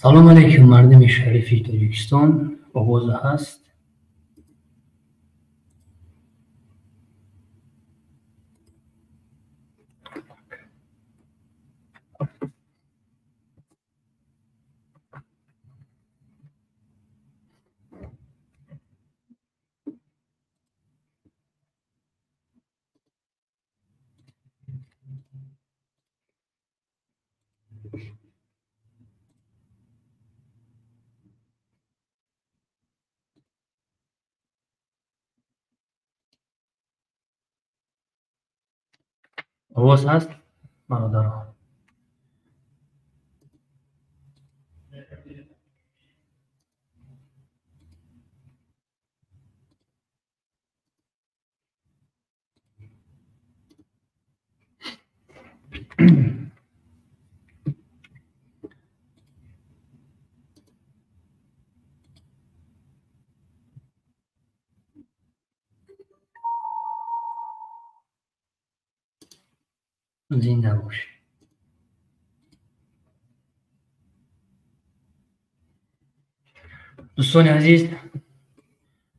Салом алейкум, мардуми шарифи Тоҷикистон. Овоз ҳаст? Овоз ҳаст, бародарон? Зинда бошед. Дӯстони азиз,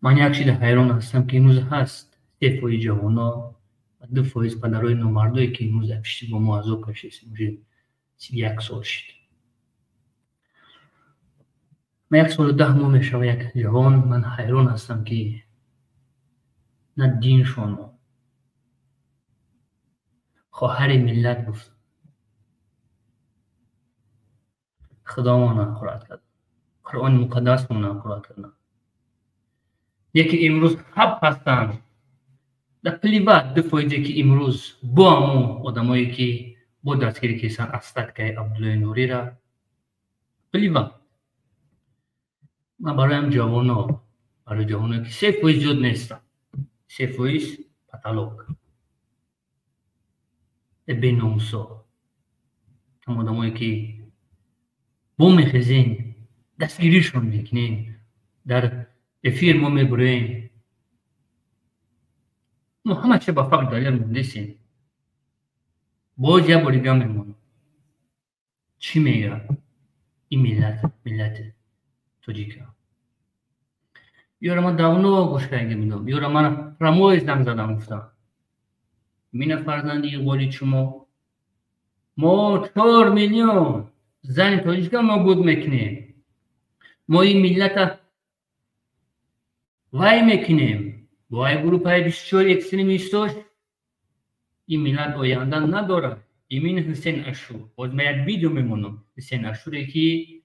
ман як чизе ҳайрон ҳастам, ки имрӯз ҳаст 3% ҷавоно ва 2% падарои номардое, ки имрӯз дар пишти бо мо азоб кашидем, уже 31 сол шид. Ман 1 солу 10 моҳ мешава як ҷавон, ман ҳайрон ҳастам, ки на диншон, хоҳари миллат гуфт, худомона қуръат кард, Қуръони муқаддасмона қуръат кардам. Яке имрӯз ҳаб ҳастанд дар плива 2%, ки имрӯз бо ҳамун одамое, ки бо дастгирӣ кисан астаткаи Абдуллои Нурира плива. Ман бароям ҷавоно, барои ҷавоно, ки 3% зиёд нестам, 3% паталог беномусо, ҳам одамое, ки бо мехезем, дастгиришон мекунем, дар эфир мо мебуроем, мо ҳама чиз ба факт далел мондесем. Боз як бори дигар мемонам, чӣ мегӯяд ин миллат, миллати тоҷика? Ёра ман давно гӯш карда будам, ёра ман прямой занг задам, гуфтам: мина фарзанди иғволи шумо, мо 4 миллион зани тоҷика нобуд мекунем, мо ин миллата вай мекунем, бо ай группаи 24 экстремистош ин миллат оянда надорад. Имин Ҳусен Ашур, боз ман як видео мемонам, Ҳусен Ашуре, ки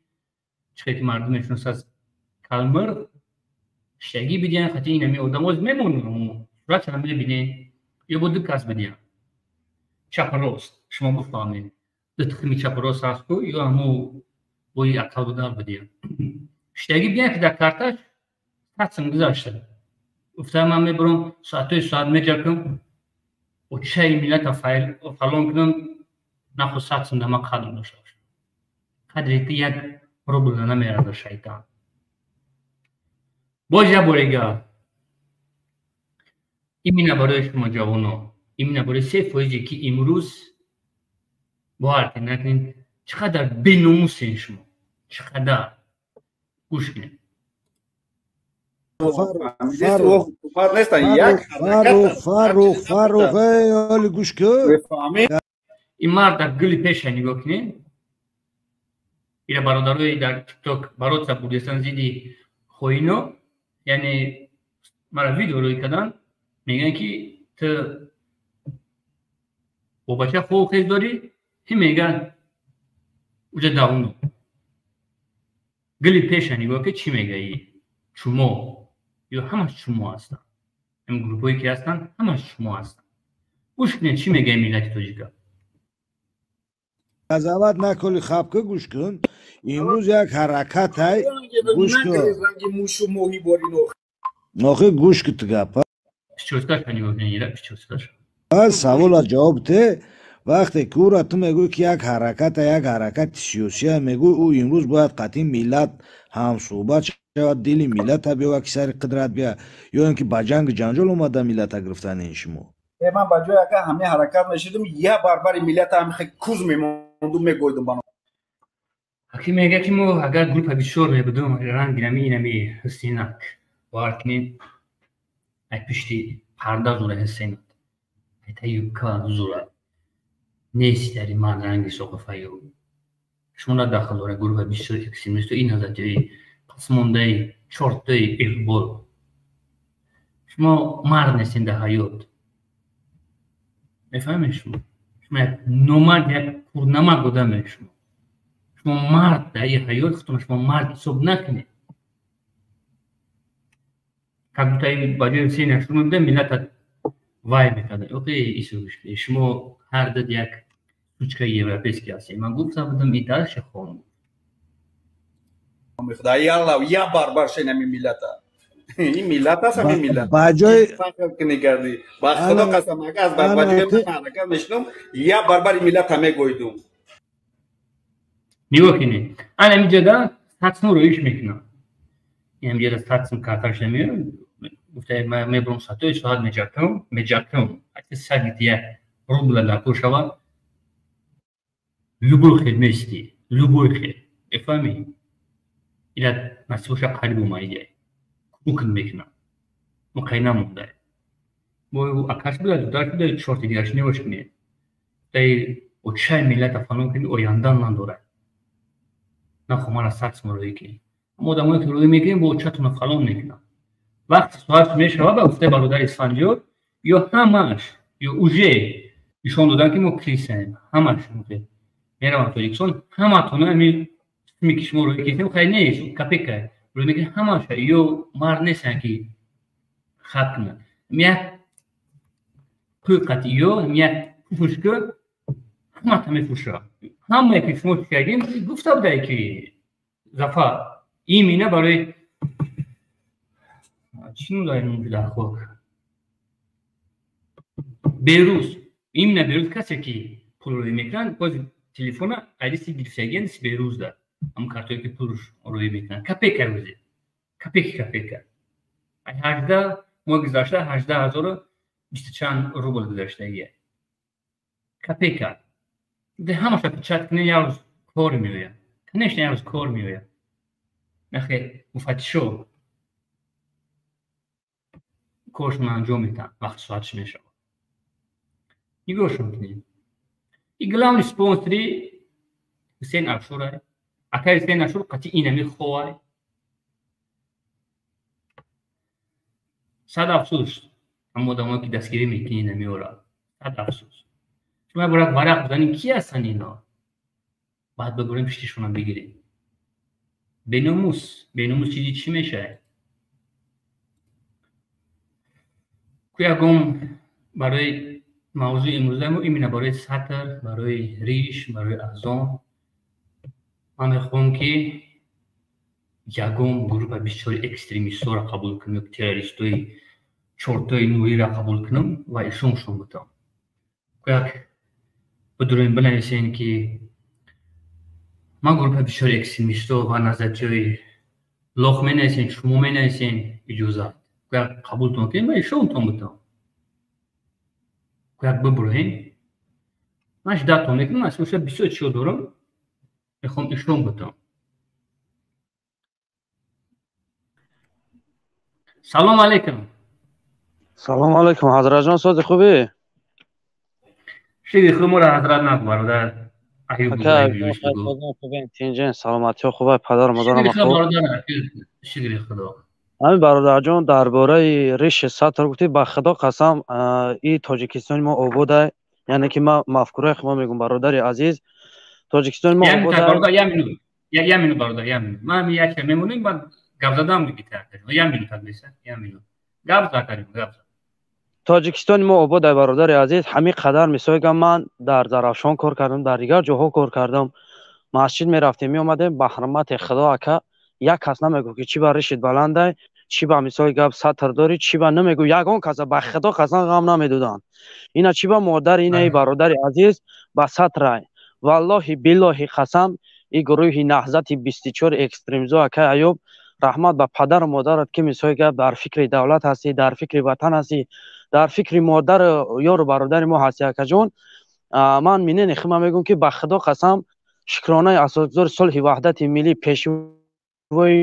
чӣ ки мардум мешиносад, калмир штагӣ бидиҳанд, хати ин ҳами одамоз мемонам, суратшона мебинед, ё бо ду кас бидиҳам, чап рост, шумо бифаҳмед, ду тухми чап рост ҳаст ку, ё ҳамо бои ақалудар бидиҳам, штагӣ бидиҳам, ки дар карташ 100 сум гузашта. Гуфта, ман мебурам, соатҳои соат меҷакам, очаи миллата фалон кунам, наху 100 сум да ман қадр дошта бошам. Қадре ки 1 рубл намеразад, шайтан. Боз як борега, имина барои шумо ҷавоно, имина барои 3%, ки имрӯз бовар накунед, чӣ қадар беномусен шумо, чӣ қадар. Гӯш кунед. Фаррух, оли гӯш кун. Ин мард дар гули пеша нигоҳ кунед. Ира бародарои дар Тикток бороться будесан зидди хоино, яъне мара видео рӯй кардан, мегӯянд, ки ту бо бача хобу хез дорӣ, ҳи мегӯянд уҷа давно. Гули пеша нигоҳ ки чӣ мегаӣ? Чумо ё ҳамаш чумо ҳастанд. Ҳам группҳое, ки ҳастанд, ҳамаш чумо ҳастанд. Гӯш кунед, чӣ мегаи миллати тоҷика. Қазоват наколи, хабка, гӯш кун. Имрӯз як ҳаракатай, гӯш кун. Охи, гӯш ку ту гапа. Прическаша нигоҳ кунед, ира прическаша. Савола ҷавоб те. Вақте ки ӯра ту мегӯӣ, ки як ҳараката, як ҳаракати сиёсия мегӯӣ, ӯ имрӯз бояд қатъи миллат ҳамсӯҳбат шавад, дили миллата биёвад, ки сари қудрат бия, ё ин ки ба ҷангу ҷанҷол омада миллата гирифтани шумо? Ман ба ҷои ака ҳамин ҳаракат мешидам, я барбари миллата ҳамин куз мемонду, мегӯйдум ба. Аки мега ки мо агар группа бисёр мебудум, ранги нами инами Ҳусейнак бовар кунед, ай пишти парда зура Ҳусейнак, ай та юбка зура нест дар ман ранги соқафаю. Шумо на дахл дора группа бисёр экстремисту ин ҳазратии пасмондаи чортаи иқбол. Шумо мард нестед дар ҳаёт. Мефаҳмед шумо? Шумо як номард, як курнамак одаме шумо. Шумо мард дар ин ҳаёт, худтон шумо мард ҳисоб накунед. Как будто ба ҷои Ҳусейн Ашур мебуда, миллатат вай мекарда. Охи исӯш, шумо ҳар дад як сучкаи европейский ҳастед. Ман гуфта будам, и дальше хоҳам гуфт. Худо ялла я барбар шен ами миллата. Ин миллат аст, ами миллат. Ба ҷои фахр кардӣ. Ба Худо қасам, агар аз ба ҷои ман ҳаракат мешудам, я барбари миллата мегӯйдум. Нигоҳ кунед. Ана ҳаминҷода 100 сум рӯиш мекунам. Ҳаминҷода 100 сум карташ намеояд. Гуфта мебурам сатои соат меҷакам, меҷакам. Сагит як рубла дар кор шавад, любой хел мести, любой хел. Мефаҳмӣ? Ила насибоша қариб омадиҷай. Кукн мекунам. Муқай намонда. Бо акаш буда, дударш буда, чорти дигарш небош кунед. Дай очаи миллата фалон кунед, оянда надорад. Нахо мара 100 сум рӯӣ кунед. Аммо одамое ки рӯӣ мекунед, бо очатона фалон мекунам. Вақти соат мешавад, ба гуфтаи бародари Исфандиёр, ё ҳамаш, ё уже нишон додан ки мо крисаем. Ҳамаш меравам Тоҷикистон, ҳаматона ами суме ки шумо рӯӣ кунед, хай нест, копейка рӯй мекунед, ҳамаша ё мард нестанд ки хат кунанд. Як қӯқати ё як пуфушка ҳамата мефурӯшад. Ҳамае ки шумо чикардем, гуфта будае ки Зафар имина барои чӣ ном дорад дар хок? Берӯз. Имина Берӯз касе ки пул рӯй мекунанд, боз телефона айдиси гирифтагиан Берӯз да. Ҳамон картое ки пул рӯй мекунанд. Копейка рӯзе. Копейки копейка. 18 моҳ гузашта 18 020 чанд рубл гузаштагия. Копейка. Де ҳамаша печать кунед, як рӯз кор меояд. Конечно, як рӯз кор меояд. Нахе муфаттишо коршон анҷом медиҳанд, вақти соатш мешавад. Нигоҳшон кунед. И главный спонсори Ҳусейн Ашурай. Акаи Ҳусейн Ашур қатъи инами ховай. Сад афсӯс, ҳама одамое ки дастгирӣ мекунед намеорад. Сад афсӯс. Шумо як бора варақ бизанед, ки ҳастанд ино? Баъд бигӯрем пиштишонро бигирем. Беномус, беномус чизи чӣ мешавад? Ку ягон барои мавзӯи имрӯзаи мо именно барои сатр, барои риш, барои азон ман мехоҳам ки ягон группа бисёри экстремистҳоро қабул кунам ё террористои чортои нуриро қабул кунам ва ишоншон бутам. Як бидурем бинависем ки ман группа бисёри экстремистҳо ва назарияҳои лох менависем, шумо менависем, иҷозат. Як қабултон кунем ва ишонтон бутам. Як бибурем. Ман ждатон мекунам, асоса бисёр чиҳо дорам, мехоҳам ишон бутам. Салом алейкум. Салом алейкум, ҳазратҷон, сози хубӣ? Шири хуб, моро ҳазрат нагу, бародар. Тинҷен, саломатиҳо хубай, падару модарам хуб. Шукри Худо. Ҳамин бародарҷон, дар бораи риши сатр гуфтӣ, ба Худо қасам, и Тоҷикистони мо ободай, яъне ки ман мафкураи хумо мегӯм, бародари азиз, Тоҷикистони мо ободай. Як минут, як минут, бародар, як минут. Ман як мемонем, баъд гап задам дигитар. Як минут беса, як минут. Гап зад, гап зад. Тоҷикистони мо ободай, бародари азиз, ҳамин қадар мисол ман дар Зарафшон кор кардам, дар дигар ҷоҳо кор кардам, масҷид мерафтем, меомадем, ба ҳурмати Худо, ака, як кас намегӯ ки чӣ ба ришит баландай, чӣ ба мисоли гап сатр дорӣ, чӣ ба намегӯ, ягон каса ба Худо қасам ғам намедоданд. Ина чӣ ба модари инаи бародари азиз ба сатрай. Валлоҳи биллоҳи қасам, и гурӯҳи Наҳзати 24 экстремизо, акай Аюб, раҳмат ба падару модарат ки мисоли гап дар фикри давлат ҳастӣ, дар фикри ватан ҳастӣ, дар фикри модару ёру бародари мо ҳастӣ, акаҷон. Ман минени хима мегӯм ки ба Худо қасам, Шукронаи асосгузори сулҳи ваҳдати миллӣ, пешвои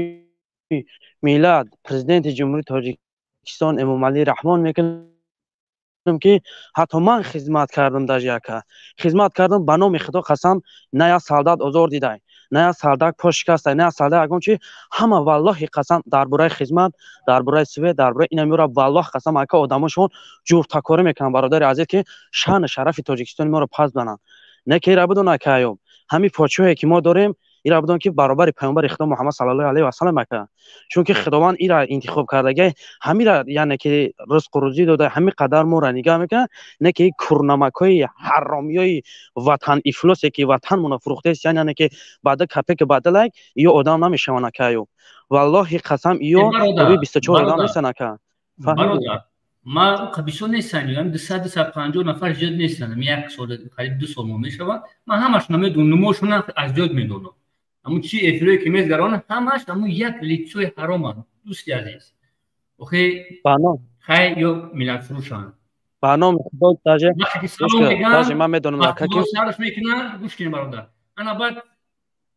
миллат, президенти Ҷумҳурии Тоҷикистон Эмомалӣ Раҳмон мекунам, ки ҳатто ман хизмат кардам, даже яка хизмат кардам, ба номи Худо қасам, на як солдат озор дидай, на як солдат по шикастай, на як солдат ягон чи. Ҳама валлоҳи қасам дар бораи хизмат, дар бораи свет, дар бораи инамюра, валлоҳ қасам, ака, одамошон ҷуртакорӣ мекунанд, бародари азиз, ки шаъну шарафи Тоҷикистони моро пас бананд. Не ки ира бидон, ака Аюб, ҳамин подшоҳе ки мо дорем, ира бидон, ки баробари паёмбари Худо Муҳаммад саллаллоҳу алайҳи васаллам, ака, чунки Худованд ира интихоб кардагай, ҳамира, яъне ки ризқу рӯзӣ дода, ҳамин қадар моро нигаҳ мекунад. Не ки курнамакҳои ҳаромиёи ватан ифлосе, ки ватанмонро фурӯхтаест, яъне ки баъда капеки баъда лайк, ё одам намешаванд, ака Аюб, валлоҳи қасам, ё рӯи 24 одам нестанд, ака. Бародар, ман бисёр нестам, ям 200, 250 нафар зиёд нестанд. Як сол, қариб 2 сол мо мешавад. Ман ҳамашона медонам, нумошона аз зиёд медонам. Ҳамун чи эфирое ки мезгарона, ҳамаш ҳамун як лицои ҳароманд, дӯсти азиз. Охи хай, ё миллатфурӯшанд. Ба номи Худо, даже ман медонам, ака, ки сарш мекунанд. Гӯш кунед, бародар, ана баъд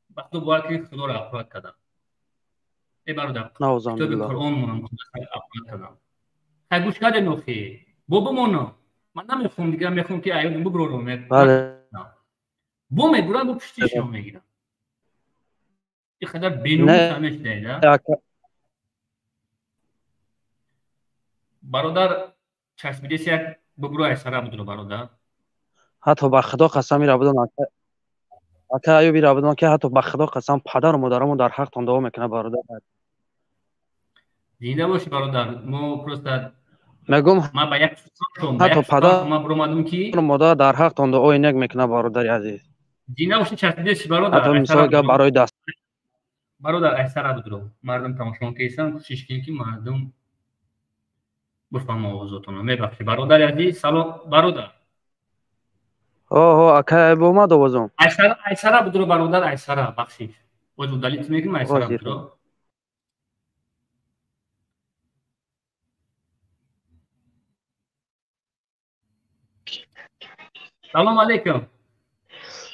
ба Худо бовар кунед, Худоро ақурат кардам. Э бародар, китоби Қуръон монам, ақурат кардам. Хай, гӯш кардем, охи бо бимонам, ман намехоҳам дигар, мехоҳам ки аёдам буброрам. Бо мегурам, бо пуштишон мегирам. Ин қадар беномус ҳамешдаида, бародар, часпидеси як бубро, айсара будро, бародар. Ҳатто ба Худо қасам, ира будам, ака Аюб, ира будам, ки ҳатто ба Худо қасам, падару модарамон дар ҳақтон дуо мекунад, бародар. Зинда бошӣ, бародар. Мо просто мегум, ман ба як ҳатто падар ма буромадам, ки модар дар ҳақтон дуои нек мекунад, бародари азиз. Зинда бошӣ, часпидеси, бародар. Ҳатто мисол гап барои даст Бародар, айсара будро, мардум тамошо кесан, кӯшиш кунед, ки мардум бифаҳма овозотонро. Мебахшед, бародари азиз. Салом, бародар. Оҳо, ака, омад овозом. Айсара будро, бародар, айсара, бахшиш, боз удалить мекунем. Айсара будро. Салом алейкум.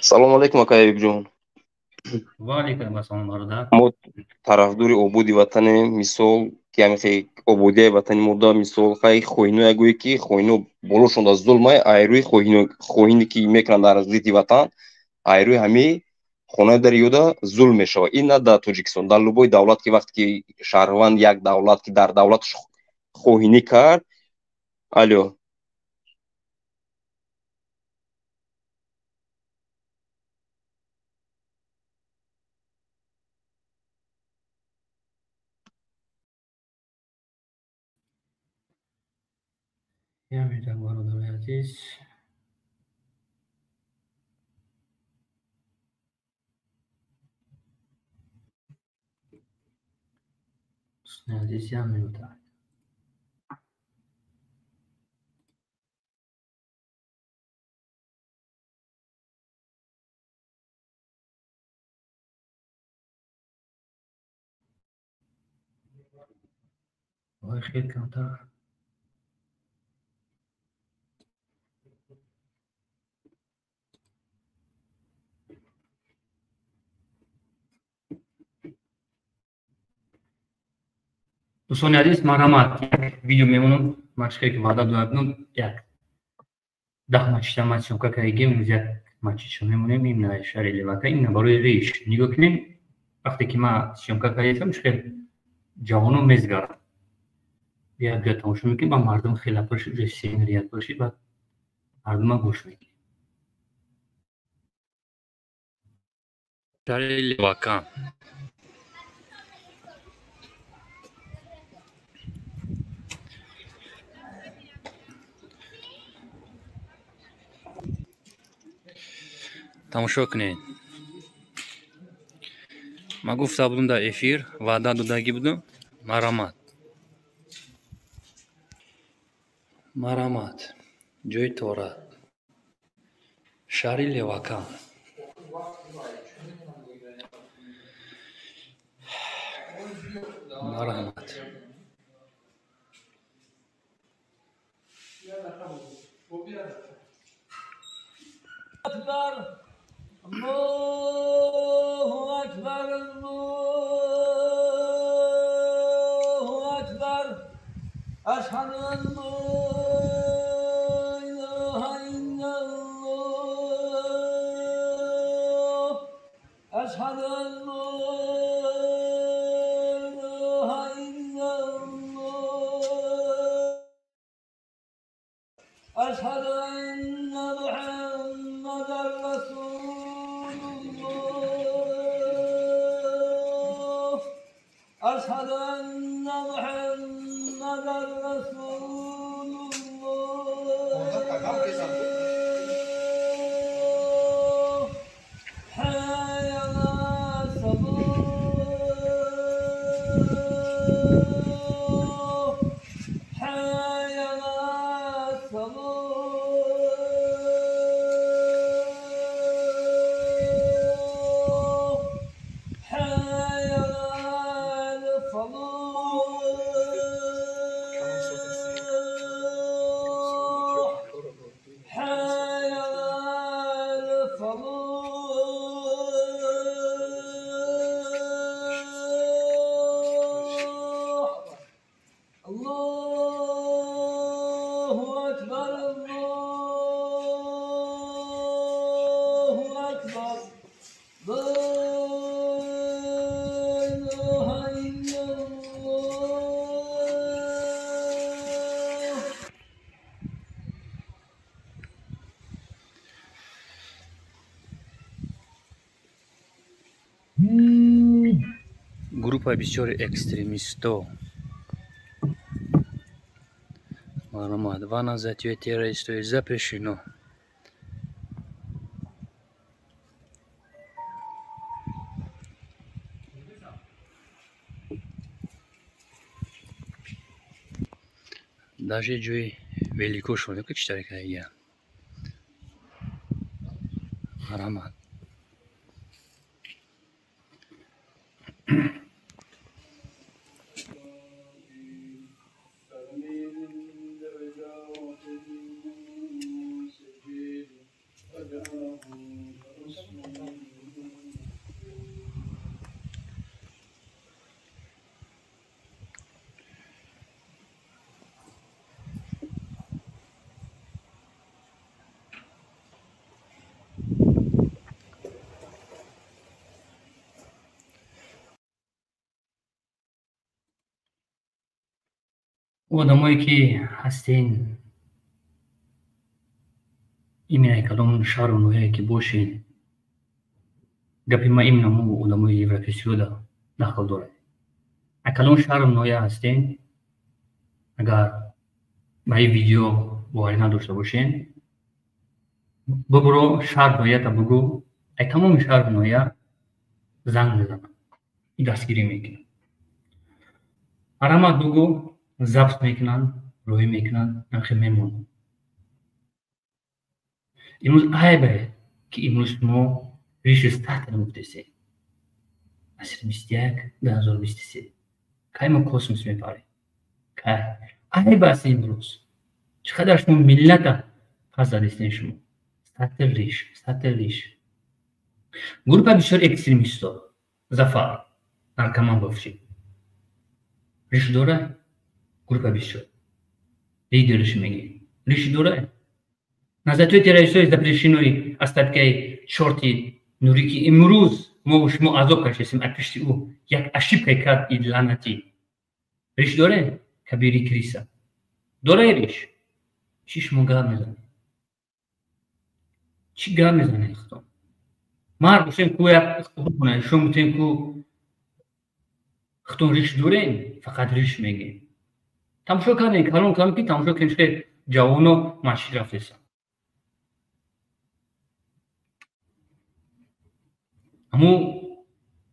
Салом алейкум, ака Аюбҷон. Ва алейкум ассалом, бародар. Мо тарафдори ободи ватанем, мисол, ки ҳамихе ободияи ватани мо да, мисол, хай хоиное гӯе, ки хоино болошон да зулмай, айрӯи хоине ки мекунанд дар зидди ватан, айрӯи ҳами хонаи дар ёда зулм мешавад. Ин на дар Тоҷикистон, дар любой давлат, ки вақте ки шаҳрванд як давлат, ки дар давлаташ хоҳинӣ кард. Алё. Як бародари азиз. Дӯстони азиз, як минута. Ой, хел камтар. Дӯстони азиз, марҳамат, як видео мемонам. Ман чиқе ки ваъда дода будам, як 10 матчта ман съёмка кардагим, имрӯз як матчиша мемонем, имна шаҳри Левака, имна барои Риш. Нигоҳ кунем, вақте ки ман съёмка кардам, чӣ хел ҷавонон мезгаранд. Як ҷоя тамошо мекунем, ба мардум хеле пур шуд, ҷои семирият пур шуд, баъд мардума гӯш мекунем. Шаҳри Левака. Тамошо кунед. Ман гуфта будам дар эфир, ваъда додагӣ будам. Марҳамат, марҳамат, ҷои торат, шаҳри Левакан. Марҳамат. أكبر الله. أشهد أن لا إله إلا الله أشهد أن لا إله إلا الله أشهد أن محمدا رسول الله أشهد أن محمدا رسول الله حي على الصلاة حي على الصلاة حي على الفلاح حي على الفلاح الله أكبر الله أكبر لا إله إلا الله. Группаи бисёри экстремистҳо маълумот ва назатиёи террористои запрещено. Даже ҷои великошон ки чӣ тариқа ия марамат. Одамое ки ҳастен, именно кадом шаҳру ноҳияе ки бошед, гапи ман именно мо одамои европейсиёда дахл дорад. А кадом шаҳру ноҳия ҳастен, агар ба ин видео боварӣ надошта бошен, бибуро шаҳр ноҳията бугӯ, ай тамоми шаҳру ноҳия занг мезанам, и дастгирӣ мекунам. Марамат бугӯ, забт мекунанд, роҳӣ мекунанд, намхе мемонанд. Имрӯз айбе ки имрӯз шумо риши сатр гуфтесед. Асри 21, 2023. Кай мо космос мепарем? Кай? Айб аст имрӯз. Чӣ қадар шумо миллата пас задистен шумо. Сатр риш, сатр риш. Группа бисёр экстремистҳо. Зафар, наркоман бовши. Риш дора? Группа бисёр. Лидериш мегӣ. Риш дора? Назатиёи террористои запрещенои остаткаи чорти нурӣ ки имрӯз мо шумо азоб кашидем аз пишти ӯ як ошибкае кард и лаънатӣ. Риш доре? Кабири криса. Дорае риш? Чӣ шумо гап мезанед? Чӣ гап мезанед худо? Мард бошем ку як кунед, шумо мутем ку худтон риш дорем, фақат риш мегем. Тамошо кардем, калон калон ки тамошо кардем, ки ҷавоно масҷид рафтесанд. Аммо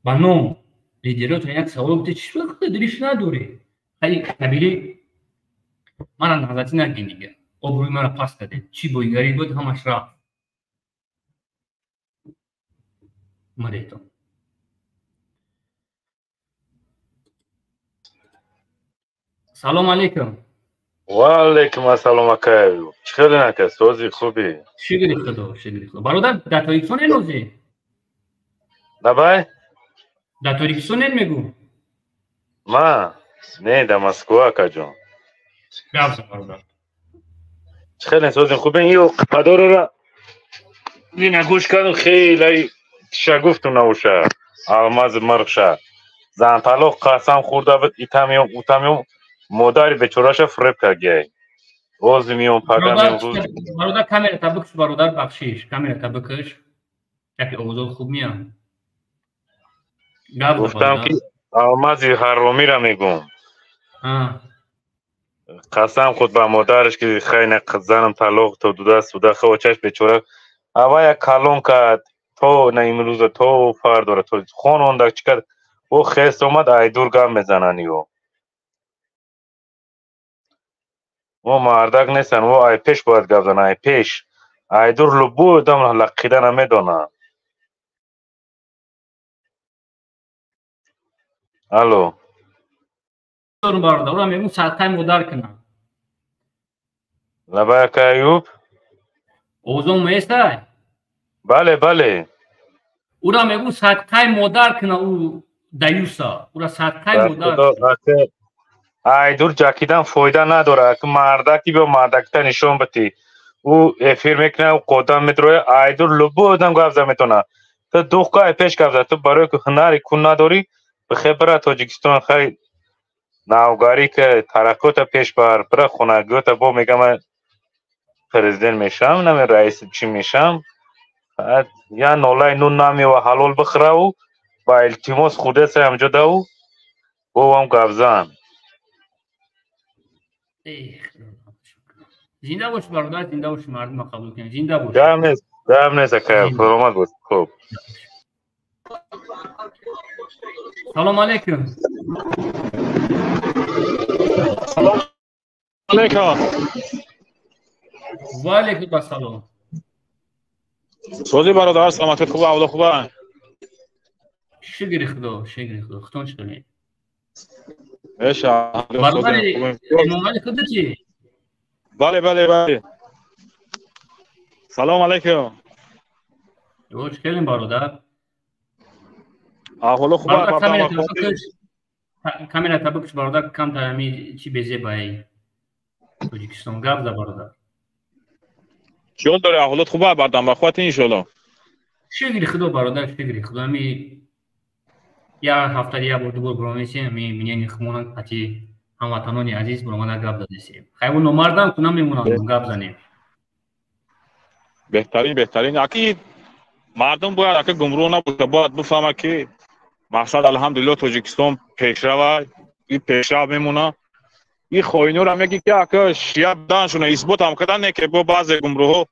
ба ном лидеротон як савол буда, чӣ худат риш надорӣ? Хай кабири мара назатӣ нагин дига. Обрӯи мара пас кардед. Чӣ боигарӣ буд, ҳамаш рафт. Маретон. Салом алейкум. Ва алейкум ассалом акаю. Чӣ хеле нака, сози хубӣ? Шукри Худо, шукри Худо. Бародар, дар Тоҷикистон ҳозӣ? Давай? Дар Тоҷикистон мегӯ? Ма? Не, дар Москва, акаҷон. Гап зан бародар. Хеле созин хубен ё қадорро дина гӯш кардам, хеле шагуфтум навуша. Алмаз марша. Зан талоқ қасам хӯрда буд, итам меём, утам меём, модари бечораша фиреб кардгиай. Ози меём, пага меём, рӯз. Бародар, камерата бикш, бародар, бахшиш, камерата бикш. Яке овозот хуб меяд. Гап зан Гуфтам ки бародар. Алмази ҳаромира мегум. Қасам худ ба модараш ки хайна занам талоқ то дуда суда хавачаш бечора авая калон кард то на имрӯза то фардора то хон ондак чӣ кард о хес омад айдур гап мезананд ё о мардак нестанд о ай пеш бояд гап зананд ай пеш айдур любой одам лақида намедонад. Алло. Бародар, ура мегум садқаи модар кунам. Лабай, ака Аюб. Овозон местай? Бале, бале. Ура мегум садқаи модар куна ӯ даюса. Ура садқаи модар. Айдур ҷакидан фоида надорад. Мардаки биё мардакита нишон битӣ. Ӯ эфир мекунад, ӯ қодам медрояд, айдур любой одам гап зад метавонад. Ту духка ай пеш гап зад, ту барое ки ҳунари кун надорӣ, бихе бира Тоҷикистон хай навгарӣ ки тараққиёта пеш бар, бира хонагиёта бо мегам ман президент мешавам, наме раиси чӣ мешавам. Я нолаи нун намева ҳалол бихӯраву ба илтимос хӯрдеса ҳамҷо даву бовам гапзан. Зинда бош бародар, зинда бош, мардума қабул кунем. Зинда бош. Гап нест, гап нест, ака, саломат бош. Хуб. Салом алейкум. Салом алейкум. Ва алейкум ассалом. Сози бародар, саломатит хуба, авло хуба. Шукри Худо, шукри Худо. Худтон чӣ доред? Эша, бародари Эмомалӣ худо чӣ? Бале, бале, бале. Салом алейкум. Чӣ кардем, бародар? Аҳволо хуба, камерата бикш, бародар, камтар ҳами чӣ безебаи Тоҷикистон. Гап за, бародар. Чиёл дори, аҳволот хуба, бардам бахват иншоалло. Шукри Худо, бародар, шукри Худо. Ҳами як ҳафта як бор, ду бор баромесем, ҳами минени хумона қати ҳамватанони азиз баромада гап задесем. Хайву номардам ку намемонанд гап занем. Беҳтарин, беҳтарин. Аки мардум бояд ака гумроҳ набошад, бояд бифаҳмад ки мақсад алҳамдулилло Тоҷикистон пешрава, и пешрав мемона. И хоиноро мегӣ ки ака шия буданшона исбот ҳам кардан не ки бо баъзе гумроҳҳо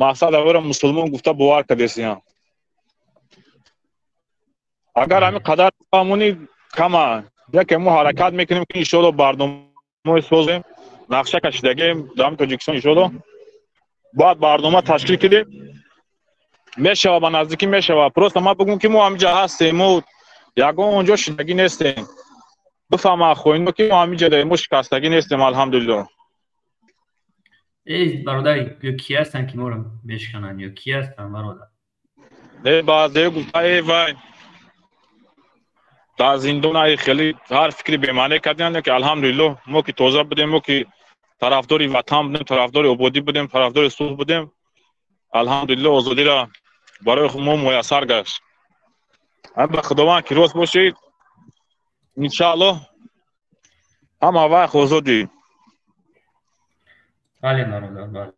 мақсад аввала мусулмон гуфта бовар кардесиям. Агар ҳамин қадар фаҳмонӣ кама, яке мо ҳаракат мекунем ки иншоалло барномаҳое созем, нақша кашидагем дар Тоҷикистон иншоалло бояд барнома ташкил кунем. Мешава, ба наздикӣ мешава. Просто ман бигӯм ки мо ҳаминҷа ҳастем, мо ягон онҷо шидагӣ нестем. Бифаҳма хоино ки мо ҳаминҷа даем, мо шикастагӣ нестем, алҳамдулилло. Эй бародар, ё ки ҳастанд ки моро бешкананд, ё ки ҳастанд, бародар? Не, баъзе гуфта эй вай дар зиндон ай хеле ҳар фикри бемаъне карданд, ки алҳамдулилло мо ки тоза будем, мо ки тарафдори ватан будем, тарафдори ободӣ будем, тарафдори сулҳ будем, алҳамдулилло озодиро барои мо муяссар гашт. Ба Худованд ки рост бошед, иншаалло ҳама вақт озодӣ. Бале, бародар, бале.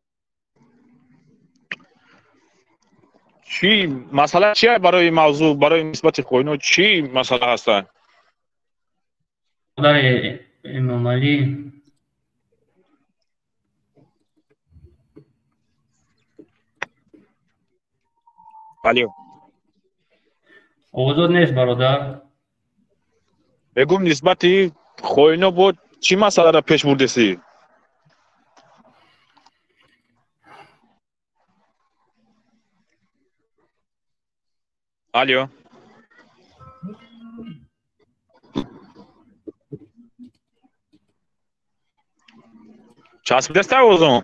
Чӣ масъала чия барои мавзӯъ, барои нисбати хоино чӣ масъала ҳастанд? Бародари Эмомалӣ, Алло. Овозот нест, бародар. Мегӯм нисбати хоино бо чӣ масъаларо пеш бурдесӣ? Алло. Часпидеста овозон?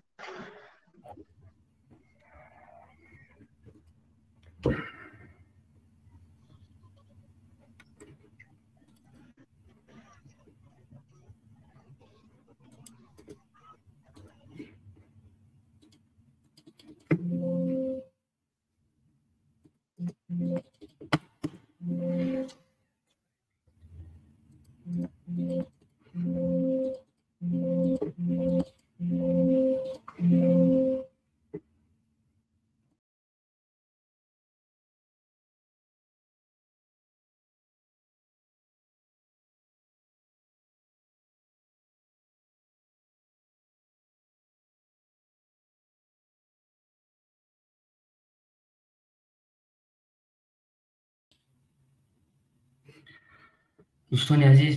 Дӯстони азиз,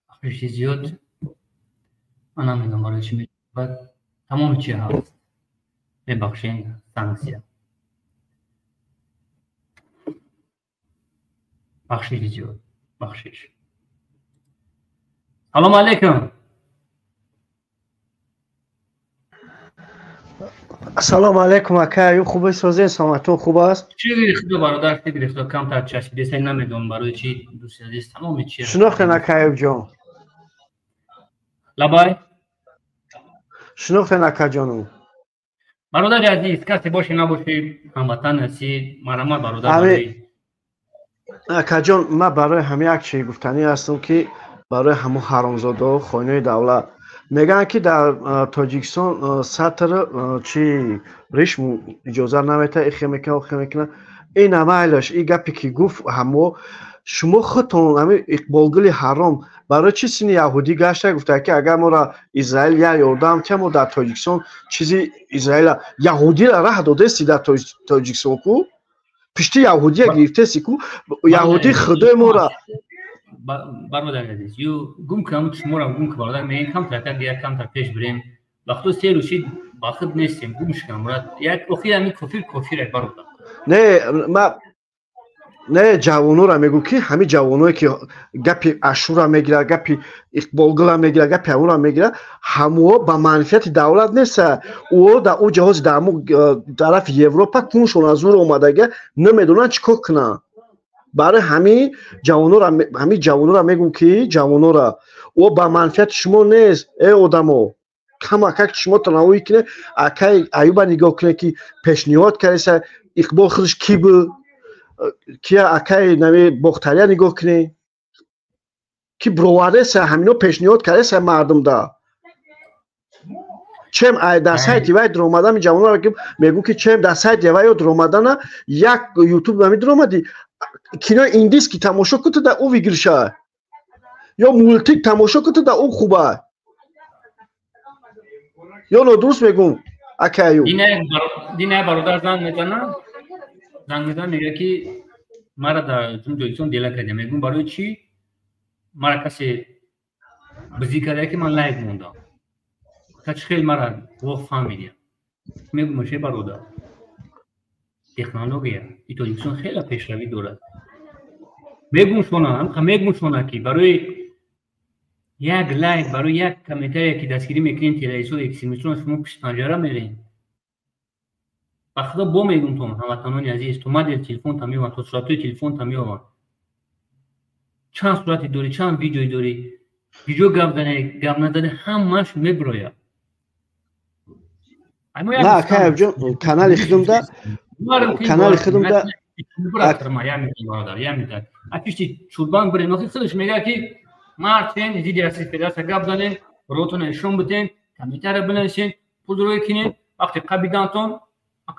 бахшиши зиёд, ман намедонам барои чӣ мешавад, тамоми чи ҳаст, мебахшен, санксия, бахшиши зиёд, бахшиш. Салому алайкум. Ассалому алайкум, ака, аю хубе созен, саломатон хуб аст? Шукри Худо, бародар, шукри Худо, камтар чашм намедонам барои чӣ, дӯсти азиз, тамоми чи шинохтен, ака Аюб ҷон? Лабай. Шинохтен, акаҷону? Бародари азиз, касе бошӣ набошӣ, ҳамватан ҳастӣ, марҳамат, бародар. Акаҷон, ман барои ҳама як чиз гуфтанӣ ҳастам, ки барои ҳамон ҳаромзодаҳо, хоинои давлат мегӯянд, ки дар Тоҷикистон сатр чи риш иҷоза наметаҳад, ихе мекунад, охе мекунад. Ин амайлаш, ин гапе ки гуфт, ҳамо шумо худтон, ҳамин Иқболгули ҳаром, барои чӣ сини яҳудӣ гашта гуфта, ки агар моро Израил як ёрдам тия, мо дар Тоҷикистон чизи Израила яҳудиро раҳ додести дар Тоҷикистон ку, пишти яҳудия гирифтеси ку, яҳудӣ худои моро. Бародари азиз, ю гум кунам шуморо, гум ку, бародар, мегӯем камтар як камтар пеш бирем, ба худо се рӯз ба худ нестем, гум шудам, брат, як охир ҳамин кофир кофир, бародар. Не, ма не, ҷавонора мегӯ, ки ҳамин ҷавоное ки гапи Ашура мегирад, гапи Иқболгула мегирад, гапи ҳамура мегирад, ҳамуо ба манфиати давлат неста. Ӯо дар ӯ ҷаҳози, дар ҳамун тарафи Европа куншон аз зур омадага, намедонанд чӣ кор кунанд. Барои ҳамин ҷавонора, ҳамин ҷавонора мегӯм, ки ҷавонора, ӯ ба манфиати шумо нест. Э одамо, камакак шумо танаввӯӣ кунед, акай Аюба нигоҳ кунед, ки пешниҳод кардеса, Иқбол худаш ки буд, кия, акай нами Бохтария нигоҳ кунед, ки бировардеса, ҳамино пешниҳод кардеса мардумда. Чем дар сайти вай дуромадами ҷавонора мегӯ, ки чем дар сайти вай дуромадана, як ютуб нами дуромадӣ, кинои индийский тамошо кун, да ӯ выигрыша, ё мультик тамошо кун, да ӯ хуба. Ё нодуруст мегӯм, акаю? Дина бародар занг мезанад, занг мезанад, мегӯяд, ки мара дар Тоҷикистон дела кардем. Мегӯм, барои чӣ? Мара касе бизӣ карда, ки ман лайк мондам, чӣ хел мара воҳ фаҳмидия. Мегӯм, ше бародар, технология и Тоҷикистон хеле пешравӣ дорад. Мегӯм шона, мегӯм шона, ки барои як лайк, барои як комментария, ки дастгирӣ мекунем террористҳо, экстремистон, шумо пишт панҷара мерем. Ба худо бо мегӯм, ҳамватанони азиз, то мадел телефонта меованд, то суратҳои телефонта меованд, чанд сурате дорӣ, чанд видеое дорӣ, видео гап зане, гап назане, ҳамааш мебирояд. На, акаяб ҷон, канали худумда, канали худумда. Пишти чурбан бирем, охи худаш мегӯяд, ки мартен зидди Российской Федерация гап занен, ротона нишон биден, комментария бинависен, пул рӯй кинен, вақте қабидантон,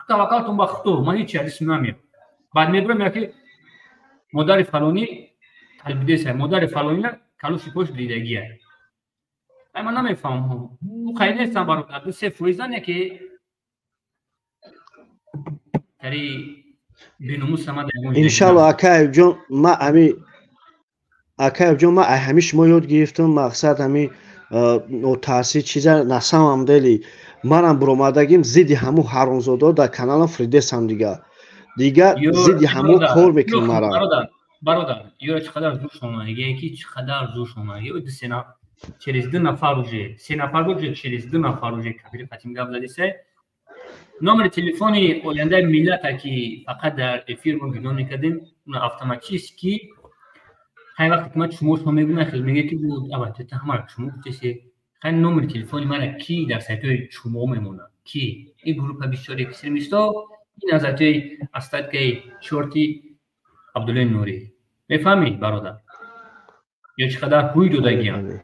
таваккалтон ба худо, ман ҳеҷ ҳадис намеям. Баъд мебирам, яки модари фалонӣ талбидеса, модари фалонина калуши пош дидагия. Ай, ман намефаҳмам, ӯ қай нестам, бародар, ду се фоизан яке тари беномус. Иншалло, акаеб ҷон, ма ами, акаеб ҷон, ма ай ҳами шумо ёд гирифтам, мақсад ҳами нотарсӣ чиза насамам дели манам буромадагим зидди ҳамун ҳаромзодаҳо дар каналам фридесам, дига зидди ҳамон кор мекунам мара. Бародар, ёра чӣ қадар зур шомадагие, ки чӣ қадар зур шомадагие, ду се через ду нафар уже, се нафар уже, через ду нафар уже кафири қатим гап задисе. Номери телефони ояндаи миллата, ки фақат дар эфир мо гино мекардем, автоматически ҳай вақте ки ман шумо шумо мегӯям, хел мега, ки абата ҳамара шумо гуфтеси. Хай, номери телефони мара ки дар сайтҳои шумо мемонад, ки ин группа бисёр экстремистҳо, ин аз сайтҳои остаткаи чорти Абдуллои Нурӣ. Мефаҳмӣ, бародар, ё чӣ қадар ҳуй додагиам?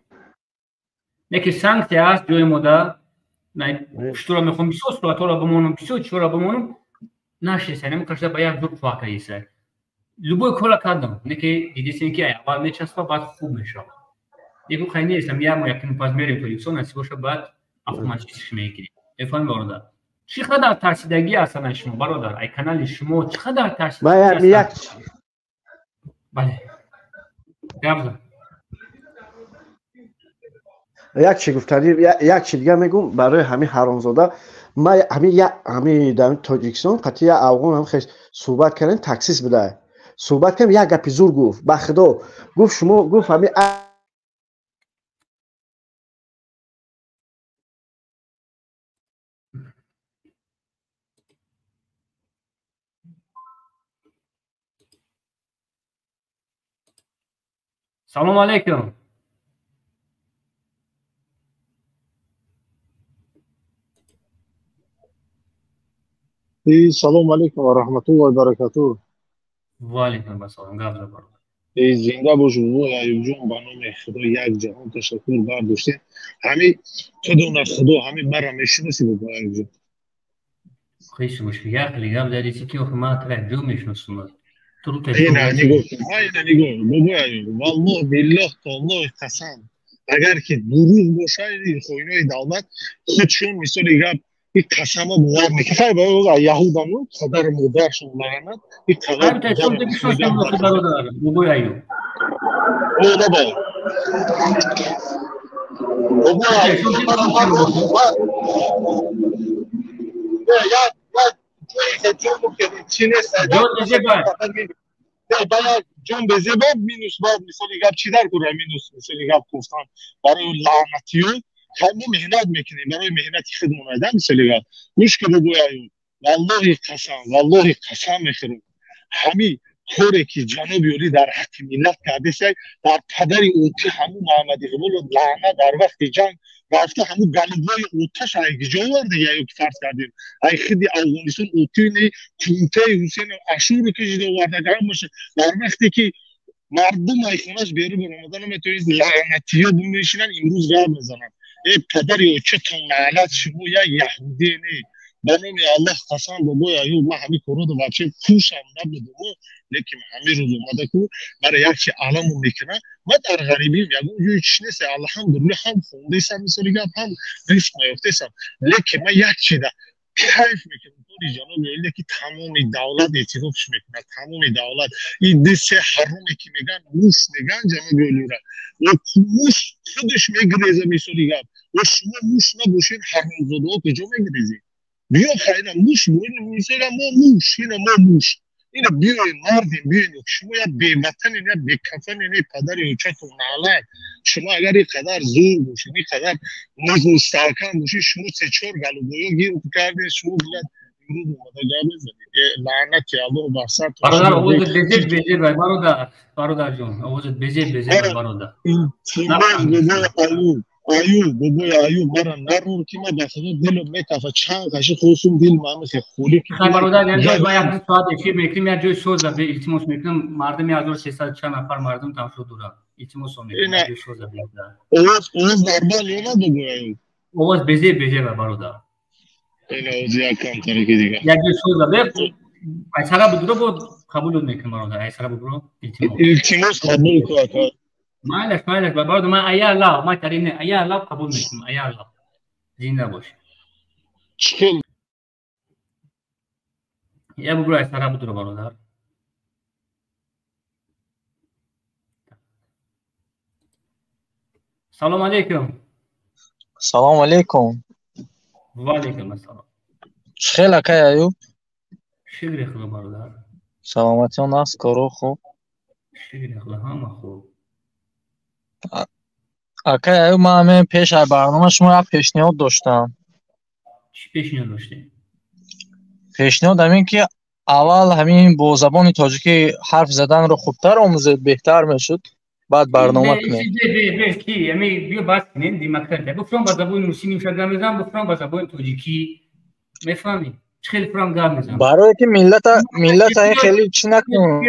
Не ки санксия аст ҷои мода, пуштуро мехоҳам, бисёр суратҳоро бимонам, бисёр чизҳоро бимонам, нашеса, намекашда ба як зур кӯҳакаиса. Любой кора кардам, не ки дидесем, ки аввал мечаспа, баъд хуб мешавад. Яку хай нестам, як моҳ якним пас мерем Тоҷикистон, насиб боша, баъд автоматически мегирем. Мефаҳмӣ, бародар, чӣ қадар тарсидагӣ ҳастан аз шумо, бародар, ай канали шумо чӣ қадар тарсидагӣ? Як Бале. Гап зан. Як чи гуфтанӣ, як чи дига мегӯм барои ҳамин ҳаромзода. Ма ҳамин я ҳамин дар Тоҷикистон қатъи як афғон ҳам хеш суҳбат кардем, таксист буда. Суҳбат кардем, як гапи зур гуфт. Ба худо гуфт, шумо гуфт ҳамин Салом алейкум. Салом алейкум ва раҳматуллоҳи баракатуҳ. Ва алейкум ассалом. Гап зад, бародар. Зинда бош, бобои Аюбҷон, ба номи Худо як ҷаҳон ташаккур бардоштем. Ҳами ту дона Худо, ҳами мара мешиноси, бобои Аюбҷон? Хеш бош, як хеле гап задӣ, ки охир ман туро ҷо мешиносам. Ина нигоҳ кун, ина нигоҳ, бобои Аюб, валлоҳ биллоҳ таоллоҳи қасам, агар ки дурӯғ бошад, хоинои давлат худшон мисоли гап ин қасама бовар мекунад. Хай, ба яҳудаму падару модаршон лаънат, ин қадар бобои Аюб. Бобо. Бобои Аюб, ҷон безеба минус баъд мисоли гап чӣ дар кора минус мисоли гап гуфтан барои лаънатиё. Мо меҳнат мекунем барои меҳнати худмон айда мисоли гап. Гӯш ки бобои Аюб, валлоҳи қасам, валлоҳи қасам мехӯрам, ҳами коре ки ҷаноби олӣ дар ҳаққи миллат кардесай, дар падари ӯти ҳамун Муҳаммад Иқболо лаънат, дар вақти ҷанг рафта ҳамун галубҳои оташ ай киҷо оварда, ё ки фарз кардем ай хиди Афғонистон отини кумитаи Ҳусейн Ашуро кашида оварда, ҳамаша дар вақте ки мардум ай хонаш берун баромада наметавонист, лаънатиё бимешинанд, имрӯз гап мезананд. Э падари очатон лаънат, шумо як яҳудие не. Ба номи Аллоҳ қасам, бобои Аюб, ман ҳамин корро вообще хушам набудуму, лекин ҳамин рӯз омада ку мара як чи аламу мекунад. Ман дар ғарибиам, ягон ҷои чиш нест, алҳамдулиллоҳ, ҳам хондесам мисоли гап, ҳам ризқ наёфтесам, лекин ман як чида кайф мекунам, кори ҷаноби олӣ ки тамоми давлат эътирофш мекунад, тамоми давлат. Ин ду се ҳароме ки меган, муш меган ҷаноби олиро, ва муш худаш мегиреза мисоли гап, ва шумо муш набошед, ҳаромзодаҳо куҷо мегирезед? Биё хайна муш, мисоли мо муш, ина мо муш, ина биёед мардем, биёед, шумо як беватанед, як бекафанед, падари очатон лаънат. Шумо агар ин қадар зӯр бошед, ин қадар мустаҳкам бошед, шумо се-чор галубоё гир кардед, шумо билад имрӯз омада гап мезанед. Лаънати Аллоҳ бар сартон. Бародар, овозат безеб безеб, бародар, бародарҷон, овозат безеб безеб, бародар. Илтимос, бобои Аюб, Аюб, бобои Аюб, мара нарор ки ман ба худо дилам мекафа, чанд қаши хосум дил мамихе холӣ. Хай бародар, як ҷой ба як соат эфир мекунем, як ҷои соза илтимос мекунам, мардум 1300 чанд нафар мардум тамошо дорад. Илтимос мекунам, як ҷои соза биёда. Овоз, овоз нормал ё на, бобои Аюб? Овоз безеб безеб, бародар. Ина овоз як камтаре ки дигар. Як ҷои соза бе, айсара будро бо қабул мекунам, бародар, айсара будро, илтимос. Илтимос қабул кун, ака. Майлаш, майлаш, бародар, ман ая лав, ман тарин ая лав қабул мекунам, ая лав. Зинда бош. Чӣ? Я бубро айсара будро, бародар. Салом алейкум. Салом алейкум. Ва алейкум ассалом. Чӣ хел, акай Аюб? Шукри Худо, бародар. Саломатиён аст, коро хуб? Шукри Худо, ҳама хуб. Акай Аюб, ман ҳамин пеш аз барнома шумо як пешниҳод доштам. Чӣ пешниҳод доштем? Пешниҳод ҳамин ки аввал ҳамин бо забони тоҷикӣ ҳарф заданро хубтар омӯзед, беҳтар мешуд, баъд барнома кунед. Ки ами биё баҳс кунем демократия. Бифром ба забони русӣ нимша гап мезанам, бифром ба забони тоҷикӣ. Мефаҳмӣ? Чӣ хеле фром гап мезанам. Барое ки миллата миллата ин хеле чӣ накун.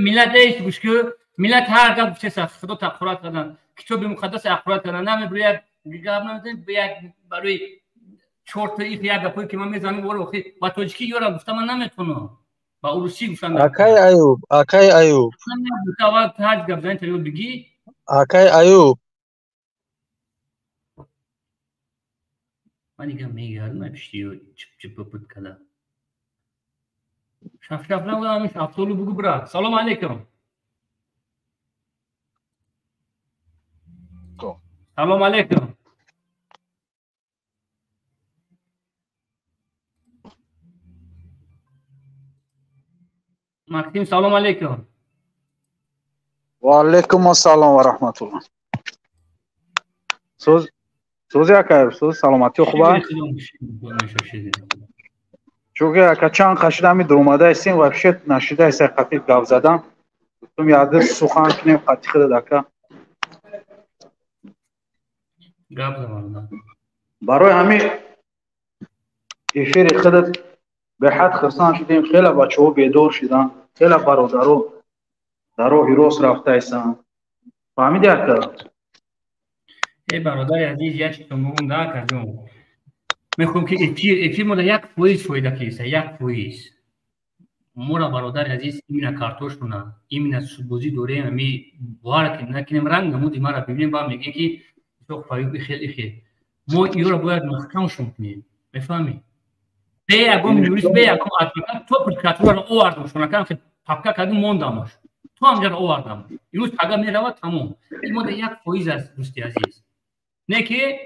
Миллат эст, гӯш ку, миллат ҳар гап гуфтеса, худо тақурат кардан, китоби муқаддас ақурат кардан, намебирояд гап намезанем, як барои чорта их як гапое ки ман мезанам, оро охи ба тоҷикӣ ёра гуфта ман наметавонам. Ба урусӣ гуфтан. Акай Аюб, акай Аюб. Аввал ҳар гап зани та ёд бигӣ. Акай Аюб. Ман дигар мегардам пишти чип чип пут када. Шафшаф набудам, ҳамин шафтолу бугу бира. Салом алейкум. Салом алейкум. Максим, салом алейкум. Ва алейкум ассалом ва раҳматуллоҳ. Сӯзи ака, сӯз саломатӣ хуба? Чунки ака чанд қашида ҳами дуромада ҳастем, вообще нашида ҳастем қатъи гап задан. Гуфтум яде сухан кунем қатъи худат ака. Гап задан. Барои ҳами эфири худат беҳад хурсанд шудем, хеле бачаҳо бедор шуданд, хеле бародаро дар роҳи рост рафта ҳастанд. Фаҳмиди ака? Эй бародари азиз, як чизо муҳим да ака ҷон. Мехоҳам ки эфир мода 1% фоида киса, 1%. Мора бародари азиз, именно картошкуна, именно судбозӣ дорем, ами бовар кунем, накунем, ранг намуди мара бибинем, ба мегӯем ки исоқ фаюб ихел ихел. Мо иёро бояд маҳкамшон кунем, мефаҳмӣ? Бе ягон юрист, бе ягон адвокат, то прокуратураро овардам, шонакам хел папка кардем, мондамаш. То ҳамҷаро овардам. Имрӯз пага меравад, тамом. Ин мода 1% аст, дӯсти азиз. Не ки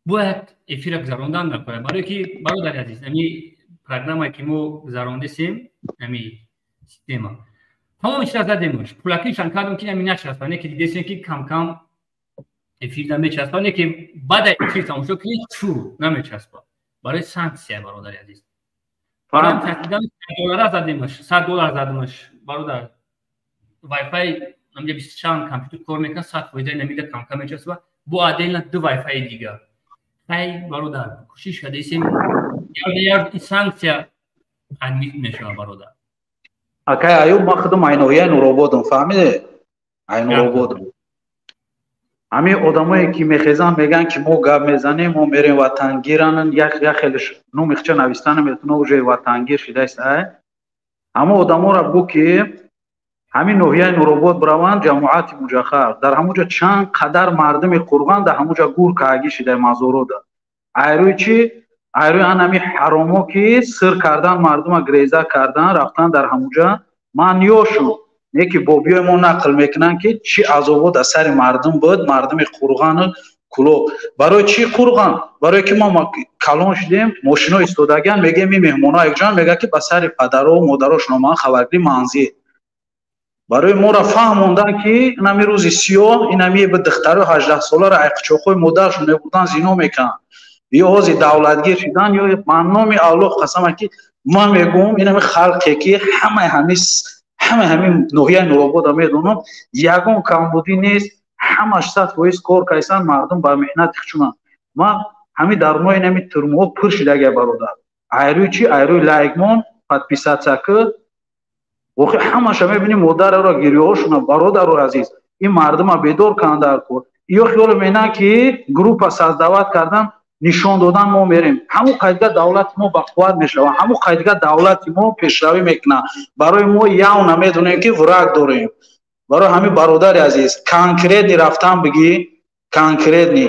бояд эфира гузарондан накунад. Барое ки бародари азиз, ами программае ки мо гузарондесем, ами система. Тамоми чиза задемаш. Пулакишан кардем ки ами начаспа, не ки дидесем ки кам-кам эфир намечаспа, не ки баъд эфир тамошо кунӣ, чу намечаспа. Барои санксия, бародари азиз. Барои тасдидан $100 задемаш, $100 задемаш, бародар. Wi-Fi намҷа 24 компютер кор мекунад, 100% намида кам-кам мечаспа. Бо отдельно ду Wi-Fi дигар. Хай бародар, кӯшиш кардесем, яр санксия админ мешавад бародар. Акай Аюб, ман худам айноҳияи Нурободам, фаҳмиде? Ай Нурободам. Ҳамин одамое ки мехезанд мегӯянд ки мо гап мезанем, мо мерем ватангиран, як хелеш номи хича нависта наметавона, уже ватангир шидааст. Ай ҳамон одаморо бигӯ ки ҳамин ноҳияи Нуробод бираванд, ҷамоати Муҷахар, дар ҳамон ҷо чанд қадар мардуми қурғон дар ҳамон ҷо гур каагӣ шида мазорода. Айрӯи чӣ? Айрӯи ан ҳами ҳаромо ки сир кардан мардума греза кардан, рафтан дар ҳамон ҷо. Ман ёшум, не ки бобиёи мо нақл мекунанд ки чӣ азобо дар сари мардум буд, мардуми қурғону кулоб. Барои чӣ қурғон? Барое ки мо калон шудем, мошино истодагиан, мегӯем ин меҳмоно якҷоян, мегӯяд ки ба сари падару модарошон омадан хабаргирӣ манзил. Барои моро фаҳмондан ки инами рӯзи сиёҳ, инами духтарои 18-соларо айқчоқҳои модарашон мебурдан, зино мекунанд. Ё ҳозир давлатгир шудан, ё ман номи Аллоҳ қасама ки ман мегӯм инами халқе ки ҳамаи ҳамин ноҳияи Нурободро медонам, ягон камбудӣ нест, ҳамаш 100% кор кайсанд, мардум ба меҳнат хичунанд. Ман ҳамин дарунои инами турмаҳо пур шидагия бародар. Айрӯи чӣ? Айрӯи лайкмон, подписатсия ки охир ҳамаша мебинем, модараро, гирёҳошона, бародаро азиз, ин мардума бедор кунанд дар кор. Ё хиёл менанд ки группа создават кардан, нишон додан, мо мерем. Ҳамон қайдга давлати мо бақувват мешавад, ҳамон қайдга давлати мо пешравӣ мекунад. Барои мо явна медонем ки враг дорем. Барои ҳамин бародари азиз, конкретни рафтан бигӣ, конкретни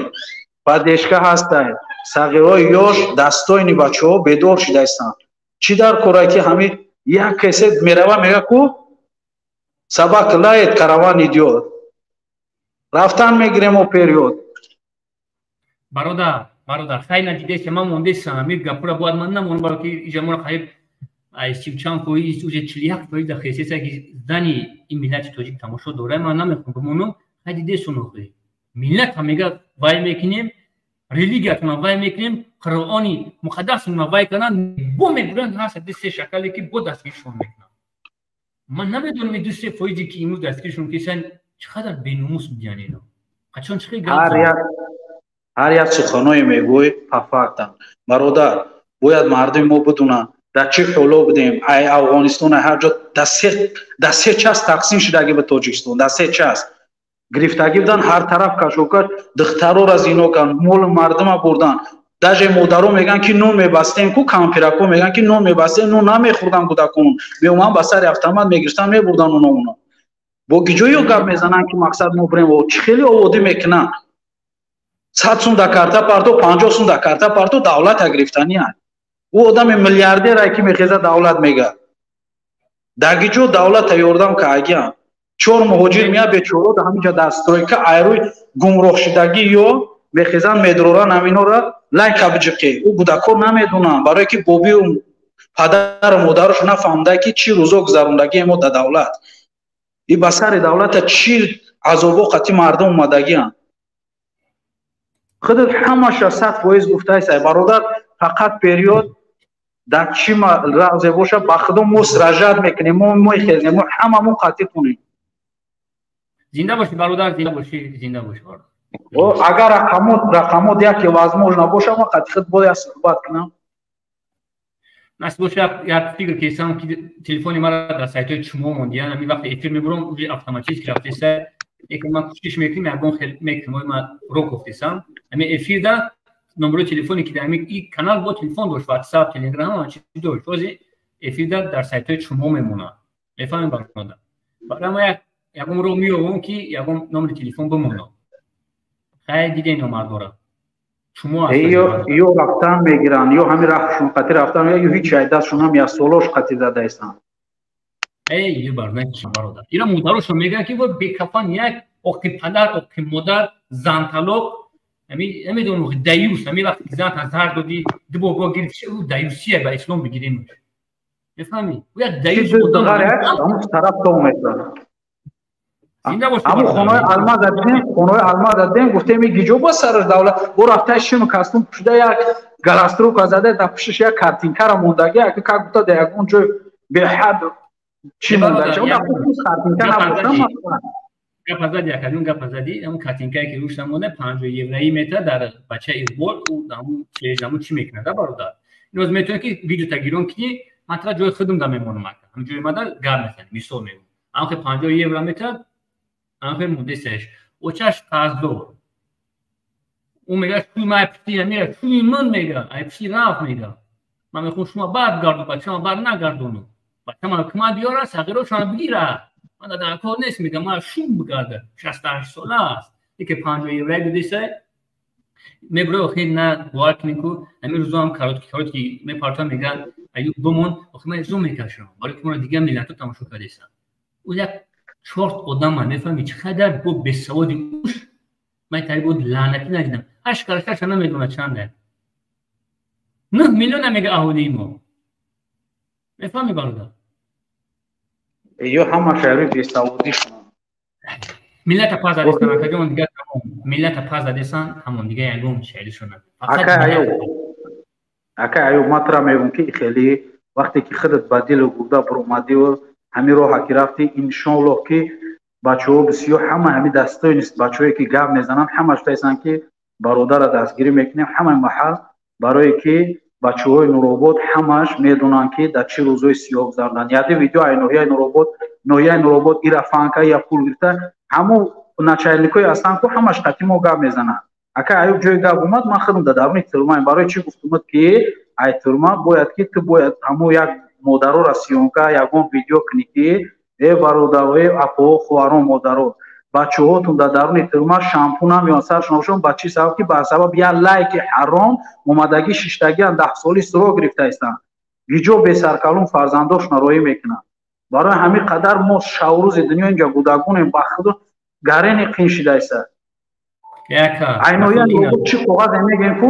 поддержка ҳастай. Сағирои ёш, дастойни бачаҳо бедор шидаистанд. Чӣ дар кора ки ҳамин як касе мерава мега ку собака лает, караван идёт. Рафтан мегирем о период. Бародар, бародар, хай надидеси, ман мондесам, ҳамин гапура бояд ман намонам, баро ки иҷа моро қариб аз 30 чанд фоиз, уже 41% дар хесеса ки зани ин миллати тоҷик тамошо дорад, ман намехоҳам бимонам, хай дидесон охи. Миллат ҳам мега вай мекунем, религиятона вай мекунем, Қуръони муқаддасона вай кардан, бо мегӯянд ҳаст ду се шакале ки бо дастгиришон мекунанд. Ман намедонам ду се фоизе ки имрӯз дастгиришон кисан чӣ қадар беномус будиян ино. Қачон чӣ хел гап Ҳар як суханое мегӯй по фактам. Бародар, бояд мардуми мо бидунанд дар чӣ ҳоло будем. Ай Афғонистон, ай ҳар ҷо дар се част тақсим шудаги ба Тоҷикистон, дар се част гирифтагӣ будан, ҳар тараф кашокаш, духтарора зино кардан, моли мардума бурдан. Даже модаро мегӯянд ки нон мебастем ку, кампирако мегӯянд ки нон мебастем, нон намехӯрдан кӯдакон, меоманд ба сари автомат мегирифтан, мебурдан ономона. Бо гиҷоё гап мезананд ки мақсад мо бирем, чӣ хеле оводӣ мекунанд. 100 сум дар карта парто, 50 сум дар карта парто, давлата гирифтаниянд. Ӯ одами миллиардерае ки мехеза давлат мега. Дар гиҷо давлата ёрдам каагиянд. Чор муҳоҷир меяд бечоро дар ҳаминҷа дар стройка айрӯи гумроҳшудагӣ ё мехезанд медроранд ҳаминора лайка биҷиқе. Ӯ кӯдакҳо намедонанд, барое ки бобию падару модараш нафаҳмида ки чӣ рӯзо гузарондагие мо дар давлат. И ба сари давлата чӣ азобо қати мардум омадагианд. Худат ҳамаша 100% гуфтаисай бародар, фақат период дар чӣ разе боша, ба худо мо сражат мекунем, мо мехезем, мо ҳамамон қатӣ кунем. Зинда бошӣ бародар, зинда бошӣ, зинда бошӣ бародар. Агар рақамот яке возможно боша, ман қати худ бояд суҳбат кунам. Насиб боша, як фикр кесам ки телефони мара дар сайтҳои шумо мондиян, ҳамин вақте эфир мебурам, уже автоматически рафтеса. Лекин ман кӯшиш мекунем, ягон хел мекунем, ман ро гуфтесам. Ҳамин эфирда номерои телефоне ки дар ҳамин и канал бо телефон дошт, WhatsApp, Telegram ҳама чиз дошт. Ҳозир эфирда дар сайтҳои шумо мемонад. Мефаҳмем бародар. Барои ман ягон роҳ меёбам ки ягон номери телефон бимонад. Хай дидем номардора. Шумо ё рафтан мегиранд, ё ҳамин раҳшон қати рафтан, ё ҳеҷ ай дастшон ҳам як солош қати задаистанд. Эй, ё бародар. Ира модарошон мегӯянд ки бекафан як оқи падар, оқи модар, зан талоқ, намедонам, даюс, ҳамин вақте ки зан зар додӣ, ду бор бо гирифт, ӯ даюсия ба ислом бигирем. Мефаҳмӣ? Ӯ як даюс тараф то мезанад. Ҳамун хонаи алма задем, хонаи алма задем, гуфтем ин гиҷо ба сараш давлат, бо рафта шиму костюм пӯшида як галаструка зада, дар пушташ як картинкара мондагӣ, як как будто дар ягон ҷой беҳад чӣ мондаги, картинка набошам. Гапа зади, акаҷон, гапа зади, ҳамун картинкае ки рӯш намонда, 50 евроӣ мета дар бачаи Иқбол, ӯ ҳамун чеҳрамун чӣ мекунад, бародар? Ин метавонӣ ки видео тагирон кунӣ, ман тара ҷои худам да мемонам, ака. Ҳамин ҷои мада гап мезанем, мисол мегӯям. Ҳамин хел 50 евро мета, ҳамин хел мондесаш. Очаш қарздор. Ӯ мегӯяд, шӯи ман пушти мера, шӯи ман мега, ай пушти рафт мега. Ман мехоҳам шумо баъд гардон, бачаам баъд нагардонам. Бачаам кума биёра, сағирошон бигира. Ман дар кор нест, мега, ман шум бигарда. 68 сола аст. Яке 50 евро додиса. Мебро охир на бовар кунем ку ҳамин рӯзо ҳам коротки коротки мепартам, мегӯянд аюб бимон, охир ман зум мекашам. Барои ки моро дигар миллатҳо тамошо кардесанд. Ӯ як чорт одама, мефаҳмӣ, чӣ қадар бо бесаводи уш ман тари буд лаънатӣ надидам. Ҳашт карашаша намедонад чанда. 9 миллиона мега аҳолии мо. Мефаҳмӣ бародар? Ё ҳама шаҳри бесаводишон. Миллата пас задесан, акаҷон, дигар тамом. Миллата пас задесан, тамом, дигар ягон шаҳришон. Ака Аюб, ман тура мегӯям ки хеле вақте ки худат ба дилу гурда буромадиву ҳамин роҳа ки рафтӣ, иншоаллоҳ ки бачаҳо бисёр ҳама ҳамин дастои нест, бачаҳое ки гап мезананд, ҳамаш таисанд ки бародарро дастгирӣ мекунем ҳамаи маҳал, барое ки бачаҳои Нуробод ҳамаш медонанд ки дар чӣ рӯзои сиёҳ гузаронданд. Яде видео ай ноҳияи Нуробод, ноҳияи Нуробод ира фанка я пул гирифта, ҳамун начальникҳое ҳастанд ку ҳамаш қати мо гап мезананд. Ака Аюб, ҷои гап омад, ман худам дар даруни тюрмаем. Барои чӣ гуфтумад ки ай тюрма бояд ки ту бояд ҳамун як модароро съёмка ягон видео кунӣ ки э бародаро, э апоҳо, хоҳарон, модаро, бачаҳотун дар даруни тюрма шампун намеён саршон обшон, ба чӣ сабаб? Ки ба сабаб як лайки ҳаром омадагӣ шиштагиан 10 соли срок гирифтаистанд. Гиҷо бесаркалун фарзандошонро роҳӣ мекунанд. Барои ҳамин қадар мо шаврӯзи дунё инҷа гудагунем, ба худу гарени қин шидаиста. Айноя чӣ коғазе мегӯем ку,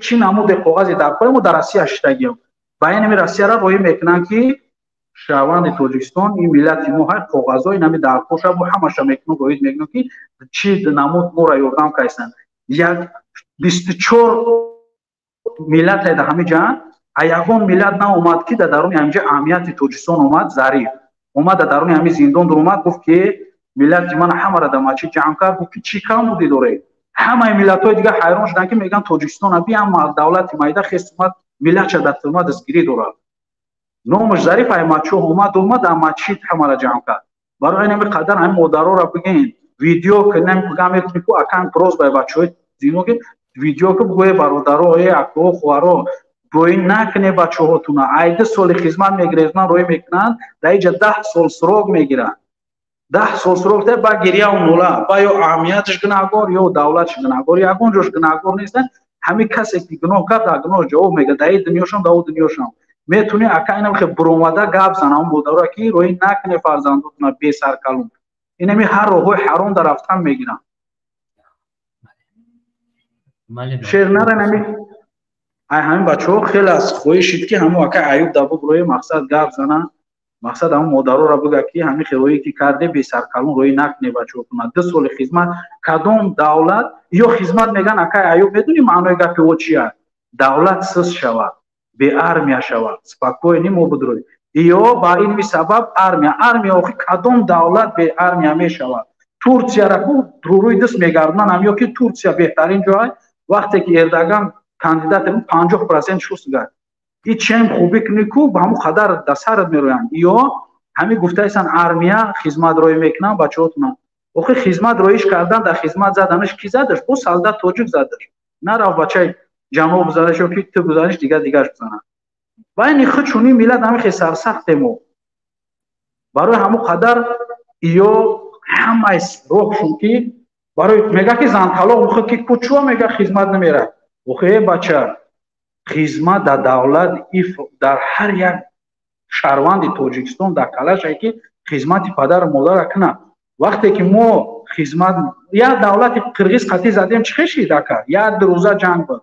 чӣ намуде коғазе дар кори мо дар Россия шиштагием. Ба ин ҳамин Россияро роҳӣ мекунанд ки шаҳрванди Тоҷикистон, ин миллати мо ҳар коғазҳои нами даркоша бо ҳамаша мекунанд, роҳӣ мекунанд ки чӣ намуд моро ёрдам кайсанд. Як 24 миллате дар ҳамин ҷа, а ягон миллат наомад ки дар даруни ҳамин ҷа аҳамияти Тоҷикистон омад, Зариф омад дар даруни ҳамин зиндон дуромад, гуфт ки миллати ман ҳамаро дар масҷид ҷамъ кард, гуфт ки чӣ кам будӣ доред? Ҳамаи миллатҳои дигар ҳайрон шуданд ки мегӯянд Тоҷикистон аби ҳама давлати майда хес омад, миллатша дар тюрма дастгирӣ дорад. Номаш Зариф Аймадшоҳ омад, омад дар масҷид ҳамаро ҷамъ кард. Барои ҳамин қадар ҳамин модароро бигӯен, видео кунем, бигӯям ку акан просьба бачаҳои зино ки видео ку бигӯе бародаро, э акоҳо, хоҳаро, рӯй накуне бачаҳотуна. Ай 2 соли хизмат мегирезман рӯй мекунанд, дар инҷа 10 сол срок мегиранд. 10 сол срок да ба гиряу нула, ба ё аҳамияташ гунаҳгор, ё давлаташ гунаҳгор, ягон ҷош гунаҳгор нестанд. Ҳамин касе ки гуноҳ кард, дар гуноҳ ҷавоб мегӯяд, дар ин дунёшон, дар ӯ дунёшон. Метавонӣ ака инам хе буромада гап зан, ҳамон модаро ки рӯй накуне фарзандотуна бесаркалун. Инами ҳар роҳҳои ҳаром дар рафтан мегиранд. Шер нара нами ай ҳамин бачаҳо хеле аз хоҳишид ки ҳамун ака Аюб дар буброи мақсад гап зананд, мақсад ҳамун модароро бигӯ ки ҳамин хелое ки карде бесаркалон роӣ накне бачаҳо кунад. 2 соли хизмат кадом давлат ё хизмат меган ака Аюб, медонӣ маънои гапи ӯ чи аст? Давлат сис шавад, беармия шавад, спокойни мо будрӯй. Ё ба ин сабаб армия охи кадом давлат беармия мешавад? Турсияра ку рӯи даст мегардонанд, ҳам ё ки Турсия беҳтарин ҷой, вақте ки Эрдоган кандидат 50% шуст гар. И чем хубӣ кунӣ ку ба ҳамун қадар дар сарат мероянд. Ё ҳамин гуфтаистанд армия хизмат роӣ мекунанд бачаҳотона. Охи хизмат роиш кардан дар хизмат заданаш ки задаш? Бо солдат тоҷик задаш. Нарафт бачаи ҷаноб бизанаш ё ки ту бизаниш дигар дигараш бизанад. Байни худ чунин миллат ҳамин хел сарсахте мо. Барои ҳамун қадар ё ҳамаи роҳшон ки барои мега ки зан талоқ мехоҳад ки кучуа мега хизмат намерад. Охе бача, хизмат дар давлат дар ҳар як шаҳрванди Тоҷикистон дар калашае ки хизмати падару модарро кунад. Вақте ки мо хизмат як давлати қирғиз қатъӣ задем, чӣ хешид ака? Як рӯза ҷанг буд.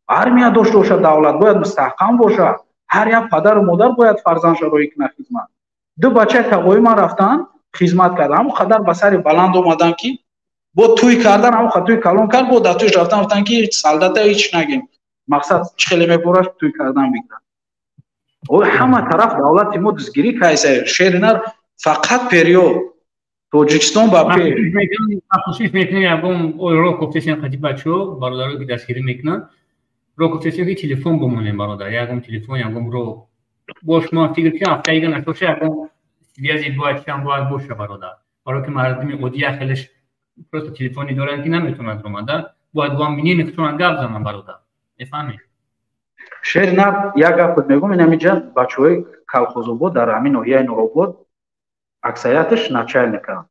Армия дошта бошад давлат, бояд мустаҳкам бошад. Ҳар як падару модар бояд фарзандша роҳӣ кунад хизмат. 2 бачаи тағои ман рафтанд хизмат карданд. Ҳамон қадар ба сари баланд омаданд ки бо тӯй кардан, ҳамон қадар тӯй калон кард, бо дар тӯйш рафтан гуфтанд ки солдата ҳеч нагем. Мақсад чӣ хеле мебораш тӯй кардан бигиранд. Ҳама тараф давлати мо дастгирӣ кайса. Шери нар фақат период Тоҷикистон ба пеш. Кӯшиш мекунем ягон роҳ кофтесем қади бачаҳо, бародаро ки дастгирӣ мекунанд. Роҳ кофтесем ки телефон бимонем бародар, ягон телефон, ягон роҳ. Бош мо фикр кунем ҳафтаига нашоша ягон связи бояд чиам бояд боша бародар. Барои ки мардуми оддӣ як хелеш просто телефони доранд ки наметавонад омада, бояд бо ҳам минени худшонам гап зананд бародар. Мефаҳмед? Шери нар як гап мегӯм, ин ҳаминҷа бачаҳои колхозобод дар ҳамин ноҳияи Нуробод аксарияташ начальниканд.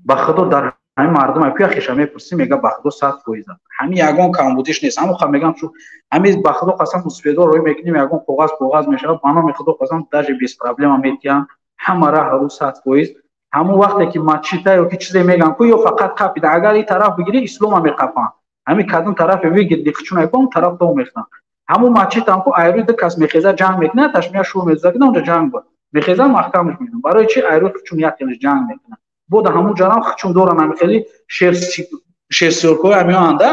Ба худо дар ҳамин мардум айпӯя хеша мепурсӣ, мега ба худо 100%. Ҳамин ягон камбудиш нест. Ҳамон ха мегам чу ҳамин ба худо қасам мусфедор роҳӣ мекунем, ягон коғаз мешавад, ба номи худо қасам даже без проблема метиҳанд. Ҳама раҳ рӯ 100%. Ҳамон вақте ки масҷида ё ки чизе меган ку ё фақат қапида, агар ин тараф бигирӣ ислома меқапанд. Ҳамин кадом тарафе бигирӣ диқчун айкон тараф то мехтанд. Ҳамон масҷид ҳам ку айрӯи ду кас мехеза ҷанг мекунад, ташмия шур мезанад ки онҷо ҷанг буд. Мехеза маҳкамаш мекунад. Барои чи айрӯи хучун як хелеш ҷанг мекунад? Бо да ҳамон ҷарам хучун доран ҳамин хели шерсиёркҳои ҳамиёанда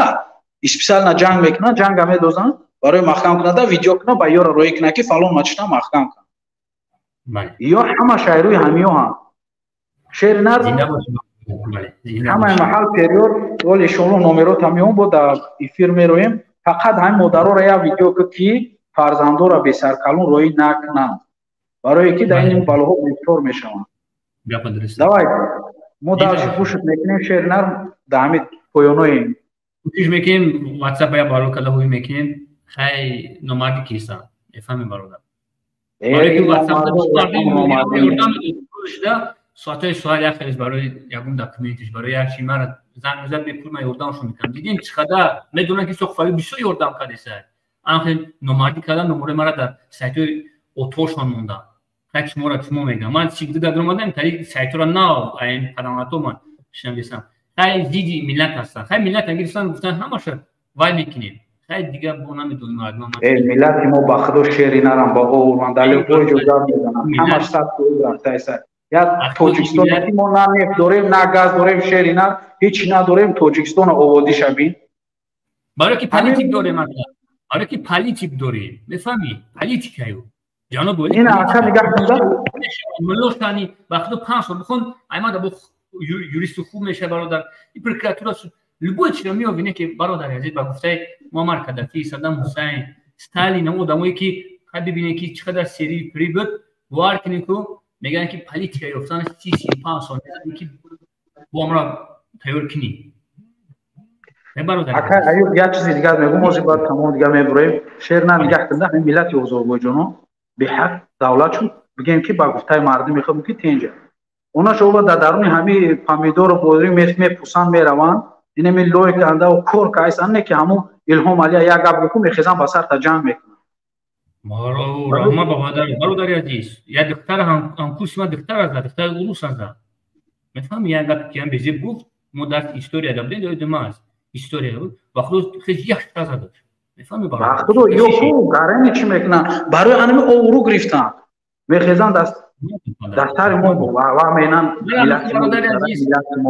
специально ҷанг мекунанд, ҷанга медозанд барои маҳкам кунада, видео кунад, ба ёра роҳӣ кунад ки фалон масҷидам маҳкам кунад. Ё ҳамаш айрӯи ҳамиёанд. Шери нар ҳамаи маҳал период вале иншоаллоҳ номерот ҳамиён бо дар эфир мероем. Фақат ҳамин модароро як видео кун ки фарзандоро бесаркалон роҳӣ накунанд, барое ки дар ин балоҳо гирифтор мешаванд. Давай мо дальше гӯшт мекунем. Шери нар дар ҳамин поёноем кӯшиш мекунем WhatsApp я баро када ҳуй мекунем. Хай номардӣ кисан мефаҳмем бародар. Барое ки WhatsApp соатҳои соат як хелеш барои ягон документиш, барои як чи мара занг мезад, бепул ман ёрдамшон мекунам. Дидем чӣ қадар медонам ки соқфави бисёр ёрдам кардеса. Ан хел номардӣ кардан, номарои мара дар сайтҳои отошон монда. Хай шуморо шумо мегӯям. Ман сигди дар омадам, тари сайтҳоро нав айн падамато ман шинависам. Хай зидди миллат ҳастанд. Хай миллат гирифтан гуфтан ҳамаша вай мекунем. Хай дигар бо намедонем мардум. Миллати мо ба худо шери нарам ба овурман дар любой ҷо гап мезанам. Ҳамаш 100% рафтаиса. Як Тоҷикистон ки мо на нефт дорем, на газ дорем, шери на ҳеч надорем, Тоҷикистонро ободӣ шавем. Барои ки политик дорем ака. Барои ки политик дорем. Мефаҳмӣ? Политикаю. Ҷаноб Олӣ. Ин ака нигоҳ кунда. Муллошани ба худо 5 сол бихон, аймада бо юристу хуб меша бародар. И прокуратура любой чиро меобине ки бародари азиз ба гуфтаи Муаммар Каддафи, Саддам Ҳусайн, Сталин, он одамое ки хай бибине ки чӣ қадар серии при буд, бовар кунед ку мегӯянд ки политика ёфтан 35 сол ки бо амро тайёр кунӣ. Ака Аюб як чизи дигар мегӯм, ҳозир баъд тамом дигар мебуроем. Шер на нигоҳ кунда ҳамин миллати Озарбойҷоно беҳақ давлат шуд, бигем ки ба гуфтаи мардум мехоҳем ки тенҷа. Она шоба дар даруни ҳамин помидору бодиринг мепӯсанд мераванд, инами лой канда кор кайсан не ки ҳамун Илҳом Алия як гап гуфт, мехезан ба сарта ҷанг мекунанд. Раҳмат ба бародари азиз. Як духтар ҳамкурси ман духтар аст, духтари урус аст. Мефаҳми як гапе ки ҳам безеб гуфт, мо дарси история да будем, ёдам аст. История буд. Ба худо хез як таза дошт. Мефаҳми бародар? Ба худо ё ку гарани чӣ мекунанд? Барои анами обрӯ гирифтан. Мехезанд даст дар сари мо ва менан миллати мо.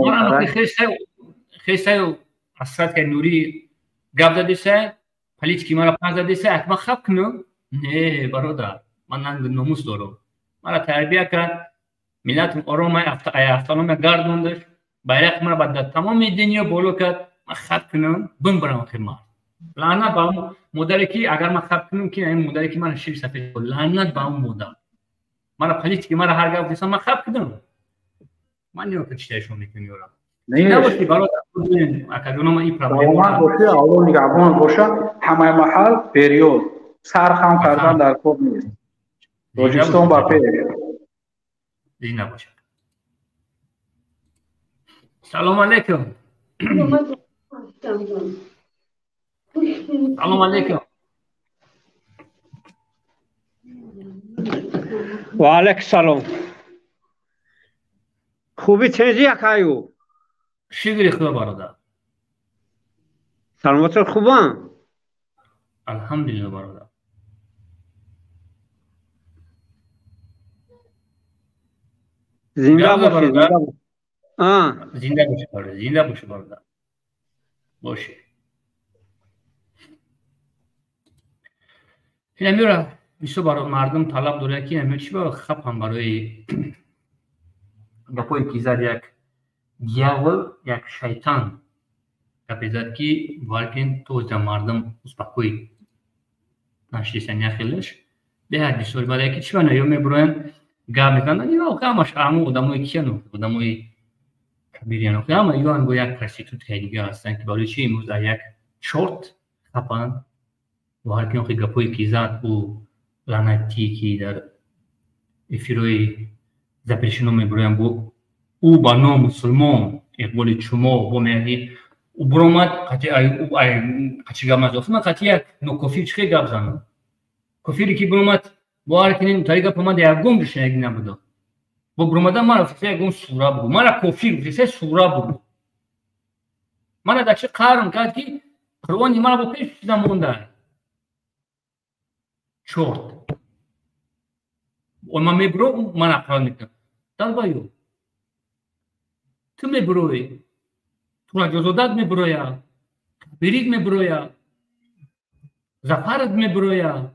Хесаю асрат ка нури гап задеса, политики мара пан задеса, акма хаб кунам? Не, бародар, ман нанг номус дорам. Мара тарбия кард, миллатам ором автономия гардондаш, байрақи мара ба тамоми дунё боло кард, ман хаб кунам, бимбарам охир мард. Лаънат ба он модаре ки агар ман хаб кунам, ки ин модаре ки мана шири сафед, лаънат ба он модар. Мара политики мара ҳар гап десам, ман хаб кунам. Ман нигоҳ кун читаи шумо мекунам ёрам. Набоши бародар, акаҷонома ин проблема. Саломат бошӣ, Аллоҳ нигаҳбонат боша. Ҳамаи маҳал период. Сар хам кардан дар кор нест. Тоҷикистон ба пеш. Зинда бошад. Салом алейкум. Салом алейкум. Ва алейкум салом. Хуби тензи акаю? Шукри худо бародар. Саломатон хубан? Алҳамдулилло бародар. Зинда бошед, зинда бошед. Зинда бошед бародар, зинда бошед бародар. Бошед. Инамира бисёр барои мардум талаб дорад ки инамира чӣ ба хапам барои гапое ки зад як дьявол, як шайтан гапе зад ки балкин то за мардум успокоит нашисан яхелаш беҳад бисёр барои ки чӣ ба ё мебуроянд гап мезананд, ё ҳамаш ҳамон одамои кияну одамои кабирияну ҳама ё анго як проституткаи дига ҳастанд ки барои чӣ имрӯз дар як чорт хапанд ва ҳар ки охи гапое ки зад ӯ лаънатӣ ки дар эфирҳои запрещено мебуроянд бо ӯ ба ном мусулмон иқболи чумо бо меяги ӯ буромад қати гап назад. Ман қати як нокофир чӣ хел гап занам? Кофире ки буромад бо ҳар ки тари гап омад ягон гушнаги набуда. Бо буромада мара гуфта ягон сура бугу. Мара кофир гуфта сура бугу. Мара дар чӣ қарм кард ки Қуръони мара бо пеш шуда монда. Чорт. Ман мебурам, ман ақрон мекунам. Далбаю. Ту мебуроӣ. Тураҷозодат мебуроя. Кабирик мебуроя. Зафарат мебуроя.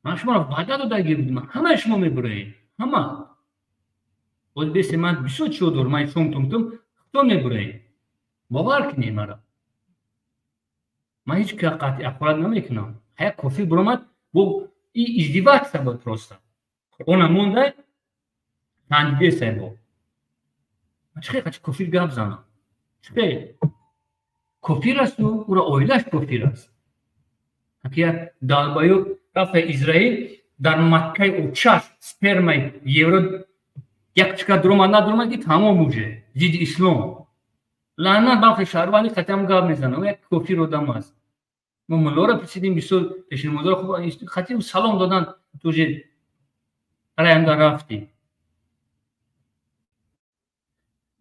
Ман шуморо ваъда додаги будам. Ҳамаи шумо мебуроед. Ҳама. Боз бесе ман бисёр чиҳо дорам. Ман шом тумтум худо мебуроед. Бовар кунед маро. Ман ҳеҷ ка қатъи ақорат намекунам. Як кофир буромад бо и издеваться буд просто. Қуръона монда хандидесай бо. Ман чӣ хел кофир гап занам? Чӣ хел? Кофир аст ӯ, ӯро оилааш кофир аст. Аки як далбаю рафта Израил дар Маккаи очаш спермаи евро як чика дуромад надуромад ки тамом уже зидди ислом. Лаънат бахши шаҳрванди қатъиам гап мезанам. Як кофир одам аст. Мо муллоро пурсидем бисёр пешнамозоро хуб қатъи салом додан ту уже раянда рафтӣ.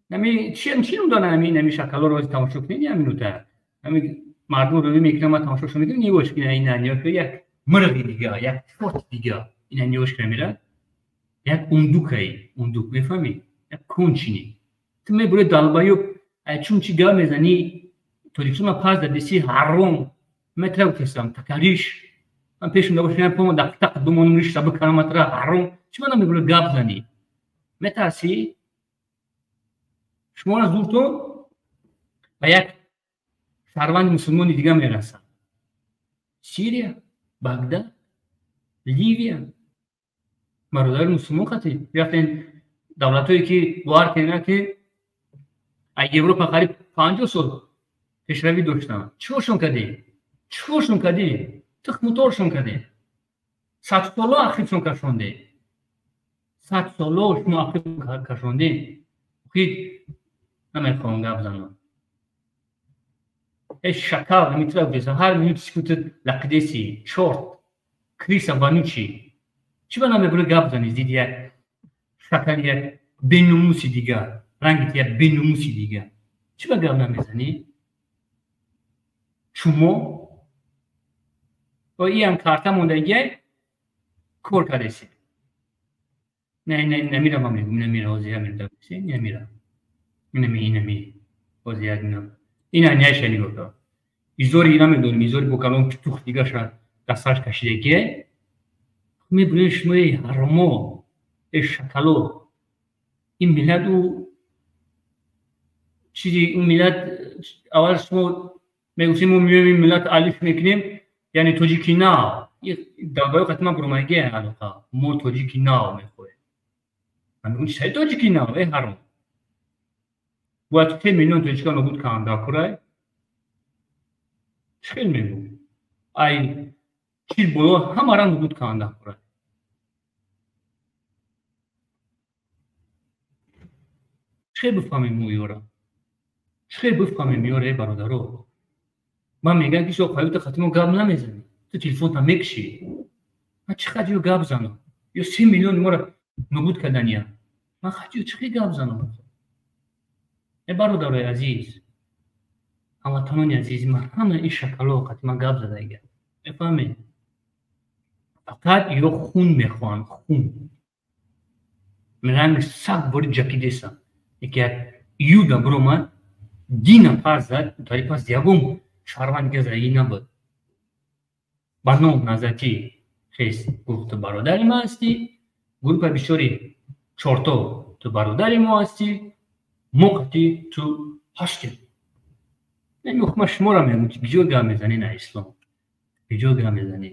Нами чи ном доранд ами нами шакалоро ози тамошо кунед як минута. Ами мардум рӯй мекунанд, ман тамошошон мекунам, нигоҳш кунед ина нигоҳ кунед як мирғи дига, як чорти дига ина нигоҳш кунед мера. Як ундукай, ундук мефаҳмӣ? Як кончини. Ту мебурӣ далбаюб, чун чи гап мезанӣ, Тоҷикистон пас дадеси ҳаром. Метра гуфтам такариш. Ман пешум набошам, помо дақтақ бимонам ришта биканам матра ҳаром. Чӣ мана мебурӣ гап занӣ? Метарсӣ? Шуморо зуртон ба як шаҳрванди мусулмони дига мерасад. Сирия, Багдад, Ливия. Бародари мусулмон қатӣ рафтен давлатҳое ки бовар кунед ки аз Европа қариб 50 сол пешравӣ доштанд. Чикоршон кардем? Чикоршон кардем? Тухмуторшон кардем. 100 соло ақибшон кашондем. 100 соло шумо ақиб кашондем. Охир намехоҳам гап занам. Эй шакал намитра гуфтам ҳар минут сикутат лақидеси, чорт, криса вонючий. Чӣ ба намебурӣ гап занӣ зидди як шакали як Беномуси дигар, ранги як беномуси дигар. Чӣ ба гап намезанӣ? Шумо ва иам карта мондагиай кор кардесед. Не, не, намира ман мегӯм, намира ҳозир ҳамин намира. Инами, инами. Ҳозир як инам. Ина няша нигоҳ кар. Изори намедонем, изори бо калон питух дигаша дасташ кашидагиай. Мебинед шумо эй ҳаромо, эй шакало. Ин миллат ӯ чизи ӯ миллат аввал шумо мегуфтем мо меоем ин миллат алиф мекунем, яъне тоҷики нав. Далбаё қати ман буромадагиай алоқа. Мо тоҷики нав мехоҳем. Ман мегӯм чӣ тоҷики нав, эй ҳаром. Бояд 3 миллион тоҷика нобуд кунанд дар курай. Чӣ хел мегӯм? Ай чил боло ҳамаро нобуд кунанд дар курай. Чӣ хел бифаҳмем мо ёра? Чӣ хел бифаҳмем ёра, эй бародаро? Ман мегӯям ки шумо қаюта қати мо гап намезанӣ. Ту телефонта мекушӣ. Ман чӣ қадр ё гап занам? Ё 3 миллион моро нобуд кардания. Ман қадр ё чӣ хел гап занам? Эй бародарои азиз, ҳамватанони азиз, ман ҳама ин шакало қати ман гап задагия. Мефаҳмед? Фақат ё хун мехоҳанд, хун. Ранги саг бори ҷакидесам. Яке як юда биромад, дина пас зад, тари пас ягон шаҳрванд дига задагӣ набуд. Ба ном назати хес гуфт ту бародари ман ҳастӣ, гурӯҳи бисёри чорто ту бародари мо ҳастӣ, мо қати ту ҳастем. Намехоҳам ман шуморо мегӯм, ки биҷо гап мезанӣ на ислом, биҷо гап мезанӣ.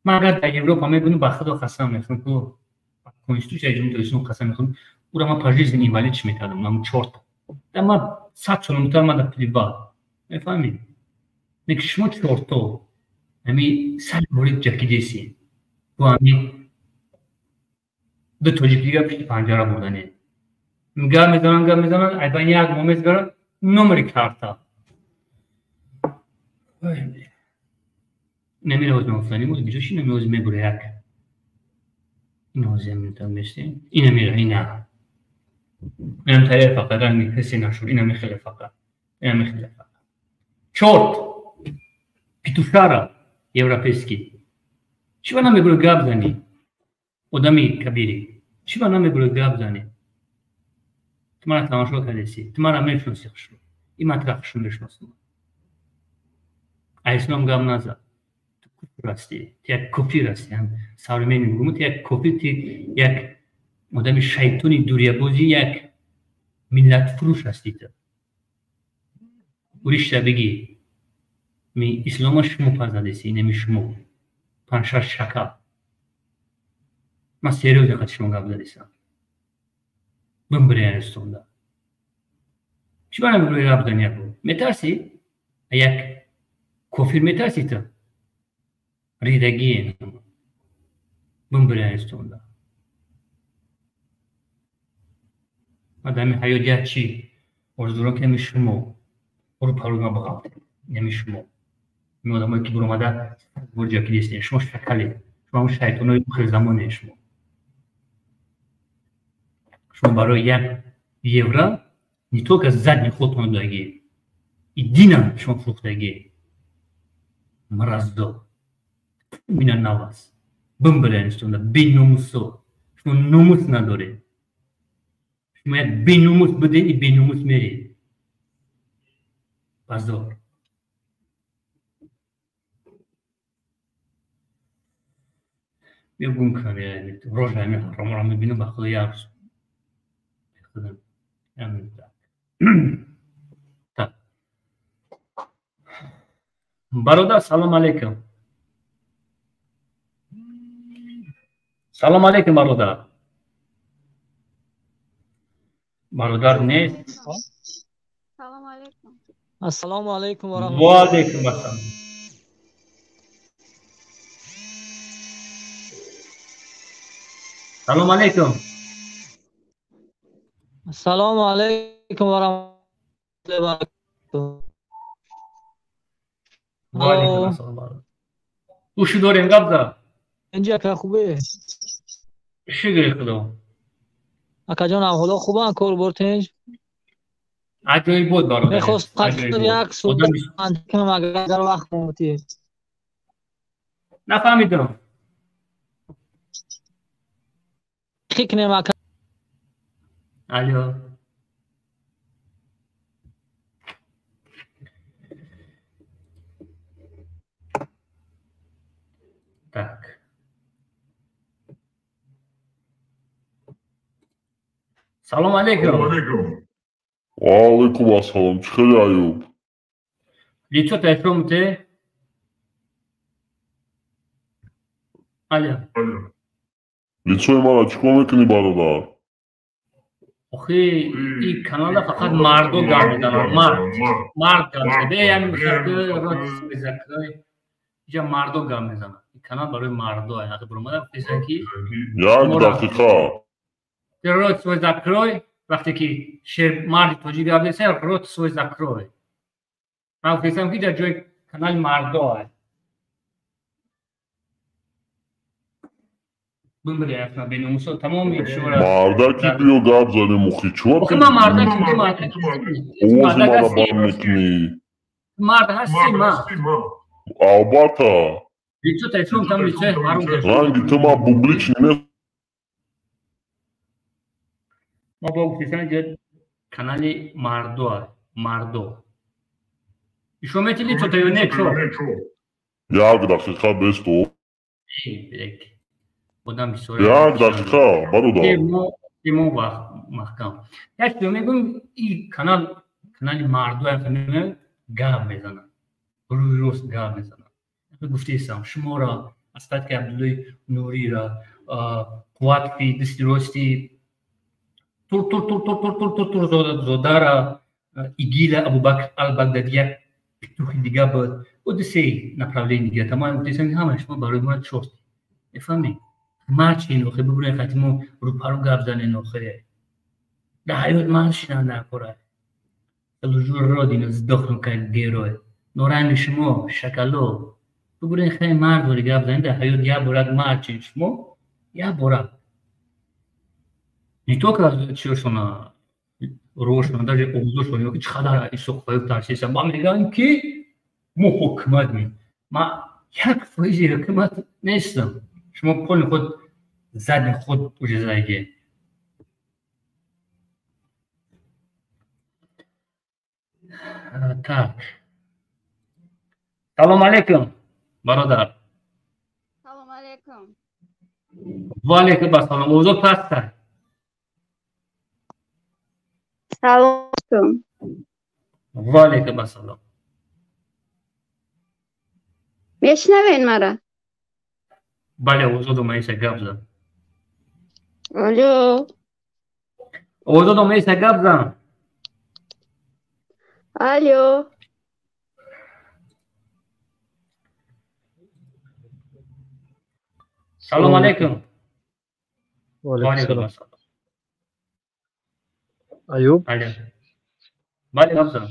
Ман агар дар Европа мебинам, ба худо қасам мехӯрам, ку ба конститутсияи Ҷумҳурии Тоҷикистон қасам мехӯрам, ура ман пожизненно инвалид чӣ мекардам, ман чорта. Да ман 100 соломтар ман дар плевать. Мефаҳмед? Лекин шумо чорто ҳами сад ворид ҷакидесӣ. Бо ҳами ду тоҷик дига пишти панҷара бурданед. Гап мезананд, гап мезананд, айбан як моҳ мезгаранд, номери карта. Намира ҳозир ман гуфтанӣ буд, биҷо ши нами ҳозир мебура як. Ин ҳозир минута местем. Ина мира, ина. Инам тариқ фақат ранги ҳисси нашуд, ина мехеле фақат. Ина мехеле фақат. Чорт! Петушара европейский. Чӣ ба намебура гап занӣ? Одами кабири. Чӣ ба намебура гап занӣ? Ту мара тамошо кардеси, ту мара мешиноси хушро. И ман тура хушро мешиносам. А ислом гап назад. Ту куфр ҳастӣ, ту як кофир ҳастӣ. Ҳам современный мегӯм, ту як кофир, ту як одами шайтони дурябозӣ, як миллатфурӯш ҳастӣ ту. Уришта бигӣ. Ми ислома шумо пас задеси, инами шумо. 5-6 шакал. Ман серьёзно қати шумо гап задесам. Бимбире арестонда. Чӣ ба намебури гап зани яко? Метарсӣ? Як кофир метарсӣ ту? Ридагие. Бимбире арестонда. Ман дар ҳамин ҳаёт як чӣ орзу дорам, ки ҳамин шумо рӯ парӯи ман бағалтед. Ҳамин шумо. Ин одамое ки буромада бор ҷакидестед, шумо шакалед. Шумо ҳамон шайтонои охирзамонед шумо. Шумо барои 1 евро не только задний ход додагӣ, и динам шумо фурӯхтагӣ. Мраздо. Мина на вас. Бимбиренистонда беномусо. Шумо номус надоред. Шумо як беномус будед и беномус меред. Позор. Биё гум кунам, рожа ҳамин ҳаромро мебинам, ба худо як рӯз. Так. Бародар, салом алейкум. Салом алейкум, бародар. Бародар нест. Салом алейкум. Ассалому алейкум ва Ва алейкум ассалом. Салом алейкум. Ассалому алейкум ва раҳматуллоҳи ва баракатуҳ. Ва алейкум ассалом. Гӯши дорем гап зад. Инҷа ка хубе? Шукри Худо. Акаҷон, аҳволо хубанд, корбор тинҷ? Аҷоиб буд, бародар. Мехостам як суҳбат кунам, агар вақт мумкин. Нафаҳмидам. Чӣ кунем, ака? Алло. Так. Салом алейкум. Ва алайкум ассалом. Чӣ хели, Аюб? Лицо тайфромте? Алло. Лицои мара чӣ кор мекунӣ, бародар? Охи, ин каналда фақат мардо гап мезананд. Мард. Мард гап мезанад. Бе ҳамин рот закрой. Инҷа мардо гап мезананд. Ин канал барои мардо. Ҳақи баромада гуфтесан ки як дақиқа. Рот свой закрой. Вақте ки шер марди тоҷик гап мезанад, рот свой закрой. Ман гуфтесам ки дар ҷои канали мардо. Бимбири афна беномусо тамоми шумора. Мардаки биё гап занем, охи чӣ? Охи ман мардаки, ту мардаки. Овози мара банд мекунӣ. Мард ҳасти ма. Албатта. Лицо тайфун там лицо ҳаром. Ранги ту ман публичный не. Ма бо гуфтесан ҷо канали мардо, мардо. Ишо мети лицо тайо не чо? Як дақиқа бесто. Эй, одам бисёр. Як дақиқа, бародар. Мо вақт маҳкам. Як чиз мегӯям, ин канал канали мардо гап мезанад. Рӯи рост гап мезанад. Гуфтесам, шуморо Астатки Абдуллои Нурира, Қувватфи дасти рости тур тур тур тур тур тур тур тур зодара, Игила Абубакр ал-Багдадӣ як петухи дига буд. Ӯ ду се направление дига. Тамом гуфтесам, ҳама шумо барои мо чост. Мефаҳмед? Мард шин охе, бибурен хати мо рӯпарӯ гап занен охе. Дар ҳаёт мард шинан дар кора. Лужур родина сдохну как герой. Норанги шумо шакало. Бибурен хай мард вори гап занен дар ҳаёт як борак мард шин шумо як борак. Не только чиёшона рошона, даже овозошона ё ки чӣ қадар исоқфоиб тарсисан. Ман мегӯям ки мо ҳукумат мем. Ман 1% ҳукумат нестам. Шумо полни худ задни худ уже заге. Так. Салом алейкум, бародар. Салом алейкум. Ва алейкум ассалом. Овозо паст. Салом алейкум. Ва алейкум ассалом. Мешнавед мара? Бале, овозодо маиса гап зан. Алло. Овозодо маиса гап зан. Алло. Салом алейкум. Ва алейкум ассалом. Аюб? Бале. Бале, гап зан.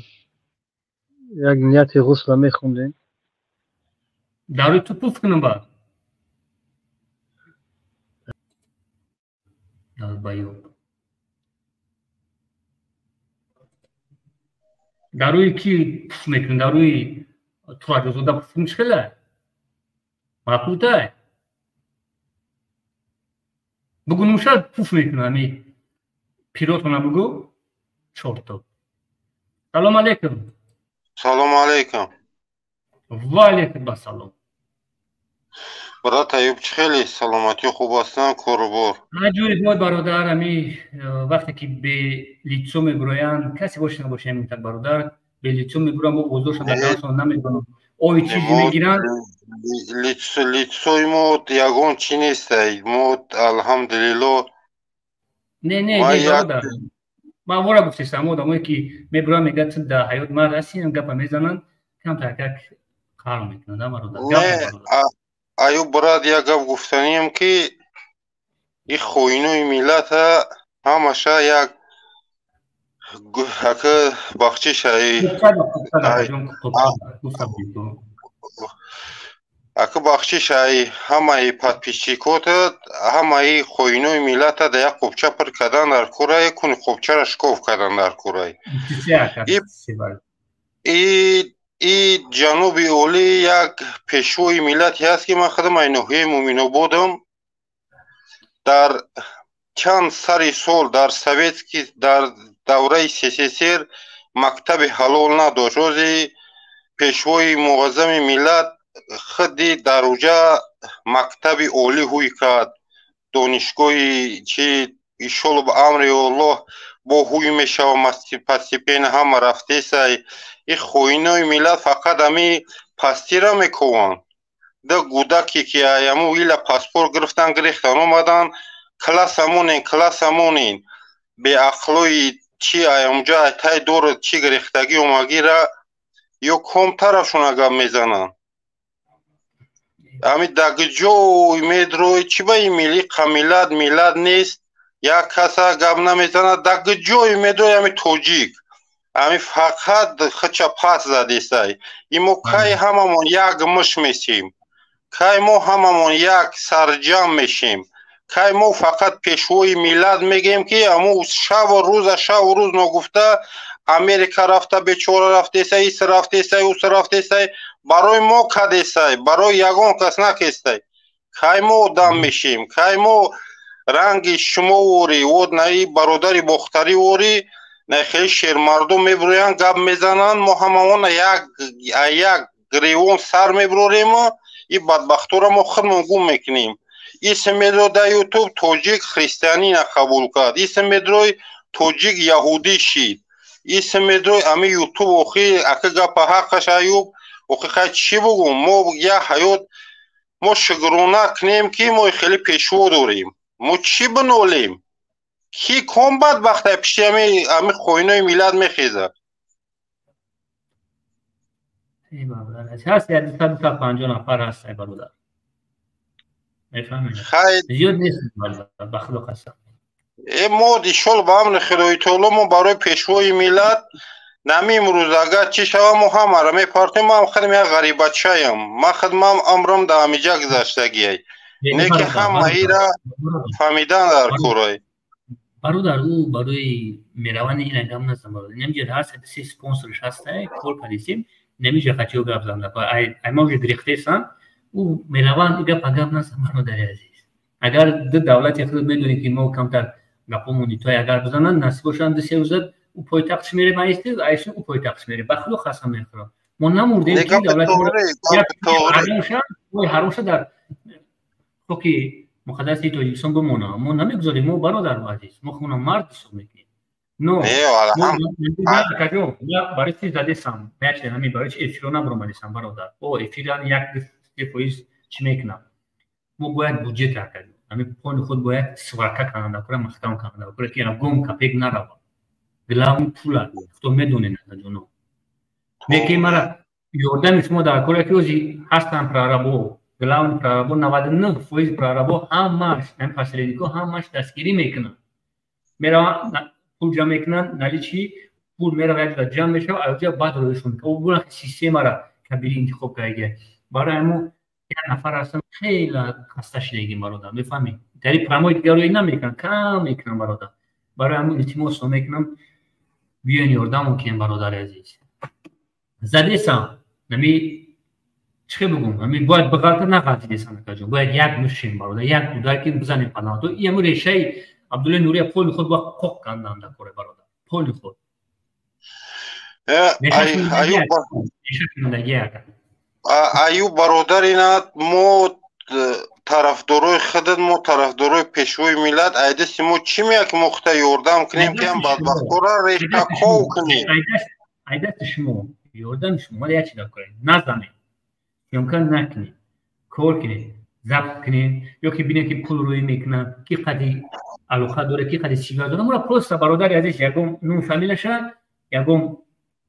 Як нияти ғусла мехондем. Дар рӯи ту пуф кунам ба. Долбоёб. Дар рӯи ки пуф мекунӣ? Дар рӯи Тураҷозода пуф кунӣ чӣ хела? Маъқултай? Бугу нӯша пуф мекунӣ, ҳами пиротона бугу чорто. Салом алейкум. Салом алейкум. Ва алейкум ассалом. Брат Аюб, чӣ хеле саломатӣ хуб ҳастанд, корубор? Аҷоиб мой бародар, ами вақте ки бе лицо мебуроянд, касе боша набоша, ами так бародар, бе лицо мебуроянд, мо овозошон дар даҳоншон намедонам. Ои чизе мегиранд? Лицои мо ягон чӣ нест, мо алҳамдулилло. Не, не, не, бародар. Ман вора гуфтестам, одамое ки мебуроянд, мегӯянд ту дар ҳаёт мард ҳастӣ, гапа мезананд, камтар как қарр мекунанд, бародар. Не, Аюб брат, як гап гуфтанием ки ин хоинои миллата ҳамаша як ака бахшиш Ака бахшиш ай ҳамаи подписчикота, ҳамаи хоинои миллата да як қопча пир кардан дар курай, куни қопчара шикоф кардан дар курай. И ҷануби олӣ як пешвои миллате ҳаст, ки ман худам ай ноҳияи Муминободам. Дар чанд сари сол дар советский, дар давраи СССР мактаби ҳалол надошт. Рӯзи пешвои муаззами миллат худи дар уҷа мактаби олӣ ҳуй кард, донишгоҳи чи, иншолло ба амри Аллоҳ бо ҳуй мешава постепенно, ҳама рафтесай. И хоинои миллат фақат ами пастира мекованд. Ду гудаке ки аяму ила паспорт гирифтан, гирифтан омадан, классамонен, классамонен, беақлои чи аямуҷа айтай дорад, чи гирифтагӣ омагира ё ком тарафшона гап мезананд. Ами дагҷой медрой, чи ба ин милли қамиллат миллат нест, як каса гап намезанад. Дагҷой медрой, ами тоҷик ами фақат хича пас задесай. Имо кай ҳамамон як муш месем, кай мо ҳамамон як сарҷам мешем, кай мо фақат пешвои миллат мегӯем, ки аму шаву рӯза, шаву рӯз ногуфта Америка рафта, бечора рафтесай, ис рафтесай, ус рафтесай, барои мо кадесай, барои ягон кас накестай. Кай мо одам мешем, кай мо ранги шумо ворӣ, вот наи бародари бохтарӣ ворӣ, на хеле шермардум мебурӯянд, гап мезананд, мо ҳамаона як як гиревон сар мебурорем, и бадбахтора мо худмон гум мекунем. Исм медро дар Ютуб тоҷик христианина қабул кард, исм медрой тоҷик яҳудӣ шид, исм медрой ами Ютуб. Охи ака гапа ҳаққаш Аюб, охи хай чӣ бугум, мо як ҳаёт мо шукрона кунем, ки мо хеле пешво дорем. Мо чӣ бинолем, ки ком бадбахта пишти ами хоинои миллат мехезад. Ҳаст 250 нафар ҳаст, ай бародар, мефаҳмед, зиёд нест, ба худо қасам. Мо иншолло ба амри Худои таоло мо барои пешвои миллат нами имрӯз агар чӣ шава, мо ҳамаро мепартем. Ман худам як ғарибачаям, ман худмам амрам дар ҳамиҷа гузаштагиай, не ки ҳамаира фаҳмидан дар корай. Бародар, ӯ барои меравани ина гап назан, бародар. Намиҷа ҳаст се спонсорш ҳаста, кор кардисем, намиҷа хачиё гап зан, ай ма уже гирифтесан, ӯ мераванд, и гапа гап назан, бародари азиз. Агар ду давлати худ медонӣ, ки мо камтар гапомони той агар бизананд, насиб бошанд, ду се рӯза ӯ пойтахтш мерем, айсти айсу ӯ пойтахтш мерем, ба худо қасам мехӯрам, мо намурдем, ки давлати ҳаромша дар хоки муқаддаси Тоҷикистон бимона, мо намегузорем. Мо бародару азиз, мо хуна мард ҳисоб мекунем. Но барои чи задесам ҳами, барои чи эфиро набуромадесам, бародар? О эфиран як фоиз чӣ мекунам? Мо бояд буҷет кардем, ҳами пони худ бояд сварка канада кура, маҳкам канада кура, ки ягон капек нарава. Главный пула худо медонед, ҷоно, не ки мара ёрдами шумо дар кора, ки ози ҳастан прорабо, главный прорабо, 99% прорабо ҳамаш ҳами посреднико ҳамаш дастгирӣ мекунанд, мераванд, пул ҷамъ мекунанд, наличи пул мерава, як ҷо ҷамъ мешава, аҷа баъд роишон мекунад. Системара кабири интихоб карда. Барои ҳамо як нафар ҳастам, хеле хаста шудагим, бародар, мефаҳмед, дар ин прямой дигароӣ намекунам, кам мекунам, бародар. Барои ҳамон илтимос мекунам, биёен ёрдамон кунем, бародари азиз. Задесам нами чӣ хел бигӯм, ами бояд биғалта нағалтидесам, акаҷон, бояд як мушем, бародар, як удар ки бизанем панаҳто и ҳамун решаи Абдуллои Нурия поли худ бояд қоқ кандан дар кори, бародар, поли худ. Аюб бародар, ина мо тарафдорои худат, мо тарафдорои пешвои миллат, айдаси мо чӣ меяд, ки мо хута ёрдам кунем, ки ҳам бадбахтора решаков кунем? Айдасти шумо, ёрдами шумо як чиза кунед: назанед, съёмка накунед, кор кунед, забт кунед, ё ки бинед, ки пул рӯӣ мекунад, ки қади алоқа дорад, ки қади сига дорад. Мора просто, бародари азиз, ягон нум фамилаша ягон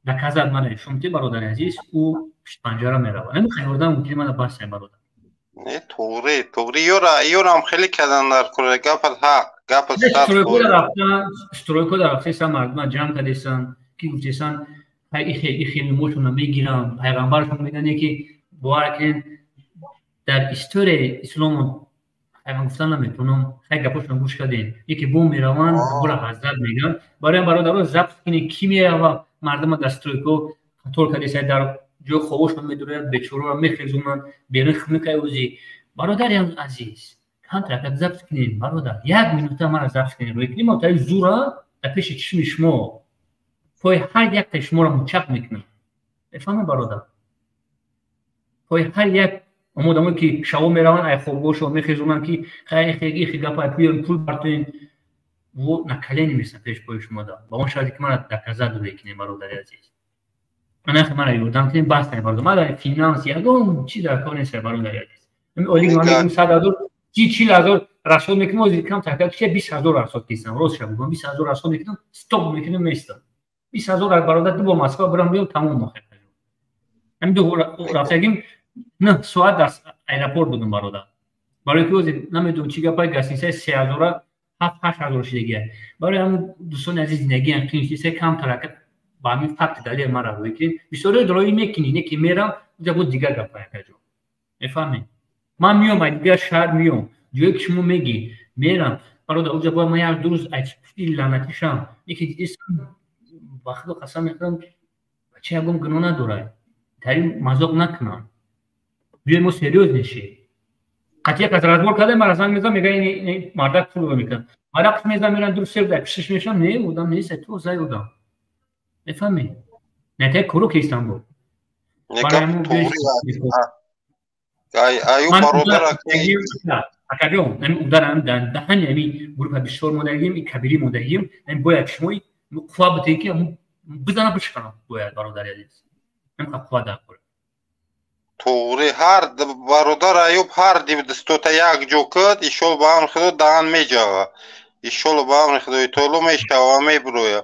доказать мана шумти, бародари азиз, ӯ пуштпанҷара меравад. Намехоҳ ёрдам мумкин мана басай, бародар. Не, туғри, туғри, ёра ёрам хеле кадан дар кура, гапат ҳақ, гапат сад. Стройкода рафтан, стройкода рафтесан, мардума ҷамъ кардесан, ки гуфтесан, ихе ихе мошона мегирам, пайғамбаршон мегӯянд, ки бовар кунед. Дар историяи ислому ман гуфта наметавонам, хай гапошон гӯш кардем. Яке бо мераванд, бура ҳазрат мегӯянд. Барои бародаро запт кунед, ки мерава мардума дар стройко қатор кардеса, дар ҷои хобошон медуранд, бечораро мехезонанд, берун хунукай ӯзи. Бародари азиз, камтар запт кунед, бародар, як минута мара запт кунед, рӯй кунед, мо таи зура дар пеши чишми шумо пои ҳар яктаи шуморо мучақ мекунам. Мефаҳмед, бародар? Пои ҳар як одамое ки шаво мераванд, ай хобгоҳшон мехезонанд, ки хай гапа пул бартоен, во на колени месам пеш пои шумо да. Ба он шарте ки мара доказать рӯй кунем, бародари азиз. Ман мара ёрдам кунем, бас ай бародар. Мара финанс ягон чиз дар кор нест, бародари азиз. Олик ман мегӯям 100 000, 40 000 расход мекунам, озир кам така чи 20 000 расход кистам. Рост ша бигӯям, 20 000 расход мекунам, стоп мекунам, местам. 20 000 бародар, ду бор Москва бирам биём, тамом охир. Ҳамин ду рафтагим 9 соат дар аэропорт будум, бародар. Барои ки озир намедонам чӣ гапай, гостиницаи 3000-а 7-8 ҳазор шидагия. Барои ҳамин, дӯстони азиз, зиндагиам қин шидиса, камтар ба ҳамин факти далел мара рӯй кунед. Бисёре роӣ мекунӣ, не ки мерам, уҷа буд дигар гапа, якаҷо. Мефаҳмед? Ман миём, ай дигар шаҳр миём, ҷое ки шумо мегӣ, мерам, бародар, уҷа бояд ман як ду рӯз ай пушти лаънатишам. Яке дидисам, ба худо қасам мехӯрам, бача ягон гуноҳ надорад. Тари мазоқ накунам. Биёй мо серьёз нешем. Қатъи як аз разбор кардем, мара занг мезанам, мега ин мардак пул мекунад. Мардак мезанам, мерам ду се дар пишиш мешам, не, одам нест, тозаи одам. Мефаҳмед? Не та кору ки Истанбул. Аюб бародар. Акаҷон, ами ударам дар даҳани ами гурӯҳа бисёр модагим, и кабирӣ модагим, ами бояд шумо қувва битед, ки бизана бишканам бояд, бародари азиз. Ами қувва дар кор. Туғри, ҳар бародар Аюб, ҳар дистота як ҷо кад, ишол ба амри худо даҳан меҷава. Ишоло ба амри худои таоло мешава, мебуроя.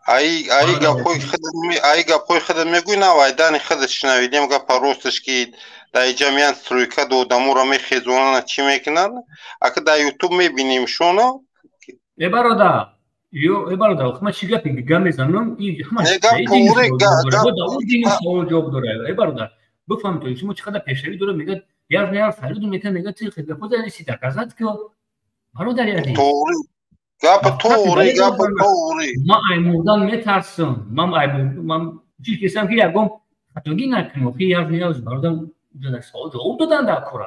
Аи гапҳои худат мегӯй, на вайдани худат шунавидем гапа росташ, ки дар иҷа меянд, стройка до одаморо мехезонанд, чӣ мекунанд, ака дар Ютуб мебинем шуно. Э бародар, ё э бародар, ма чӣ гапи гап мезанам, ҳама савол ҷавоб дорад. Э бародар, бифаҳм, то шумо чӣ қадар пешравӣ дорад, мегӯяд яр на яр фарёду мекунад, мегӯяд ти гапо зади, доказать ки, бародари азиз. Гапа тоғри, гапа тоғри. Ман ай мурдан метарсам, ман ай ман чиз кесам, ки ягон хатогӣ накунам. Охи яр на яр бародар савол ҷавоб додан дар кора.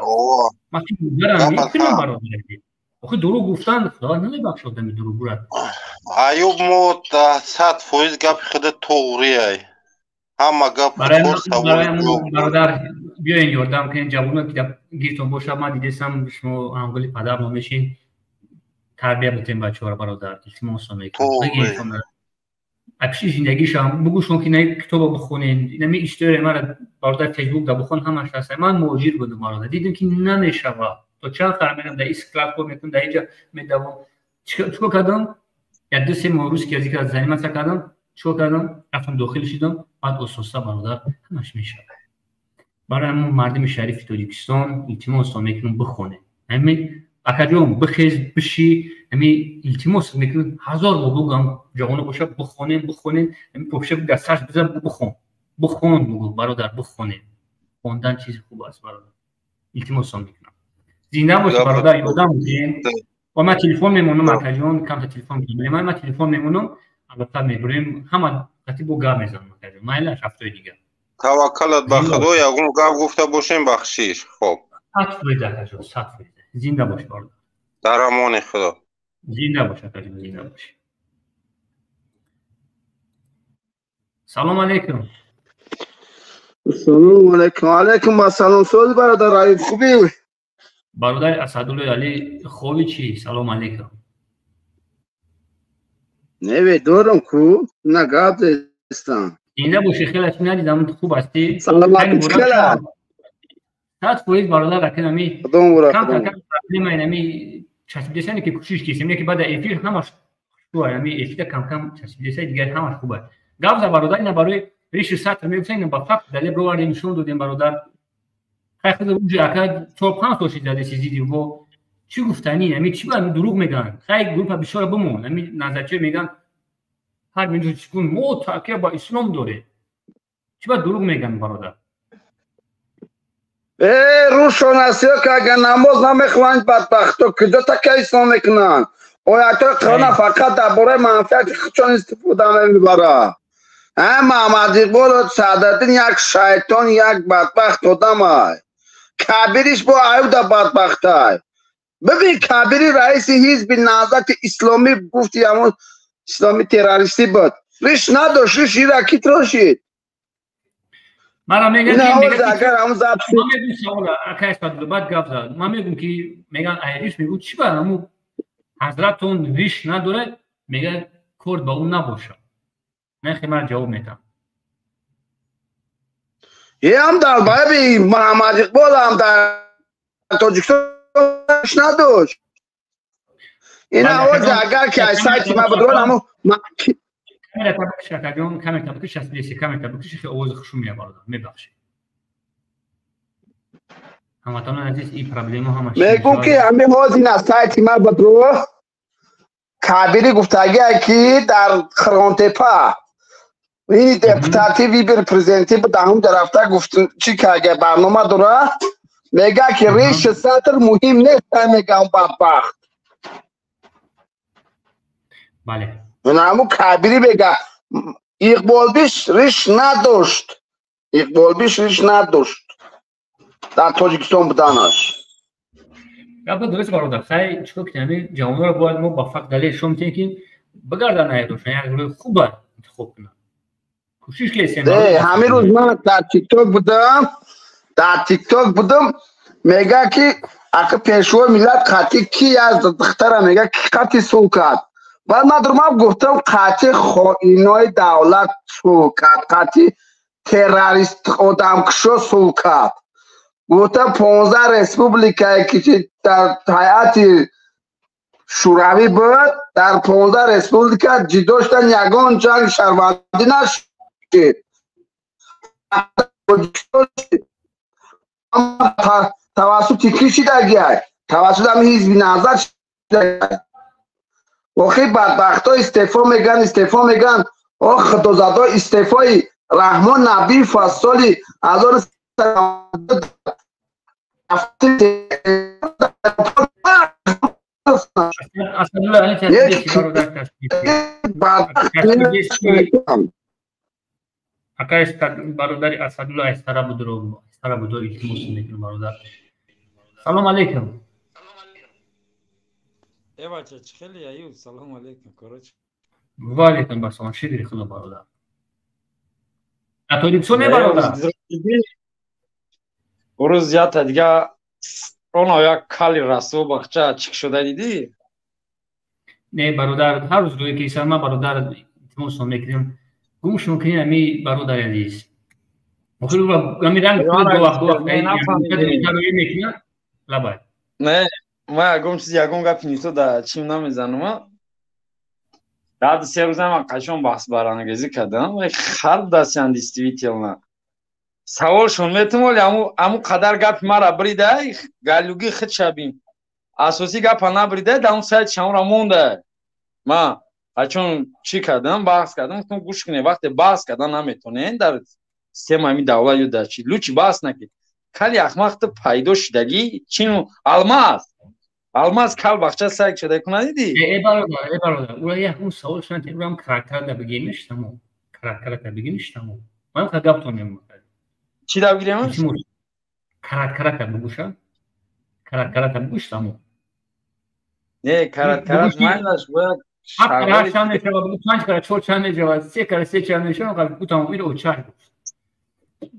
Ман ки мурдарам мекунам, бародари. Охи дурӯғ гуфтан худованд намебахшад одами дурӯғгӯра. Аюб, мо 100% гапи худа тоғри ай. Ҳама гап. Бародар, биёен ёрдам кунед ҷавоно, ки гиртон бошад. Ман дидесам, шумо ҳамгули падар мо мешин, тарбия бутем бачаҳоро, бародар, илтимосо мекунам. Апиши зиндагишам бугӯ шумо, ки на китоба бихонен, нами история мара, бародар, Фейсбук да бихон, ҳамаш ҳаст. Ман муҳоҷир будам, бародар, дидем, ки намешава. То чанд хара мерам, дар склад кор мекунам, дар инҷа медавам. Чикор кардам? Як ду се моҳ русский язык а заниматься кардам. Чикор кардам? Рафтам, дохил шидам, баъд ососта, бародар, ҳамаш мешавад. Барои ҳамон мардуми шарифи Тоҷикистон илтимосо мекунам, бихонед. Ҳамин акаҷон, бихез, биши, ҳами илтимос мекунам, ҳазор бор бугӯям, ҷавоно бошад, бихонем, бихонем. Ҳами попша дасташ бизан, бихон, бихон, бугӯ, бародар, бихонем. Хондан чизи хуб аст, бародар, илтимосо мекунам. Зинда бошед, бародар, ёрдам бутем. Ва ман телефон мемонам, акаҷон, камта телефон мемонам, ман телефон мемонам, албатта мебурем, ҳама қати бо гап мезанам, акаҷон, майлаш ҳафтаи дигар. Таваккалат ба худо, ягон гап гуфта бошем, бахшиш, хоб. 100%, акаҷон, 100%. Зинда бош, бародар. Дар амони худо. Зинда бош, акаҷон, зинда бош. Салом алейкум. Салом алейкум, алейкум ассалом. Соз, бародар Аюб, хубӣ? Бародари Асадуллои Али, хоби чӣ? Салом алейкум. Неве дорам ку, на гап зестам. Зинда бошӣ, хеле чӣ надидам, хуб ҳастӣ? Саломатӣ, чӣ? 100%, бародар, акин ами кам проблема ами часпидесане, ки кӯшиш кисем, ки баъд эфир ҳамаш хуб, ами эфира кам кам часпидеса, дигар ҳамаш хуб аст. Гап за, бародар, ина барои риши сатр мегуфтем, ина ба факт далел бировардем, нишон додем, бародар. Хай худ уҷа ака 4-5 сол шид задаси зиди во чӣ гуфтанӣ, ами чӣ ба дурӯғ мегӯянд? Хай группа бисёра бимон, ами назарчиё мегӯянд, ҳар минут чикун мо такя ба ислом дорем. Чӣ ба дурӯғ мегӯянд, бародар? Рӯшон аст ки агар намоз намехонанд, бадбахто куҷо така ислом мекунанд? Оятҳои Қуръона фақат дар бораи манфиати худшон истифода мебарад. Маҳмад Иқбол Саъдаддин як шайтон, як бадбахт одамай. Кабириш бо аюда бадбахтай. Бибин, Кабири раиси ҳизби Наҳзати Исломӣ, гуфти ҳамон исломи террористӣ буд. Риш надошт, риш ира ки трошид? Мара мегӯяд, агар ҳамон запси ман мегӯм, савола акай Садулло баъд гап зад. Ман мегӯм ки мегӯянд ай риш, мегӯ чӣ бар ҳамун ҳазратон риш надорад, мегӯяд кор ба ӯ набошад. Нахе мара ҷавоб медиҳам. Ҳам дар баби Муҳаммад Иқбол ҳам дар Тоҷикистон риш надошт. Ина ҳозир агар ки аз сайти ма бидрон ҳамун Камера табакиш, акаҷон, камера табакиш аст, неси камера табакиш, хеле овози хушу меяд, бародар, мебахшед. Ҳамватанони азиз, ин проблема ҳамаш мегӯм ки ҳамин ҳозир аз сайти ма бидро, Кабири гуфтагие ки дар Қирғонтепа ини депутати выбор президенти буд, ҳамунҷа рафта гуфт чӣ ки барнома дора, мега ки риши сатр муҳим нест, мегам бадбахт. Бале. Ҳамун Кабири мега Иқболбиш риш надошт. Иқболбиш риш надошт дар Тоҷикистон буданаш. Гапа дуруст, бародар. Хай, чикор кунем, ҳамин ҷавонҳоро бояд мо ба факт далел шом тиҳем, ки бигардан айдошан, як рӯи хуба интихоб кунанд. Кӯшиш кесем. Ҳамин рӯз ман дар Тикток будам, дар Тикток будам, мега ки ака пешвои миллат қатъи ки аз духтара мега ки қатъи сулҳ кард. Баъд ман дурмам гуфтам, қатъи хоинои давлат сулҳ кард, қатъи террорист одамкушо сулҳ кард. Гуфтам, 15 республикае ки дар ҳайати Шӯравӣ буд, дар 15 республика ҷидо шудан, ягон ҷанги шаҳрвандӣ нашид. Тавассути кӣ шидагиай? Тавассути ҳамин ҳизби Наҳзат шидагиай. Охи бадбахтҳо истеъфо мегӯянд, истеъфо мегӯянд. О худозадо, истеъфои Раҳмон Набиев аз соли Акай бародари Асадулло Айстара будро, Айстара будо, илтимос мекунам, бародар. Салом алейкум. Э бача, чӣ хеле, Аюб, салом алейкум, короче. Ва алейкум ассалом, шукри Худо, бародар. Тоҷикистон не, бародар? Рӯз ята дига оно як кали расо бахча чик шуда дидӣ? Не, бародар, ҳар рӯз рӯе ки сарма, бародар, илтимосон мекунем. Гум шумо кунед ами, бародари азиз. Охир ами ранг ду вақт ду вақт мекунад. Лабай. Не, ма ягон чиз, ягон гапи нисо да чим намезанам. Баъди 3 рӯза ман қашон баҳсбарангезӣ кардам. Хар дастян, действительно. Саволшон метум, оли аму қадар гапи мара бридай, галюги хид шабим. Асосӣ гапа набридай, дар он сайт шамра монда. Ма ҳачон чӣ кардам, баҳс кардам, гуфтам, гӯш кунед, вақте баҳс кардан наметонед дар система ҳамин давлат ё дар чӣ, лучи баҳс накед. Кали ахмақ ту пайдо шудагӣ, чину алмаз. Алмаз кал бахча сайк шуда куна дидӣ? Э бародар, э бародар, ура як он савол шудан, урам характер да бигемиш тамом. Характер да бигемиш тамом. Ман ха гаптон мемонад. Чӣ да бигирем? Карат карата бугуша. Карат карата бугуш тамом. Не, карат карат майлаш бояд. Ҳафт кара ҳашт чанд мешавад, бугу панҷ кара чор чанд мешавад, се кара се чанд мешавад, гу тамом, иро чаш гуфт.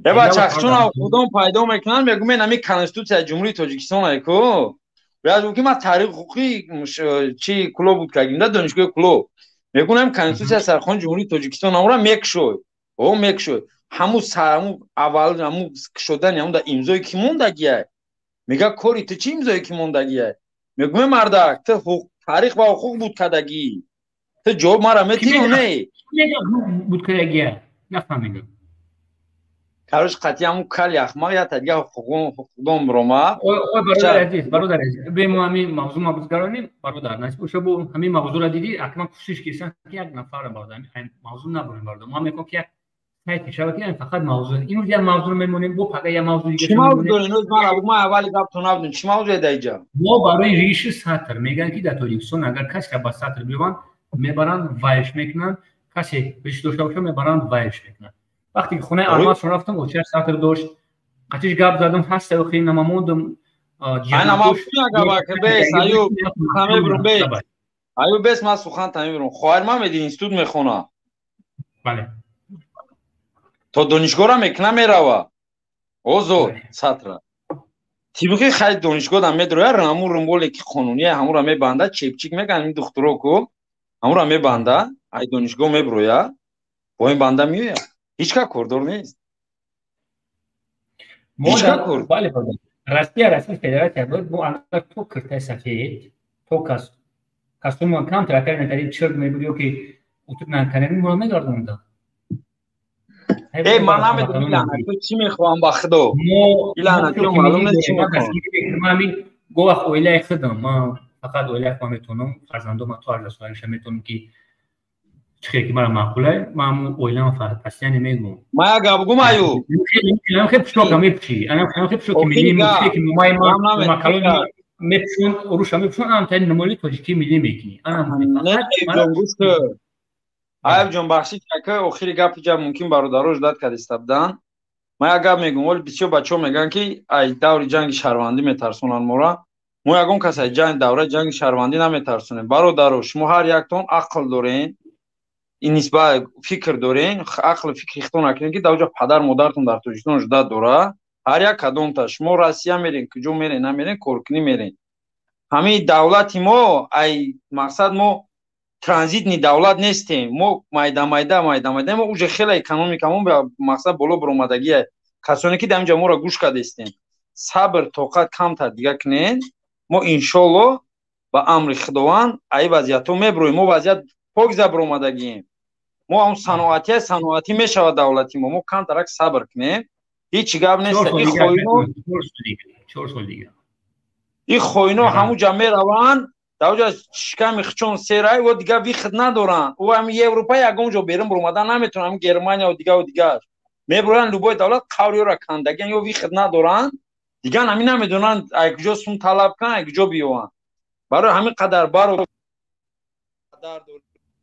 Э бача, чун худом пайдо мекунанд, мегӯм ин ҳамин конститутсияи Ҷумҳурии Тоҷикистон ай ку. Бояд гуфт ки ман таърих ҳуқуқи чи Кулоб буд кардем да донишгоҳи Кулоб. Мегӯм ҳамин конститутсия сархони Ҷумҳурии Тоҷикистон амра мекушой. О мекушой. Ҳамун ҳамун аввал ҳамун кушодани ҳамун да имзои ки мондагиай? Мега, кори ту чӣ, имзои ки мондагиай? Мегӯм, мардак, ту таърих ва ҳуқуқ буд кардагӣ. Ту ҷавоб мара метӣ ё не? Буд кардагия? Нафаҳмидам. Короче, қатъи ҳамун кали ахмақ ята дига ҳуқуқдон биромад. Ой, бародари азиз, бародари азиз, бе мо ҳамин мавзӯъ ма бизгаронем, бародар, насиб боша, бо ҳамин мавзӯъро дидӣ, акман кӯшиш кардам ки як нафар, бародар, мавзӯъ набурем, бародар. Ман мехоҳам ки як Кай шава ки фақат мавзӯъ. Имрӯз як мавзӯъ мемонем, бо пага як мавзӯи дига. Чӣ мавзӯъ дорем? Имрӯз ман аввали гап набудем. Чӣ мавзӯе дар инҷа? Мо барои риши сатр мегӯянд, ки дар Тоҷикистон агар касеро ба сатр биёбанд, мебаранд, вайш мекунанд. Касе риш дошта бошад, мебаранд, вайш мекунанд. Вақте ки хонаи армасшон рафтам, оча сатр дошт. Қатиш гап задам, ҳаста охи намамондам. Аюб, бес, ман сухан тамебирам. Хоҳар ман мединститут мехона. Бале. То донишгоҳра мекуна, мерава. Озод сатра. Тибқи хай донишгоҳ медроя, ҳамун румболе ки қонуние, ҳамура мебанда, чепчик меган ин духтуро ку, ҳамура мебанда, ай донишгоҳ меброя, бо ин банда меоя. Ҳеҷ ка кордор нест. Ҳеҷ ка кор. Бале, Россия Федерация буд, мо агар то киртаи сафед, то кас костюм камтар акар натари чирк мебуд ё ки утук накарем, моро мегардонданд. Эй, ман намедонам иланако чӣ мехоҳам, ба худо. Иланако маълум нест чӣ мехоҳам. Ман ҳамин гоҳ оилаи худам, ман фақат оилаи худам метавонам, фарзандом то 18 солагиша метавонам ки чӣ хел ки мара маъқулай, ман ҳамун оилаам пастияне мегӯм. Ман як гап гум, аю. Анам хел пӯшока мепӯшӣ, анам хел пӯшоки миллӣ, ки момаи ман макалони мепӯшон, уруша мепӯшон, анам тари намоли тоҷикӣ миллӣ мекунӣ. Аюб ҷон, бахшид, ака, охири гапи ҷа мумкин бародаро ждать кардиста буданд. Ман як гап мегӯм, оли бисёр бачаҳо мегӯянд, ки ай даври ҷанги шаҳрвандӣ метарсонанд моро. Мо ягон кас ай давраи ҷанги шаҳрвандӣ наметарсонем. Бародаро, шумо ҳар яктон ақл дорен, ин нисбат фикр дорен, ақлу фикри худтон накунед, ки дар ҷо падар модаратон дар Тоҷикистон ждать дора. Ҳар як кадомта шумо Россия мерен, куҷо мерен, намерен, коркунӣ мерен. Ҳамин давлати мо, ай мақсад, мо транзитный давлат нестем. Мо майда майда, майда майда, мо уже хеле экономикамон мақсад боло баромадагия. Касоне ки дар инҷа моро гӯш кардестем, сабр, тоқат камтар дига кунед. Мо иншолло ба амри Худованд ай вазъиятҳо меброем. Мо вазъият покиза баромадагием. Мо ҳам саноатия, саноатӣ мешавад давлати мо. Мо камтарак сабр кунем, ҳеҷ гап нест. И хоино ҳамуҷа мераванд, дар оҷа шиками хичон серай ва дигар выход надоранд. Ӯ ҳами Европа ягон ҷо берун баромадан наметавонанд. Ҳами Германия дигаву дигар мебуранд, любой давлат қавриёра кандагиан, ё выход надоранд. Дигар ҳамин намедонанд, ай куҷо сум талаб кунанд, ай куҷо биёванд. Барои ҳамин қадар бародар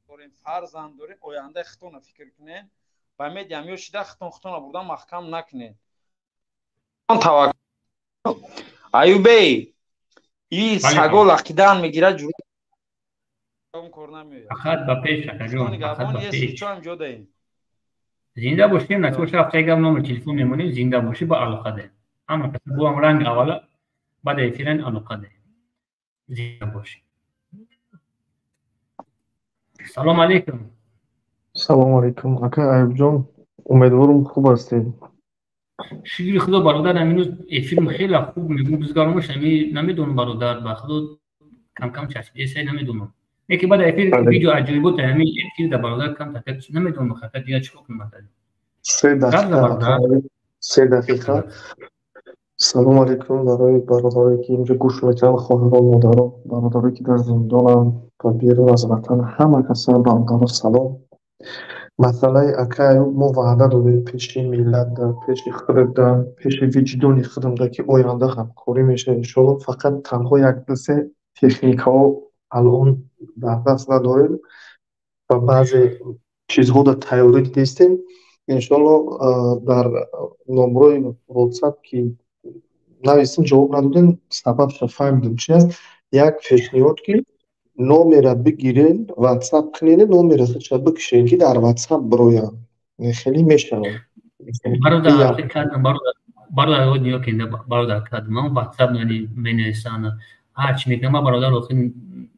дорем, фарзанд дорем, ояндаи хитона фикр кунем. Ба медиам ё шида хитон хитона бурдан маҳкам накунем. Аюбей, и саго лақидан мегирад, кор намеояд. Фақат ба пеш, акаҷон, фақат ба пеш. Зинда бошем, насиб боша, ҳафтаи гап номер телефон мемонем, зинда бошӣ, ба алоқа дем. Ҳама каса буам ранг аввала, баъд эфиран алоқа дем. Зинда бошӣ. Салом алейкум. Салом алейкум, ака Аюбҷон, умедворам, хуб ҳастед. Шукри Худо, бародар, ҳаминӯз эфирм хеле хуб мегӯм, бизгаромаш ҳами намедонам, бародар, ба Худо кам-кам часпидесай, намедонам. Яке баъд эфир видео аҷоибот ҳами эфир да, бародар, кам така намедонам, хата дигар чикор кунам. 3 дақиқа, 3 дақиқа. Салом алейкум барои бародарое, ки инҷо гӯш мекунанд, хоҳарон, модарон, бародарое, ки дар зиндонанд ва берун аз ватан, ҳама каса бародаро салом. Масъалаи ака Аюб, мо ваъда додем пеши миллат, пеши худда, пеши виҷдони худамда, ки оянда ҳамкорӣ мешавад, иншоалло. Фақат танҳо як дусе техникаҳо алон дар даст надорем ва баъзе чизҳо дар тайёрӣ дидистем. Иншоалло, дар номрои WhatsApp, ки нависем, ҷавоб надодем, сабабша фаҳмидем чи аст. Як пешниҳод, ки номера бигирен, WhatsApp кунед, номера худша бикушен, ки дар WhatsApp бироянд, хеле мешавад. Бародар, нигоҳ кунед, бародар, кардам ман WhatsApp менависанд, ҳарчи мекунам ман, бародар, охир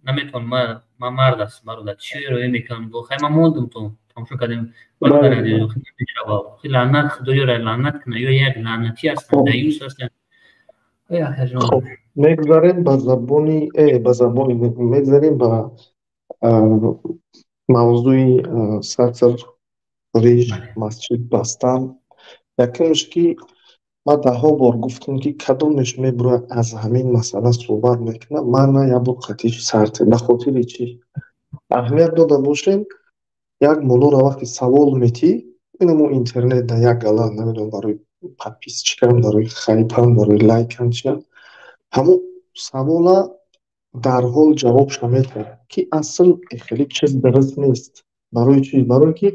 наметавонам. Ман мард ҳастам, бародар, чӣ роя мекунам? Хай, ман мондум, то тамошо кардем, бародар. Охир намешава. Охир лаънат, Худоёра лаънат кунад, ё як лаънатӣ ҳастанд, даюс ҳастанд. Хоб, мегузарем ба забони ба забони, мегузарем ба мавзӯи сатр, риш, масҷид бастан. Якумш, ки ман даҳҳо бор гуфтам, ки кадомеш мебурояд, аз ҳамин масъала суҳбат мекунам, ман на як бор қатиш сарте. Ба хотири чӣ? Аҳамият дода бошем, як муллоро вақте савол метӣ, Инамо интернет дар як гала, намедонам, барои подписчикам, барои хайпам, барои лайкам, чиам. Ҳамун савола дарҳол ҷавобша метавад, ки асл хеле чиз дуруст нест. Барои чӣ? Барое ки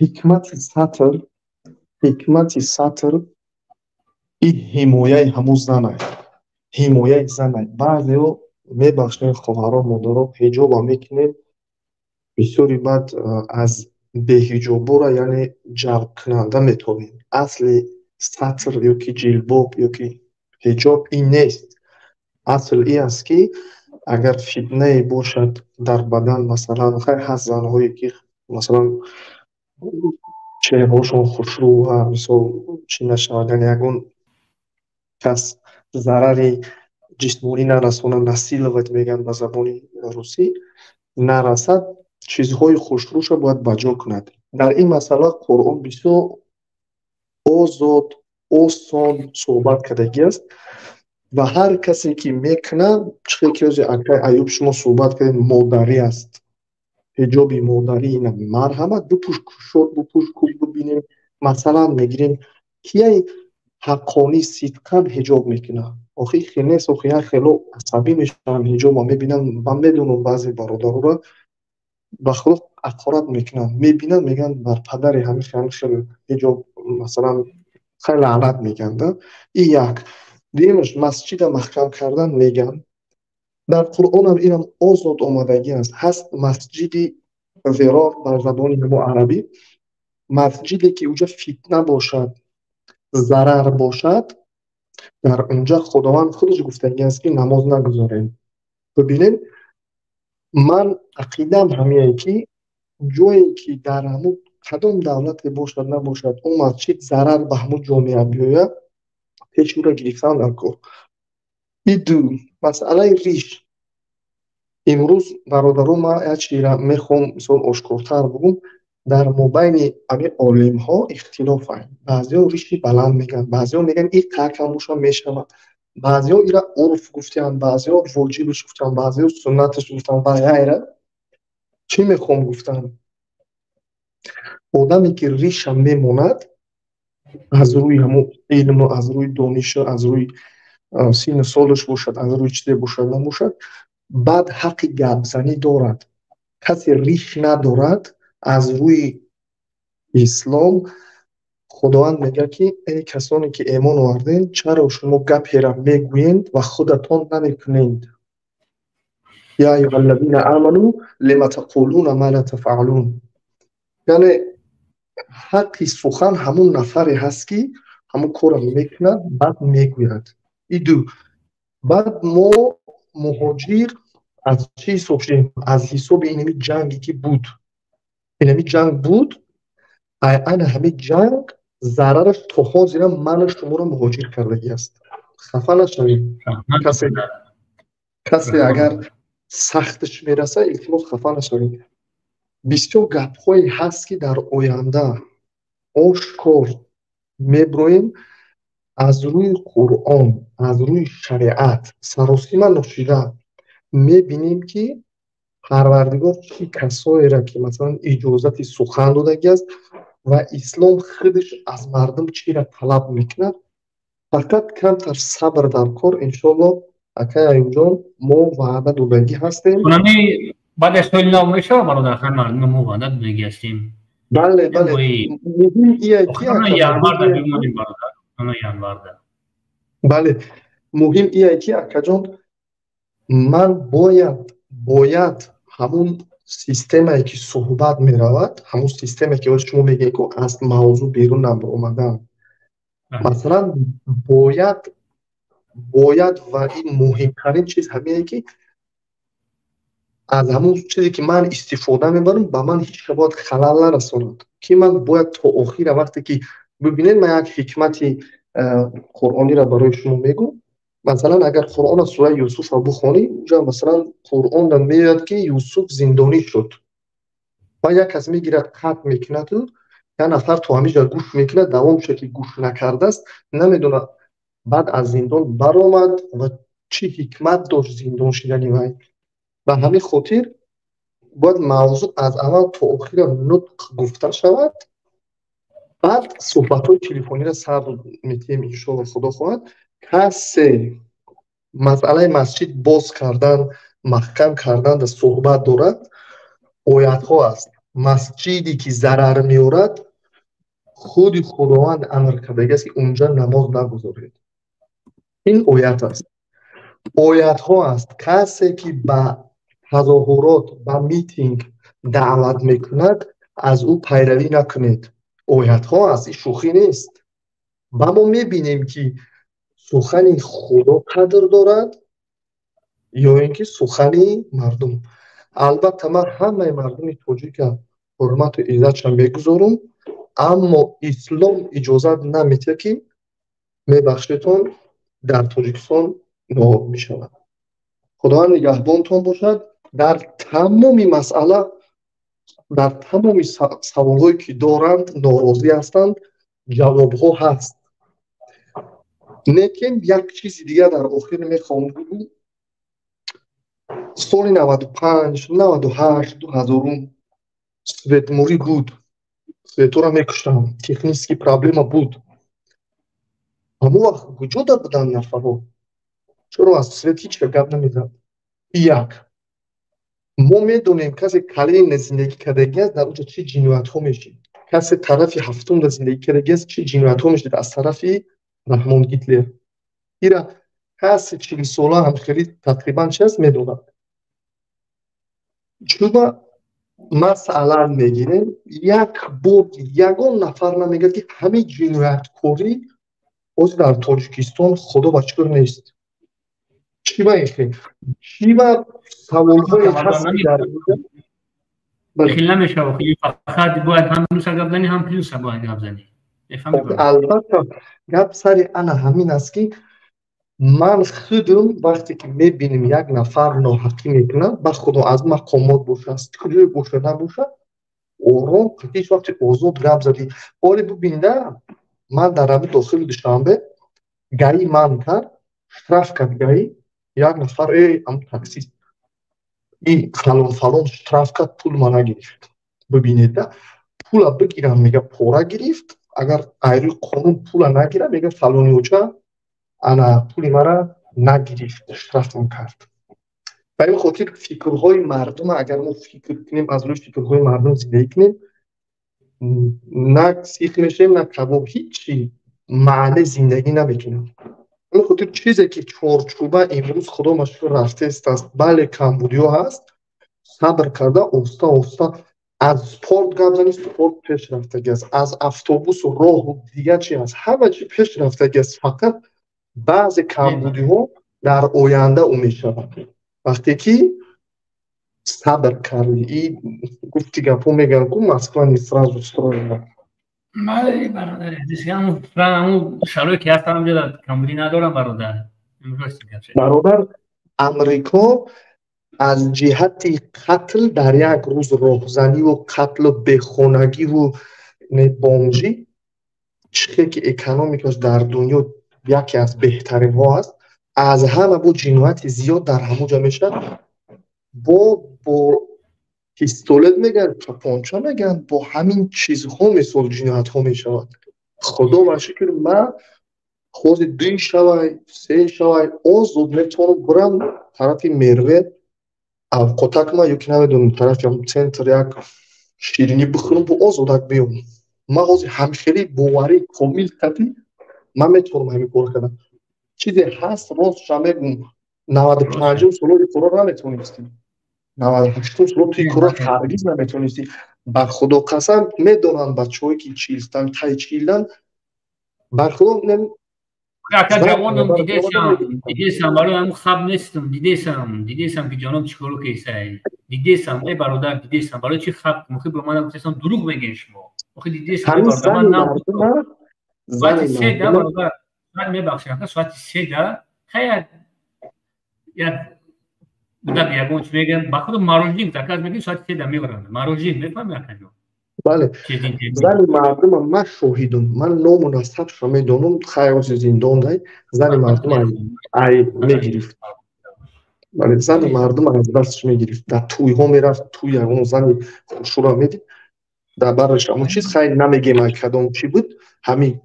ҳикмати сатр, ҳикмати сатр и ҳимояи ҳамун занай, ҳимояи занай. Баъзеҳо, мебахшед, хоҳаро, модаро, ҳиҷоба мекунем, бисёри баъд аз беҳиҷобора, яъне ҷалбкунанда метобем. Асли сатр ё ки ҷилбоб ё ки ҳиҷоб ин нест. Асл ин аст, ки агар фитнае бошад дар бадан, масалан, хайр, ҳаст занҳое ки, масалан, чеҳраҳошон хушрӯ ва мисол чӣ нашавад, яъне ягон кас зарари ҷисмонӣ нарасонад, насиловать мегӯянд ба забони русӣ, нарасад, чизҳои хушрӯша бояд ба ҷо кунад. Дар ин масъала Қуръон бисёр озод, осон суҳбат кардагӣ аст ва ҳар касе ки мекунад, чӣ ки ҳозир акай Аюб шумо суҳбат кардед, модарӣ аст, ҳиҷоби модарӣ. Ина марҳамат, бипӯш, кушод бипӯш, куб бибинем. Масалан мегирем, кияй ҳаққонӣ сидқан ҳиҷоб мекунад? Охи хел нест. Охи як хело асабӣ мешаванд, ҳиҷоба мебинанд. Ман медонам, баъзе бародароро ба худо ҳақорат мекунанд, мебинанд, мегӯянд бар падари ҳамин хел ҳиҷоб, масалан, хай, лаънат мегӯянд. И як. Дуюмаш, масҷида маҳкам кардан мегӯянд. Дар Қуръонам инам озод омадагӣ аст. Ҳаст масҷиди зирор бар забони мо арабӣ, масҷиде ки уҷа фитна бошад, зарар бошад, дар унҷа Худованд худаш гуфтагӣ аст, ки намоз нагузорем. Бибинем, ман ақидаам ҳамие, ки ҷое ки дар ҳамун кадом давлате бошад, набошад, он масҷид зарар ба ҳамун ҷомеа биёяд, пеши ӯро гирифтан дар кор. И ду, масъалаи риш. Имрӯз, бародаро, ман як чизро мехоҳам, мисол, ошкортар бугум. Дар мобайни ҳамин олимҳо ихтилоф анд. Баъзеҳо риши баланд мегӯянд, баъзеҳо мегӯянд и қакам боша мешавад, баъзеҳо ира урф гуфтаанд, баъзеҳо воҷибаш гуфтаанд, баъзеҳо суннаташ гуфтаанд ва ғайра. Чӣ мехоҳам гуфтан? Одаме ки риша мемонад, аз рӯи ҳамун илму аз рӯи донишу аз рӯи синну солаш бошад, аз рӯи чизе бошад, набошад, баъд ҳаққи гапзанӣ дорад. Касе риш надорад, аз рӯи ислом Худованд мегӯяд, ки эй касоне ки эмон овардед, чаро шумо гаперо мегӯед ва худатон намекунед? Я аюҳа аллазина аману лима тақулуна ма ла тафъалун. Яъне ҳаққи сухан ҳамун нафаре ҳаст, ки ҳамун корро мекунад, баъд мегӯяд. И ду. Баъд мо муҳоҷир аз чӣ ҳисоб шудем? Аз ҳисоби инами ҷанге ки буд. Инами ҷанг буд, ана ҳамин ҷанг зарараш то ҳозира ману шуморо муҳоҷир кардагӣ аст. Хафа нашавем. Касе агар сахташ мераса, илтимос, хафа нашавем. Бисёр гапҳое ҳаст, ки дар оянда ошкор меброем, аз рӯи Қуръон, аз рӯи шариат, саросима ношида мебинем, ки Парвардигор чӣ касоеро ки, масалан, иҷозати сухан додагӣ аст ва ислом худаш аз мардум чиро талаб мекунад. Фақат камтар сабр дар кор. Иншоалло, акай Аюбҷон, мо ваъда додагӣ ҳастем. Баъд аз соли нав мешавад, бародар, хай, мардума мо ваъда додагӣ ҳастем. Бале, бале, муҳим ие ки январда бимонем, бародар, январда. Бале, муҳим ие ки, акаҷон, ман бояд ҳамун системае ки суҳбат меравад, ҳамун системае ки ҳозир шумо мегӯед, ку аз мавзӯъ берун набаромадан, масалан, бояд ва ин муҳимтарин чиз ҳамине, ки аз ҳамун чизе ки ман истифода мебарам, ба ман ҳеҷ ка бояд халал нарасонад, ки ман бояд то охира. Вақте ки бибинед, ман як ҳикмати қуръониро барои шумо мегӯм. Масалан, агар Қуръона, сураи Юсуфро бихонӣ, уҷа, масалан, Қуръонда меояд, ки Юсуф зиндонӣ шуд ва як кас мегирад, қатл мекунаду як нафар то ҳамиҷа гӯш мекунад, давомша ки гӯш накардааст, намедонад, баъд аз зиндон баромад ва чӣ ҳикмат дошт зиндон шидани вай. Ба ҳамин хотир бояд мавзӯъ аз аввал то охира нутқ гуфта шавад. Баъд суҳбатҳои телефониро сар метиҳем, иншоалло, худо хоҳад. Касе масъалаи масҷид боз кардан, маҳкам кардан да суҳбат дорад, оятҳо аст. Масҷиде ки зарар меорад, худи Худованд амр кардагиаст, ки унҷа намоз нагузоред. Ин оят аст. Оятҳо аст. Касе ки ба тазоҳурот, ба митинг даъват мекунад, аз ӯ пайравӣ накунед. Оятҳо аст, ин шӯхӣ нест. Ба мо мебинем, ки сухани Худо қадр дорад ё ин ки сухани мардум. Албатта, ман ҳамаи мардуми тоҷика ҳурмату иззатша мегузорам, аммо ислом иҷозат наметиҳад, ки, мебахшедтон, дар Тоҷикистон ноором мешавад. Худованд нигаҳбонтон бошад. Дар тамоми масъала, дар тамоми саволҳое ки доранд, норозӣ ҳастанд, ҷавобҳо ҳаст. Лекин як чизи дигар дар охир мехоҳам бигӯм. Соли 95, 98, 2000-ум светмурӣ буд, светора мекуштанд, технический проблема буд. Ҳамон вақт куҷода буданд нафарҳо? Чаро аз свет ҳеҷ ка гап намезад? Як мо медонем, касе Калинина зиндагӣ кардагӣ аст, дар онҷо чӣ ҷиноятҳо мешид. Касе тарафи ҳафтумда зиндагӣ кардагӣ аст, чӣ ҷиноятҳо мешид аз тарафи Раҳмон Гитлер. Ира касе 40-сола ҳам хеле тақрибан чи аст, медонад. Чуба масъала мегирем, як бор ягон нафар намегӯяд, ки ҳамин ҷинояткорӣ ҳозир дар Тоҷикистон, худо ба чӣ кор нест. Чӣ ба ин хел? Чӣ ба саволҳое ҳаст, ки дар хел намешава? Фақат бояд ҳам минуса гап зани, ҳам плюса бояд гап зани. Албатта, гап сари ана ҳамин аст, ки ман худам вақте ки мебинем, як нафар ноҳақӣ мекунад, ба худо, аз мақомот бошад, аз куҷое бошад, набошад, ором ҳеҷ вақте озод гап задӣ. Оли бубинда, ман дар ҳами дохили Душанбе ГАИ ман кард, штраф кард ГАИ. Як нафар, ам таксист и фалон фалон штраф кард, пул ма нагирифт. Бибинеда, пула бигирам, мега, пора гирифт. Агар айрӯи қонун пула нагирам, мега, фалони оча ана пули мара нагирифт, штрафам кард. Ба ин хотир фикрҳои мардума агар мо фикр кунем, аз рӯи фикрҳои мардум зиндагӣ кунем, на сих мешавем, на кабоб, ҳичи маъне зиндагӣ намекунем. Ин хотир чизе ки чорчӯба имрӯз, худо ма шукр, рафтест аст. Бале, камбудиҳо ҳаст, сабр карда, оҳиста оҳиста. Аз спорт гап занӣ, спорт пеш рафтагӣ аст, аз автобусу роҳу дигар чи аст, ҳама чи пеш рафтагӣ аст. Фақат баъзе камбудиҳо дар оянда ӯ мешавад, вақте ки сабр кардӣ. И гуфти гапҳо мегӯянд ку, Москва не сразу строена. Бале, бародар, шароите ки ҳаст, ҳамҷода камбудӣ надорам, бародар. Бародар, Амрико аз ҷиҳати қатл дар як рӯз, роҳзаниву қатлу бехонагиву бомжӣ, чихе ки экономикаш дар дунё яке аз беҳтаринҳо аст, аз ҳама бо ҷинояти зиёд дар ҳамон ҷо мешавад. Бо пистолет мегӯянд, тапонча мегӯянд, бо ҳамин чизҳо мисол ҷиноятҳо мешавад. Худо ба шукр, ман ҳозир дуи шавай, се шавай, озод метавонам бирам тарафи Мерве авқотакма ё ки намедонам, тарафи центр як ширинӣ бихӯрам, бо озодак биём. Ман ҳозир ҳамхелӣ боварии комил кардӣ, ман метавонам ҳамин кор кардам. Чизе ҳаст, ростша мегӯм, 95-ум солҳои кора наметавонистем, 98-ум солҳо туи кора ҳаргиз наметавонистӣ. Ба худо қасам, медонанд бачаҳое ки чилтан, таи чилдан, ба худо. Ака, ҷавоном, дидесам, дидесам, барои ҳамун хаб нестам. Дидесам, дидесам, ки ҷаноб чӣ коро кесай. Дидесам, э бародар, дидесам. Барои чӣ хаб? Охи бо манам гуфтесам, дурӯғ мегӯед шумо. Охи дидесам, бародар, ман соати се да, бародар, соат, мебахшед, ака, соати се да хай як гап ягон чӣ мегӯям, ба худо, мороженик заказ мекунӣ, соати се да меоранд мороженик, мефаҳмӣ, акаҷон? Бале, зани мардума ман шоҳидум, ман ному насабшро медонам, хайроси зиндон дай, зани мардума ай мегирифт. Бале, зани мардума аз дасташ мегирифт, дар тӯйҳо мерафт, тӯй ягон зани хушура медид. Дар бараш ҳамон чиз хайр намегем, ай кадом чӣ буд, ҳамин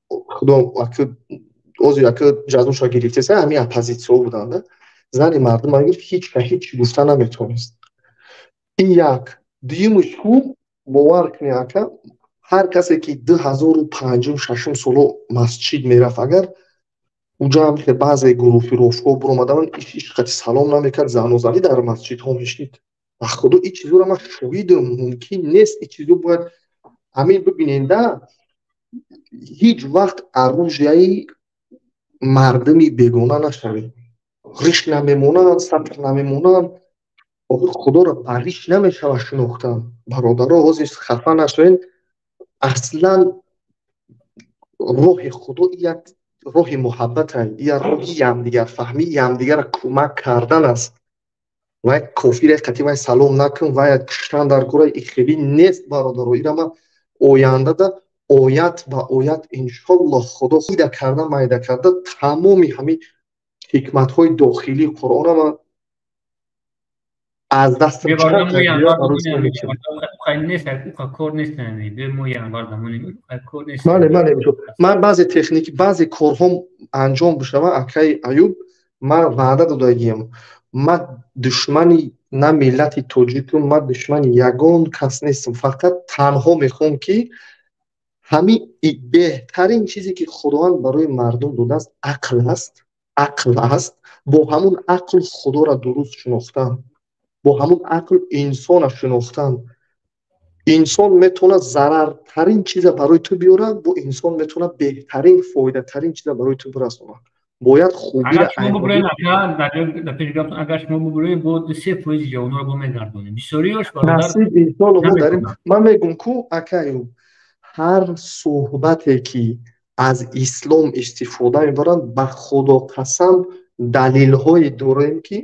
худо ози ака ҷазоша гирифтеса, ҳамин оппозитсияҳо буданда. Зани мардума гирифт, ҳеч ка ҳеч гуфта наметавонист. Ин як. Дуюмаш ку, бовар кунед, ака, ҳар касе ки 2005-ум, шашум соло масҷид мерафт, агар уҷа ҳам баъзе гурӯҳфирофҳо буромаданд, иш қати салом намекард, занозанӣ дар масҷидҳо мешид. Ба худо, ин чизҳоро ман шоҳидам, мумкин нест. Ин чизҳо бояд ҳамин бибиненда, ҳеҷ вақт оружияи мардуми бегона нашавед. Риш намемонанд, сатр намемонанд. Охир худоро ба риш намешавад шинохтан. Бародаро, ҳозир хафа нашавед, аслан роҳи худо як роҳи муҳаббат, як роҳи ямдигарфаҳмӣ, ямдигарро кӯмак кардан аст. Вай кофире қати вай салом накун, вай куштан дар кора ихелӣ нест, бародаро. Ира ман ояндада оят ба оят, иншоллоҳ, худо ида карда, майда карда, тамоми ҳамин ҳикматҳои дохилии Қуръона ман аз дастам. Бале, ман баъзе техники, баъзе корҳом анҷом бишава, акаи Аюб, ман ваъда додагиям. Ман душмани на миллати тоҷикум, ман душмани ягон кас нестам. Фақат танҳо мехоҳам, ки ҳамин беҳтарин чизе ки Худованд барои мардум додааст, ақл аст, ақл аст. Бо ҳамун ақл худоро дуруст шинохтан, бо ҳамун ақл инсона шинохтан. Инсон метавонад зарартарин чиза барои ту биёрад, бо инсон метавонад беҳтарин, фоидатарин чиза барои ту бирасонад. Бояд хубиро. Агар шумо бубуред, бо 3% ҷавонро бо мегардонем. Бисёриёш насиб, иншолло, мо дарем. Ман мегӯм ку, акаю, ҳар суҳбате ки аз ислом истифода мебаранд, ба худо қасам, далилҳое дорем, ки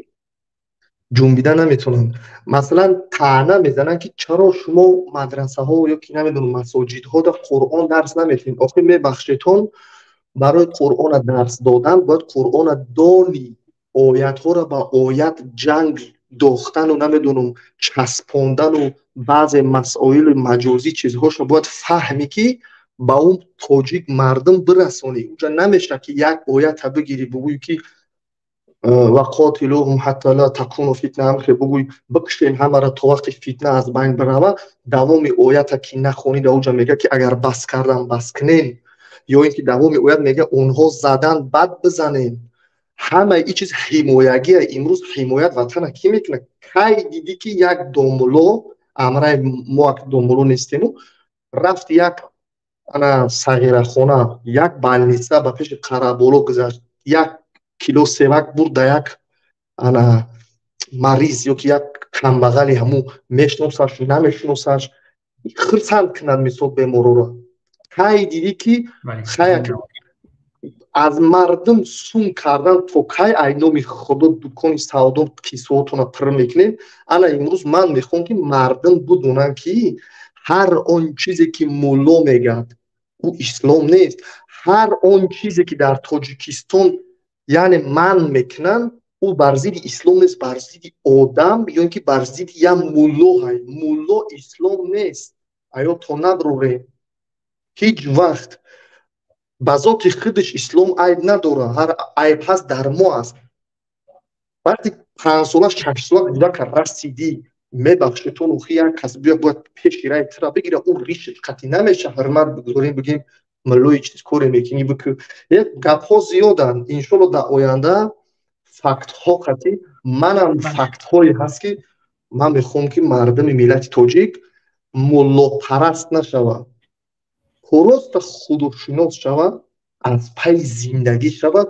ҷунбида наметавонанд. Масалан, таъна мезананд, ки чаро шумо мадрасаҳо ё ки намедонам масоҷидҳода Қуръон дарс наметиҳед. Охир, мебахшедтон, барои Қуръона дарс додан бояд Қуръона дони, оятҳоро ба оят ҷанг дохтану намедонам часпондану баъзе масоили маҷозӣ чизҳошро бояд фаҳмӣ, ки ба он тоҷик мардум бирасонӣ. Уҷа намешавад, ки як оята бигирӣ, бигӯӣ, ки вақотилуҳум ҳатта ла такуну фитна, ҳамхе бигӯй, бикушем ҳамаро то вақте фитна аз байн бирава. Давоми оята ки нахонӣ, дар уҷа мегӯяд, ки агар бас кардан, бас кунем, ё ин ки давоми оят мегӯяд, онҳо задан, бад бизанем. Ҳамаи ин чиз ҳимоягия. Имрӯз ҳимоят ватана кӣ мекунад? Кай дидӣ, ки як домуло, амраи мо домуло нестему, рафт як ана сағирахона, як больница ба пеши Қараболо гузашт, як кило севак бурд да як ана мариз ё ки як камбағали, ҳамун мешиносаш, намешиносаш, хирсанд кунад, мисол, бемороро? Кай дидӣ, ки хая аз мардум сум кардан? То кай ай номи худо дукони савдо кисоотона пир мекунем? Ана имрӯз ман мехоҳам, ки мардум бидонанд, ки ҳар он чизе ки мулло мегӯяд, ӯ ислом нест. Ҳар он чизе ки дар Тоҷикистон, яъне, манъ мекунанд, ӯ бар зидди ислом нест, бар зидди одам ё ин ки бар зидди як мулло ҳай. Мулло ислом нест, аё то наброрем. Ҳеҷ вақт ба зоти худаш ислом айб надорад, ҳар айб ҳаст, дар мо аст. Вақти 5-сола, 6-сола кӯдака расидӣ, мебахшедтон, охи як кас биё, бояд пеши раи тура бигира, ӯ ришат қатъӣ намеша, ҳурмат бигузорем, бигем, муллои чиз коре мекунӣ, бикӯ. Гапҳо зиёданд, иншолло, дар оянда фактҳо қатъӣ. Манам фактҳое ҳаст, ки ман мехоҳам, ки мардуми миллати тоҷик муллопараст нашавад, просто худошинос шавад, аз пайи зиндагӣ шавад,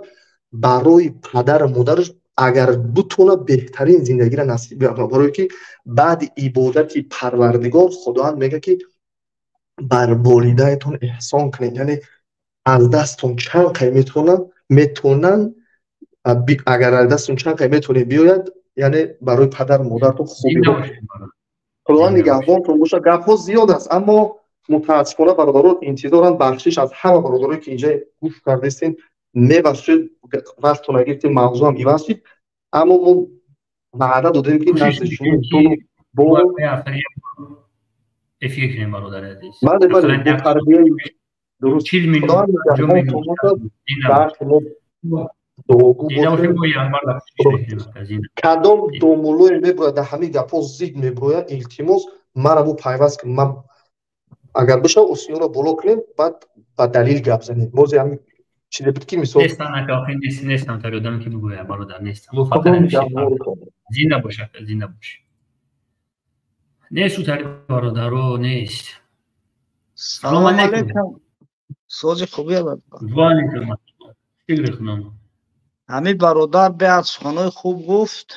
барои падару модараш агар бутонад беҳтарин зиндагиро насиб гардонад. Барое ки баъди ибодати Парвардигор Худованд мегӯяд, ки бар волидаятон эҳсон кунед, яъне аз дастон чанд қай метавонанд, метавонанд, агар аз дастон чанд қай метавонед биёяд, яъне барои падару модаратон хубиҳо. Худованд нигаҳбонтон бошад. Гапҳо зиёд аст, аммо мутаассифона бародарон интизоранд. Бахшиш аз ҳама бародарое, ки инҷа гӯш кардастен, мебахшед, вақтона гирифтем, мавзӯам иваз шид, аммо мо ваъда додем, ки назди шумо. эфир кунем, бародари азиз. Бале, бале, бо тарбияи дуруст. 40 минут, Худованд 50 минут. нигаҳбон дар шумо дуогӯ Зинда бошем, бошед. мо январ дар кӯшиш мекунем, ака, зинда. Кадом домуллое мебояд дар ҳамин гапҳо зид меброяд, илтимос, мара бу пайваст кун. Ман агар бишав, осиёро боло кунем, баъд ба далил гап занем. Бозе ҳамин чизе буд ки мисол Нестан, ака, охир нест, нестам тари одаме ки бигӯяд, бародар, нестам. Бо Худо фақат ҳамеша нигаҳбон кунад. Зинда бош, ака, зинда бош. Нест утари бародаро, нест. Салом Салом алейкум. алейкум. Сози хубе бародар. Ва алейкум ассалом. Шукр худо. Ҳамин бародар беҳад суханои хуб гуфт.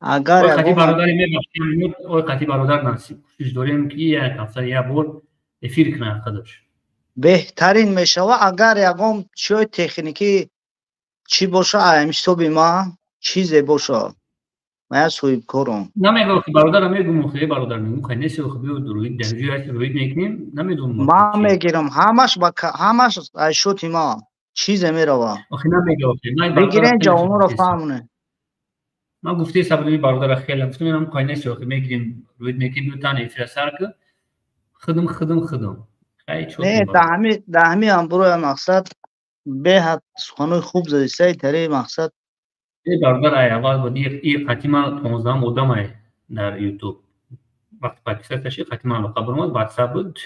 Агар Ой, қати ягон бародари мебахшем, ой, қати бародар насиб кӯшиш дорем ки як ҳафта як бор эфир кунад худаш. Беҳтарин мешава, агар ягон чиҳои техникӣ чӣ боша, ай ҳисоби ман чизе боша. Ман як соҳибкорам. Намегӯям ки бародарам, мегӯм, охе бародар, мегӯм, хай нест, охе биё рӯи дар ҷои ҳаст, рӯи мекунем, намедонам охе Ман чи. мегирам, ҳамаш ба ҳамаш ай шоти ман чизе мерава. Охе намегӯям, охе ман бародарам Бигирен хеле ҷавононро гуфтесам. фаҳмонед. Ман гуфтесам будам бародара хеле, гуфтам инам хай нест, охе мегирем, рӯи мекунем, биё тан эфира сар ки худум худум худум. Хай чо Не, бародар. дар ҳамин ҳам мақсад беҳад суханои хуб зади, саи тари мақсад. Э бародар, ай аввал буд, и қати ман 15 одам ай дар YouTube. Вақти подписаться ши, қати ман алоқа баромад, WhatsApp буд.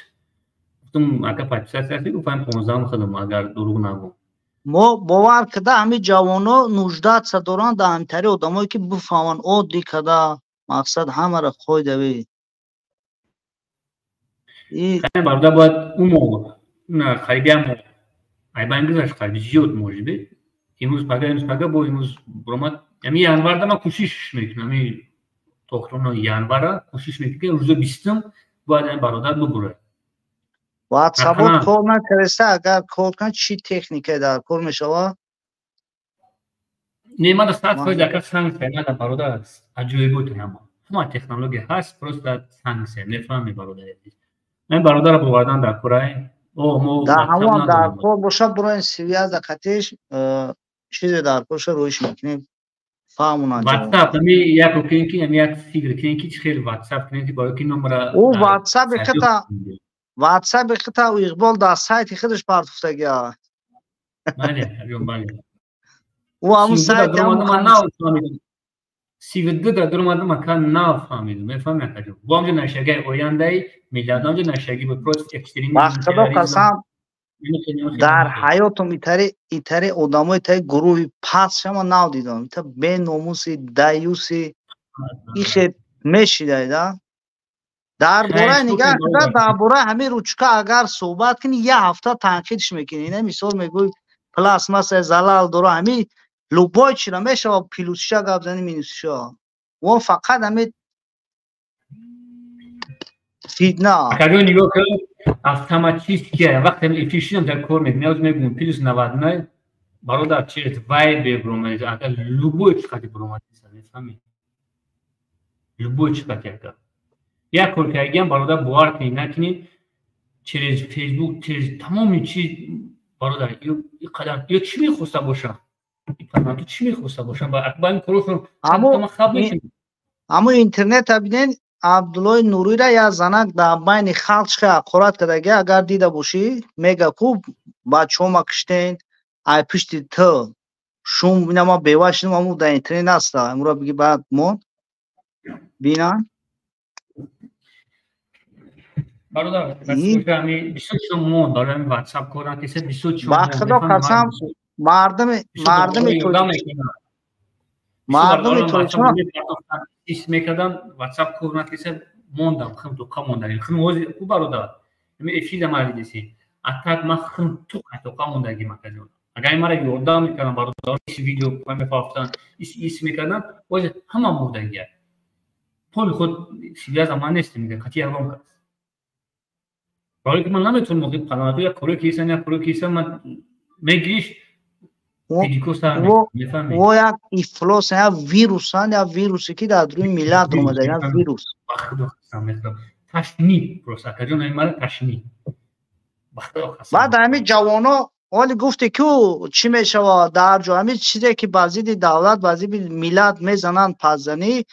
Гуфтам, ака подписаться ши, гуфтам 15 худум, агар дурӯғ нагӯм. Мо бовар када ҳамин ҷавоно нуждаться доранд дар ҳамтари одамое ки бифаҳманд оддӣ када мақсад ҳамаро қоидави. И Хай бародар бояд ӯ моҳ, на қариб як моҳ. Ай байн гузашт қариб зиёд может быть. Имрӯз пага бо имрӯз баромад. Ами январда ман кӯшиш мекунам, ами то охирони январа кӯшиш мекунам, ки рӯзи 20 бояд ами бародар бибурад. WhatsApp Ҳатман. кор накардаста, агар кор кунад, чӣ техникае дар кор мешавад? Не, ман 100% Ман ака санкция ман бародар аҷоиботи ҳама. Ҳама технология ҳаст, просто санкция, мефаҳми бародари азиз. Ман бародарро бовардан дар курай. О, мо Дар WhatsApp ҳамон дар надорем. кор бошад, буроен связь қатиш, чизе дар корша рӯиш мекунем, фаҳмонанд ҷавон. WhatsApp ами як кунем ки ами як фикр кунем ки чӣ хел WhatsApp кунем ки барои ки номера Ӯ дар WhatsApp сайти хита WhatsApp хита ӯ Иқбол дар сайти худаш партофтагиа. Бале, ҷон, бале. Ӯ ҳамун 32 дар сайти ҳамун дуромадам, ман нафаҳмидам. 32 дар дуромадам, ака нафаҳмидам. Мефаҳми, ака ҷон. Бо ҳамҷо нашагаи ояндаи миллат, ҳамҷо нашаги буд против Ба экстремизм, худо терроризм. қасам, Ини дар хеле. ҳаётум итари одамои таи гурӯҳи паст шама нав дидам. Ита беномуси, даюси, ихе мешидай да. Дар бораи Хай, нигаҳ шукр када, бародар. дар бораи ҳамин ручка агар суҳбат кунӣ, як ҳафта танқидш мекунӣ. Ина мисол мегӯй пластмасса залал дора, ҳамин любой чира мешава плюсиша гап зани, минусиша. Он фақат ҳамин фитна. Акаҷон, нигоҳ кун, автоматически вақте эфир шидам дар кор мекунам, ёз мегӯм плюс 99 бародар через Viber буромад, ака любой чӣ қати буромад, мефаҳми? Любой чӣ қати ака. Як кор кардагиам бародар, бовар кунӣ накунӣ, через Facebook, через тамоми чиз бародар, ё қадар ё чӣ мехоста бошам? Ту чӣ мехоста бошам? Ба ин корошон Аммо хаб мешавам. Аммо интернета бинен, Абдуллои Нурира як занак дар байни халқ чӣ хел ҳақорат кардаги, агар дида бошӣ, мега ку бачаҳома киштен, ай пишти ту шум ина ман бева шудам, аммо дар интернет наста. Амро биги баъд мон бинан. Бародар, ами бисёр чизо монд, барои ҳамин WhatsApp кор накиса, бисёр чизо Ба монд. худо Мефаҳмам, ман қасам, бисёр мардуми бисёр мардуми бародаро ёрдам тоҷик мекунанд. мардуми Бисёр бародарам тоҷикистон WhatsApp мепартофтанд, ис мекардам, WhatsApp кор накиса, мондам, хим тоқа мондам. Хим ҳозир ку бародар, ами эфир ма дидеси. Атак ман хим туқа тоқа мондаги макаҷон. Агар ин мара ёрдам мекардам бародаро, ис видео мепартофтанд, ис мекардам, ҳозир ҳама мурдагия. Поли худ связь ман нестем, мегӯям, қати ягон кас. Барои ки ман наметавонам охи қаламату як коре кисан, як коре кисан, ман мегириш педико сар Во мекунам, мефаҳмӣ? Во як ифлос, як вирусанд, як вирусе ки дар рӯи миллат омада, як вирус. Ба худо қасам мехӯрам. Ташни просто, акаҷон, ин мара ташни. Ба худо қасам. Баъд ҳамин ҷавоно ҳоли гуфте ку чӣ мешавад дар ҷо ҳамин чизе ки ба зидди давлат, ба зидди миллат мезананд пасзанӣ.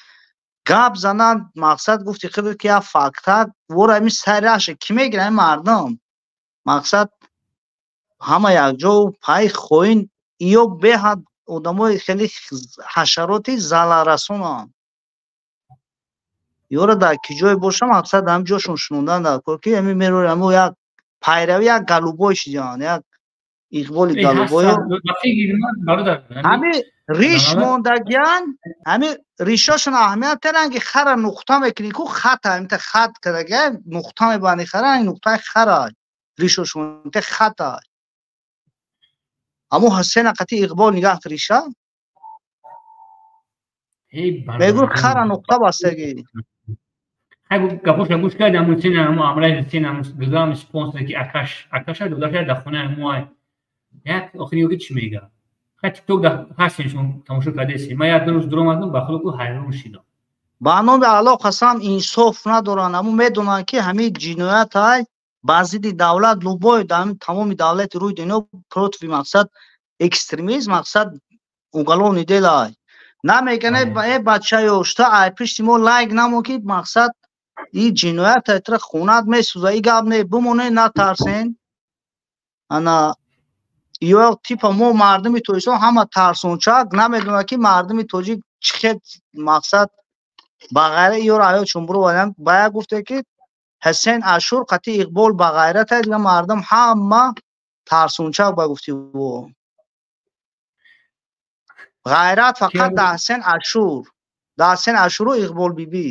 Гап зананд, мақсад гуфти худат ки як факта вора ҳамин сари ки мегирад ҳамин мардум. Мақсад ҳама якҷо пай хоин ё беҳад одамои хеле ҳашароти залалрасонанд. Ёра дар ки ҷое боша, мақсад ҳамин ҷошон шунондан дар кор ки ҳамин мерори ҳамун як пайрави як голубой шиданд, як иқболи голубой. Ҳамин риш мондагиян, ҳамин ришошон аҳамият доранд ки хара нуқта мекунӣ ку хата, ҳаминта хат кардагия нуқта мебандӣ хара, нуқтаи хара ришошон ҳаминта хата. Аммо Ҳусейн қати иқбол нигаҳ риша мегӯ хара нуқта бастагӣ. Гапоша гӯш кардам, Ҳусейн ҳамун амраи Ҳусейн ҳамун гузам спонсор ки акаш акаша додаша дар хонаи мо як охири ёки чӣ мега. Хай тикток дар ҳастем, шумо тамошо кардесем. Ман як ду рӯз дуромадам, ба худо ку ҳайрон шидам. Ба номи Аллоҳ қасам, инсоф надоранд. Ҳамун медонанд ки ҳамин ҷиноят ай ба зидди давлат, любой тамоми давлати рӯи дунё против мақсад экстремизм, мақсад уголовный дело ай. Намеган э бачаё, шта ай пишти мо лайк намо ки мақсад и ҷиноят ай тра хунат месӯза, и гап не, бимоне, натарсен. Ана ё типа мо мардуми тоҷикистон ҳама тарсончак, намедонад ки мардуми тоҷик чӣ хел мақсад ба ғайра ёро ҳаётшон буроваранд. Ба як гуфте ки Ҳусейн Ашур қати иқбол ба ғайрат аст, дига мардум ҳама тарсончак ба гуфти ӯ. Ғайрат фақат дар Ҳусейн Ашур, дар Ҳусейн Ашуру Иқбол бибӣ.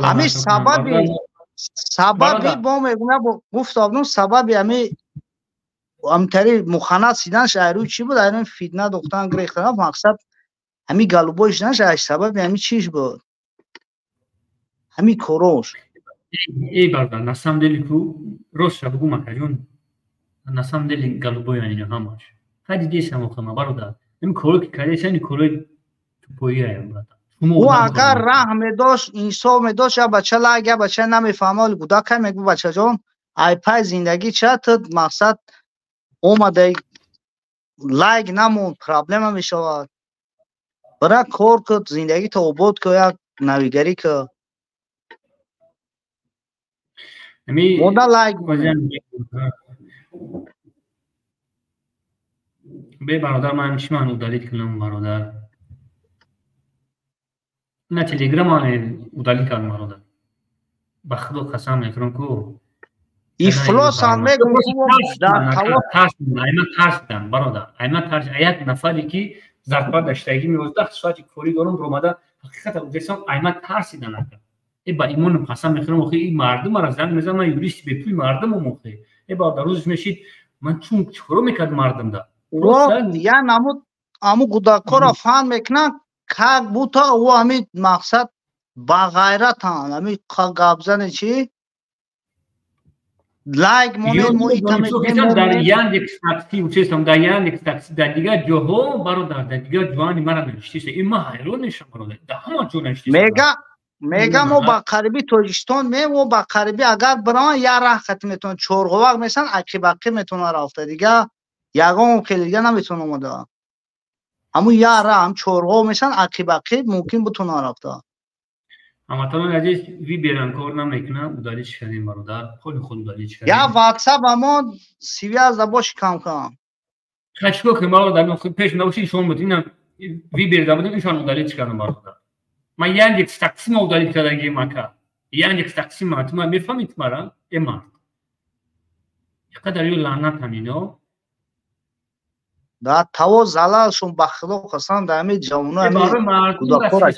Ҳамин сабаби бо мегӯям, гуфтам сабаби ҳамин ҳамтари муханнас шиданаш айрӯи чӣ буд? Айрӯи фитна дохтан гирехтан, мақсад ҳамин голубой шиданаш ай сабаби ҳамин чиш буд? Ҳамин корош. Эй бародар, на самом деле ку ростша бугӯ макаҷон, на самом деле голубоян ино ҳамаш. Хай дидесам охама бародар. Ин коро ки кардесан, ин корои тупоияям бародар. Ӯ агар раҳм медошт, инсоф медошт, я бача лайк, я бача намефаҳма, оли гудакай мегӯ бачаҷон, ай пай зиндагӣ ча ту мақсад омадай лайк намон, проблема мешавад. Бира кор кун, зиндагита обод кун, як навигарӣ кун. Мода лайк бе бародар, ман чӣ ман удалить кунам бародар? На телеграм ман удалить кардам бародар. Ба худо қасам мехӯрам ку ифлосам мегӯм дар тарсидам бародар. Айма тарс як нафаре ки зарпа даштагӣ меоздаҳ соати корӣ дорам ромада ҳақиқата гуфтесам, айма тарсидан ака. Э ба имонам қасам мехӯрам, охи ин мардум мара занг мезанад, ман юристи бепули мардумам охи. Э бародар, рӯзаш мешид ман чун чикоро мекардам мардумда? Я намуд аму гудакҳоро фаҳм мекунанд, как будто ӯ ҳамин мақсад ба ғайратанд, ҳамин гапзане чи лайк монед, мо дар Яндекс такси учестам, дар Яндекс такси, дар дигар ҷоҳо бародар, дар дигар ҷоҳо мара навиштиста. Ин ман ҳайрон мешавам бародар, дар ҳама ҷо навиштиста. Мега мо ба қариби Тоҷикистон меем, мо ба қариби агар бираванд як раҳ хати метавонанд, чорғовақ месанд, ақибақиб метавонанд рафта, дига ягон хеле дига наметавонанд омада. Ҳамун як раҳ ҳам чорғов месанд, ақибақиб мумкин бутонанд рафта. Ҳамватанони азиз, виберам кор намекунам, удалить кардем бародар, холи худ удалить кардем. Я ватсап ҳамон связь боши кам-кам. Хай чикор кунем бародар, пеш набоши ишон буд, инам вибер да будем, ишон удалить кардам бародар. Ман Яндекс таксима удалить кардагим ака. Яндекс таксима, ту мефаҳмӣ ту мара? Э мард. Чақадар ё лаънатам ино. Да таво залалшон ба худо қасам дар ҳамин ҷавоно ҳамин гудакҳоро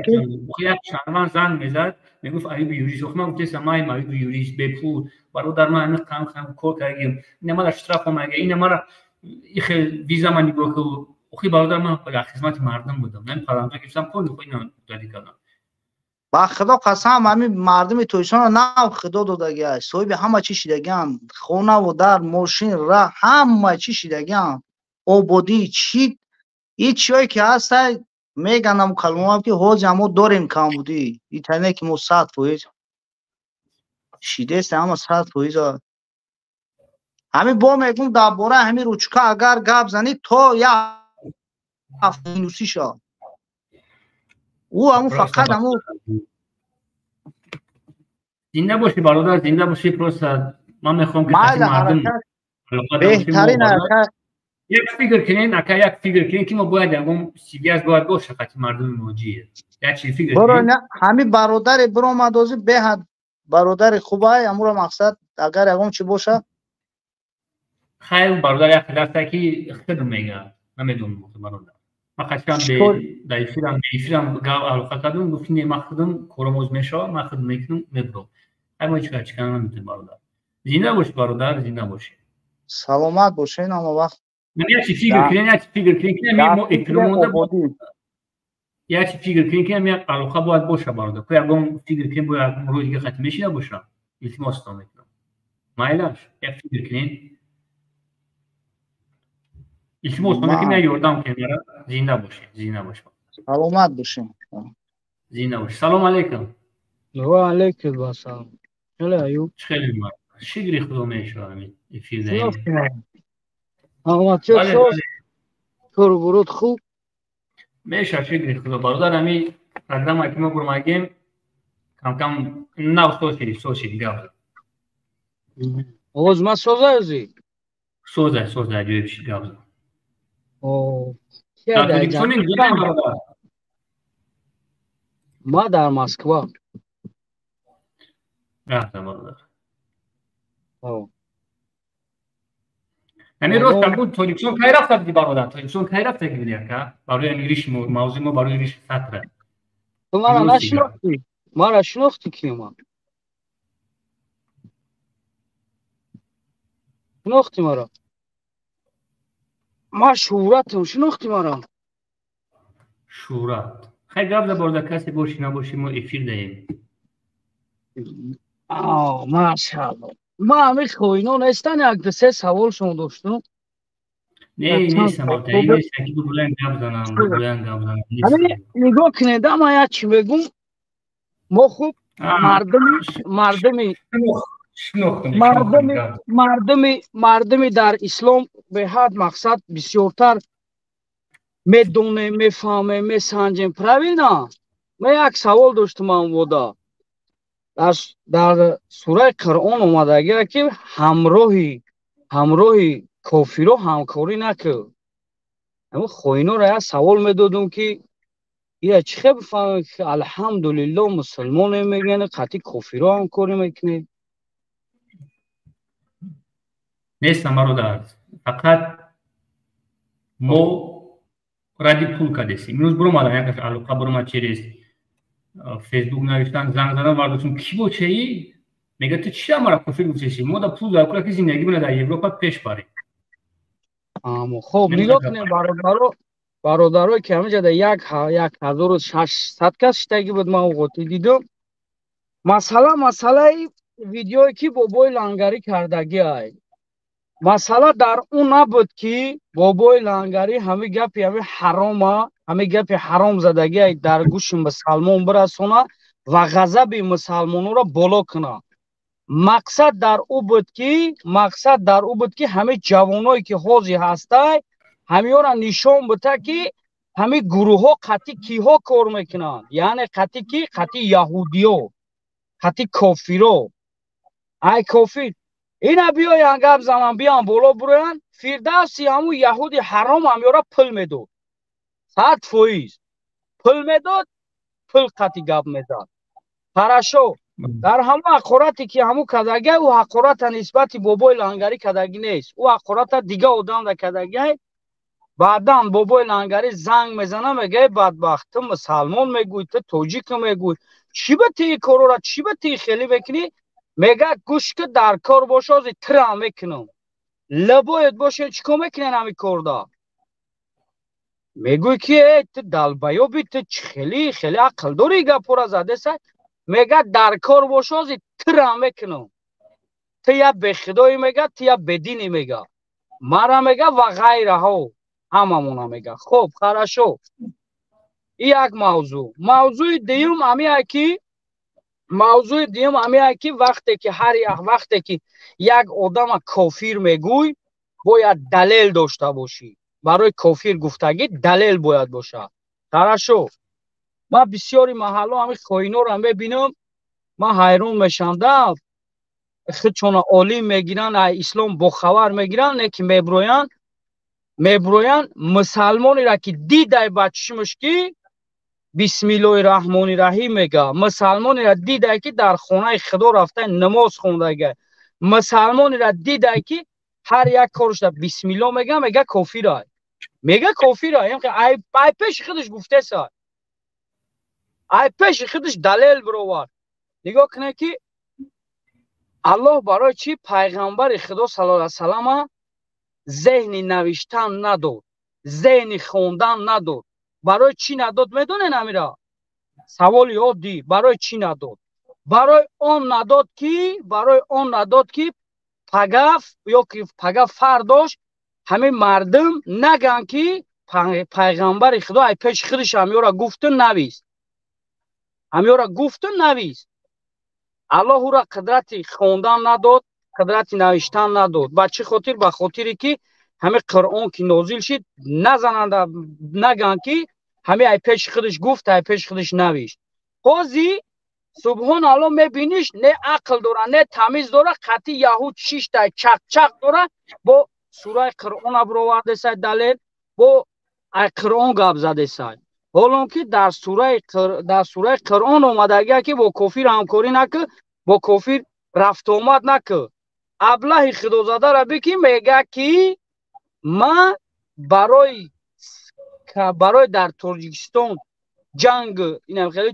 ки як шаҳрванд занг мезад, мегуфт Аюби юрист. Охи ман гуфтесам ман Аюби юрист бепул бародар, ман ҳамин қам қам кор кардагим, ина мара штраф омага, ина мара ихел виза ман нигоҳ кун. Охи бародар, ман дар хизмати мардум будам, ман парамта гирифтам, пул ина удалить кардам. Ба худо қасам ҳамин мардуми тоҷикистонро нав худо додагиаст, соҳиби ҳама чӣ шидагианд, хонаву дар, мошин, раҳ, ҳама чӣ шидагианд, ободӣ чӣ и чиҳое ки ҳастай меганам каломам ки ҳозир мо дорем камбудӣ, и тане ки мо 100% шидест, ҳама 100%. Ҳамин бо мегум дар бораи ҳамин ручка агар гап занӣ то як ҳафта минусӣ шавад. Ӯ ҳамун фақат ҳамун. Зинда бошӣ бародар, зинда бошӣ. Просто ман мехоҳам ки мардум беҳтарин як фикр кунен, ака, як фикр кунен, ки мо бояд ягон связь бояд боша қати мардуми муҳоҷир. Як чиз фикр кунен. Ҳамин бародаре биромад озӣ беҳад бародари хубай, ҳамуро мақсад агар ягон чи боша. Хайр, бародар як дафта ки худ мега, намедонам бародар. Ман қачам дар эфирам, эфирам гап алоқа кардам, гуфт не, ман худам кором оз мешавад, ман худ мекунам, мебурам. Ҳай, мо ҳеҷ кар чикар наметавонем бародар. Зинда бош бародар, зинда бошӣ. Саломат бошед ҳама вақт. Як чи фикр кунен, як чи фикр кунен, ки мо эҳтиромонда як чи фикр кунен, ки як алоқа бояд боша бародар. Ко ягон фикр кунен, бояд ягон рӯи дига хати мешида боша. Илтимостон мекунам. Майлаш, як фикр кунен. Илтимос мекунам, як ёрдам кунем мара. Зинда бошед, зинда бошед. Саломат бошед. Зинда бошед. Салом алейкум. Ва алейкум ассалом. Хеле аюб. Хеле мар. Шукри Худо мешавам эфир даем. Саломатчӣ соз. Кору бурут хуб. Меша шукри Худо бародар, ҳами программа ки мо бурмагем кам-кам нав сосиди, сосиди гап. Овоз ма соза ӯзи? Соза, соза, аҷоиб шид гап. О, Дар Тоҷикистон куҷоем бародар? Ма дар Москва. Рафтам бародар. О. Ҳамин рост буд, Тоҷикистон кай рафта будӣ бародар? Тоҷикистон кай рафта будӣ ака? Барои ҳамин риши мавзӯи мо, барои риши сатра. Ту мара нашинохтӣ? Мара шинохтӣ ки ман? Шинохтӣ мара? Ма Шӯҳратам, шинохтӣ мара? Шӯҳрат. Хай гап за бародар, касе бошӣ набошӣ, мо эфир даем. О, машаалло. Ма ҳамин хоино нестан, як ду се саволшон доштум. Не, нестам бародар, нестам ки бубулан гап занам, бубулан гап занам. Ҳамин нигоҳ кунед, ман як чӣ мегум. Мо хуб мардуми мардуми дар ислом беҳад мақсад бисёртар медонем, мефаҳмем, месанҷем, правильно? Ман як савол доштум амвода. Дар сураи Қуръон омадагиа ки ҳамроҳи кофиро ҳамкорӣ накун. Ҳамин хоиноро як савол медодум ки ира чӣ хел бифаҳмем ки алҳамдулилло мусулмонем мегӯянд, қатъи кофиро ҳамкорӣ мекунед? Нестам бародар, фақат мо ради пул кардесем. Имрӯз биромадам, як алоқа биромад через фейсбук навиштан, занг задан, вардошум ки бочаи? Мега ту чӣ мара кофир гуфтеси? Мо да пул дар кура ки зиндагӣ мона дар Европа пеш барем. Амо хоб нигоҳ кунем бародаро, бародарое ки ҳаминҷа дар 1600 кас шитагӣ буд, ман оғотӣ дидум. Масъалаи видеое ки бобои лангарӣ кардагӣ ай. Масъала дар он набуд ки бобои лангарӣ ҳамин гапи ҳамин ҳарома, ҳамин гапи ҳаром задагӣ ай дар гӯши мусалмон бирасона ва ғазаби мусалмононро боло кунад. Мақсад дар ӯ буд ки, мақсад дар ӯ буд ки ҳамин ҷавоное ки ҳозир ҳастай, ҳамиёра нишон бита ки ҳамин гурӯҳҳо қатъи киҳо кор мекунанд, яъне қатъи ки? Қатъи яҳудиё, қатъи кофиро. Ай кофир ина биёян гап занан, биён боло буроян, Фирдавси ҳамун яҳуди ҳаром ҳамёра пул медод, 100% пул медод, пул қатъи гап мезад. Хорошо, дар ҳамун ҳақорате ки ҳамун кардагиай, ӯ ҳақората нисбати бобои лангарӣ кардагӣ нест, ӯ ҳақората дига одамда кардагиай. Баъдан бобои лангарӣ занг мезана, мегӯяд бадбахт, ту мусалмон мегӯй, ту тоҷик мегӯй, чӣ ба ту ин корора, чӣ ба ту ин хелӣ мекунӣ? Мегӯяд гӯш ки дар кор боша, ҳозир тирам мекунам. Лабоят боша, чӣ кор мекунен ҳамин корда? Мегӯй ки э ту далбаёби, ту чӣ хеле хеле ақл дорӣ, гапора задеса. Мегӯяд дар кор боша, ҳозир тирам мекунам. Ту я бехудоӣ мегӯяд, ту я бединӣ мегӯяд, мара мегӯяд ва ғайраҳо, ҳамамона мегӯяд. Хоб, хорошо, ин як мавзӯъ. Мавзӯи дуюм ҳамин ки Мавзӯи дуюм ҳамеа ки вақте ки ҳар як вақте ки як одама кофир мегӯй, бояд далел дошта бошӣ. Барои кофир гуфтагӣ далел бояд бошад. Хорошо. Ман бисёри маҳалло ҳамин хоиноро мебинам, ман ҳайрон мешавам да, худшона олим мегиранд, ай ислом бохабар мегиранд, не ки меброянд мусалмонеро ки дидай ба чишмаш ки бисмиллоҳи раҳмони раҳим мега, мусалмонеро дидай ки дар хонаи худо рафта намоз хондага, мусалмонеро дидай ки ҳар як корашда бисмилло мега, мега кофирай, мега кофирай, ай пеши худаш гуфтеса, ай пеши худаш далел бировард. Нигоҳ кунед ки Аллоҳ барои чӣ пайғамбари Худо саллаллоҳу алайҳи васаллама зеҳни навиштан надод, зеҳни хондан надод. Барои чӣ надод медонед амира? Саволи оддӣ, барои чӣ надод? Барои он надод ки, барои он надод ки пагаф ё ки пага фардош ҳамин мардум наган ки пайғамбари Худо ай пеши худаш ҳамёра гуфту навист, ҳамёра гуфту навист. Аллоҳ ӯра қудрати хондан надод, қудрати навиштан надод. Ба чӣ хотир? Ба хотире ки ҳамин Қуръон ки нозил шид, назананда наган ки ҳамин ай пеши худаш гуфт, ай пеши худаш навишт. Ҳози субҳон Аллоҳ мебиниш, не ақл дора, не тамиз дора, қатъи яҳуд шиштай чақчақ дора, бо сураи Қуръона бировардесай далел, бо ай Қуръон гап задесай. Ҳолон ки дар сураи Қуръон омадагия ки бо кофир ҳамкорӣ накӣ, бо кофир рафтуомад накӣ. Аблаҳи худозадаро бикӣ мега ки ман барои дар Тоҷикистон ҷанг инам хеле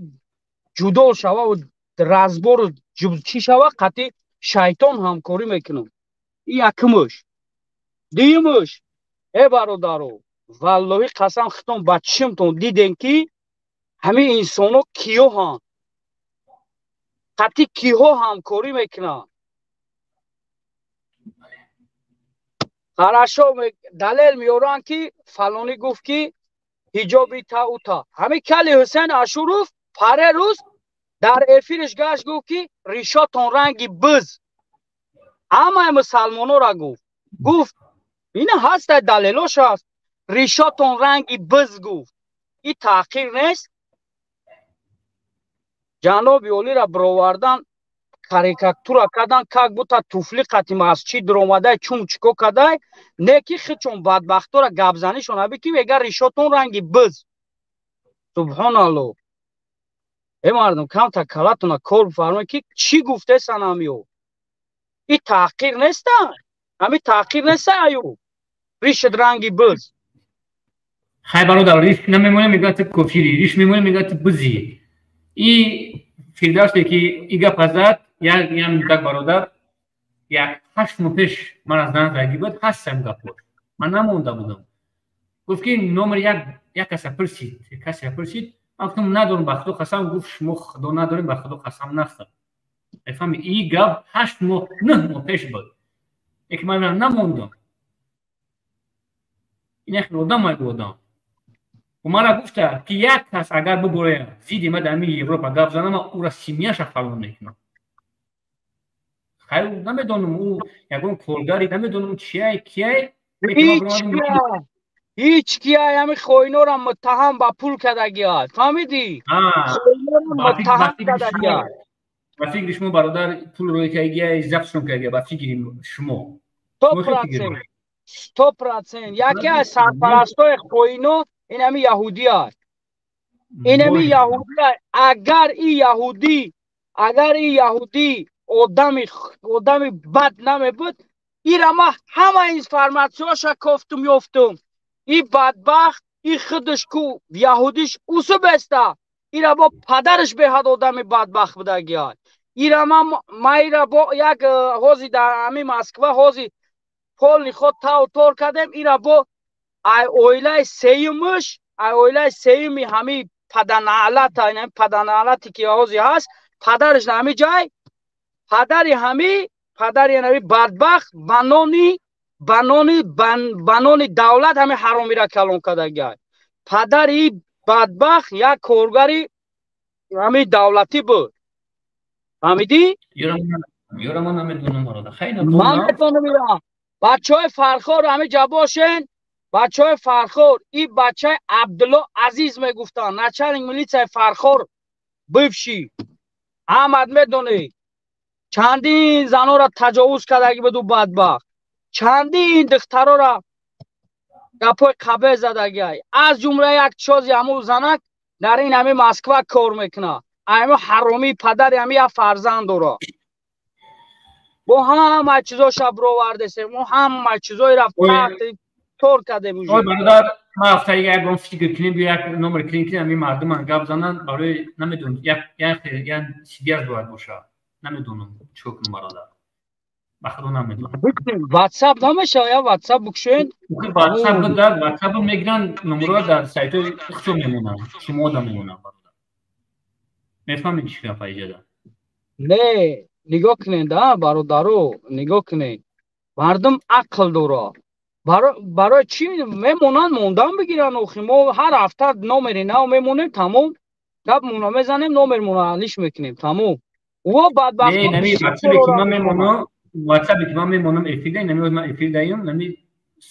ҷудо шава ва разбору чӣ шава, қатъи шайтон ҳамкорӣ мекунам. Ин якумаш. Дуюмаш, э бародаро, валлоҳи қасам хитон ба чишмтон дидем ки ҳамин инсонҳо киёҳанд, қатъи киҳо ҳамкорӣ мекунанд. Хорошо, далел меоранд ки фалонӣ гуфт ки ҳиҷоби та у та. Ҳамин кали Ҳусайн Ашуров паре рӯз дар эфириш гашт гуфт ки ришотон ранги биз. Ҳамаи мусалмонора гуфт. Гуфт ина ҳаста далелош ҳаст. Ришотон ранги биз гуфт. Ин таҳқир нест? Ҷаноби олиро бировардан карикатура кардан, как будто туфли қати масҷид даромадай, чун чико кадай, не ки худшон бадбахтора гапзанишон аби ки мега ришотон ранги биз. Субҳоналлоҳ. Э мардум, камта калатона кор бифармоед ки чӣ гуфтесан ҳамиё? Ин таҳқир неста? Ҳамин таҳқир неста аю? Ришат ранги биз. Хай бародар, риш намемонем, мегӯяд ту кофирӣ, риш мемонем, мегӯяд ту бизӣ. И фирдавсе ки и гапа зад, як як бародар як 8 моҳ пеш ман аз занг заги буд, ҳастам гапҳо. Ман намонда будам. Гуфт ки номер як каса пурсид, касе пурсид, ман гуфтам надорам ба Худо қасам, гуфт шумо Худо надорем, ба Худо қасам нахӯр. Мефаҳми, и гап 8 моҳ, 9 моҳ пеш буд. Яке ман намондам. Ин як одам ай одам. Мара гуфта ки як кас агар бибурая зидди ма дар ҳамин Европа гап занам, ман ӯра семьяша фалон мекунам. Хайр, намедонам ӯ ягон коргари, намедонам чияй, кияй. Ҳеҷ кияй, ҳамин хоинора муттаҳам ба пул кардагиад. Фаҳмидӣ? Хоинора муттаҳам кардагиад. Ба фикри шумо бародар пул рӯй кардагиай, запсшон кардагиай, ба фикри шумо. 100%. 100%. Яке аз сарпарастои хоино ин ҳамин яҳудӣ аст. Ин ҳамин яҳудӣ аст. Агар ин яҳудӣ, агар ин яҳудӣ одами бад намебуд, ира ман ҳама информатсияша кофтум ёфтум. Ин бадбахт, ин худаш ку яҳудиш усуб эста. Ира бо падараш беҳад одами бадбахт будагиад. Ира ман ира бо як ҳози дар ҳамин Москва ҳози полни худ тав тор кардем, ира бо ай оилаи сеюмаш, ай оилаи сеюми ҳамин паданаълата, ин ҳамин паданаълате ки ҳози ҳаст, падараш дар ҳамин ҷай, падари ҳамин, падари ҳамин бадбахт ба нони давлат ҳамин ҳаромира калон кардагиай. Падари бадбахт як коргари ҳамин давлатӣ буд. Фаҳмидӣ? Ёра ман намедонам, бародар. Хайна ман медонам ира. Бачаҳои Фархор ҳамиҷа бошен. Бачаҳои Фархор, и бачаи Абдулло Азиз мегуфтанд, начальник милитсияи Фархор бывший. Аҳмад медонӣ. Чандин занора таҷовуз кардаги буду бадбахт. Чандин духтарора гапҳои қабе задагиай. Аз ҷумла як чози ҳамун занак дар ин ҳами Москва кор мекунад. Ҳамин ҳаромии падари ҳами як фарзанд дорад. Бо ҳама чизоша бировардесем, мо ҳама чизоеро тор кардем уже. Ой бародар, ман ҳафтаи дига як бом фикр кунем, бо як номер кунем, ки ҳамин мардуман гап зананд барои намедонам, як як як сидиаш бояд бошад. Намедонам чӣ кунам, бародар. Ба худо намедонам. WhatsApp намешава, я WhatsApp букшоед. WhatsApp дар WhatsApp мегиранд, номерҳо дар сайтҳои худшон мемонанд, шумо да мемонанд, бародар. Мефаҳмед чӣ гапа иҷода? Не, нигоҳ кунед, а бародаро, нигоҳ кунед. Мардум ақл дорад. Барои чӣ мемонанд, мондан бигиранд охи. Мо ҳар ҳафта номери нав мемонем, тамом. Гапмонро мезанем, номермонро алиш мекунем, тамом. Ӯ бадбахт. Не, нами WhatsApp ки ман мемонам, WhatsApp ки ман мемонам эфир дай, нами ман эфир даем, нами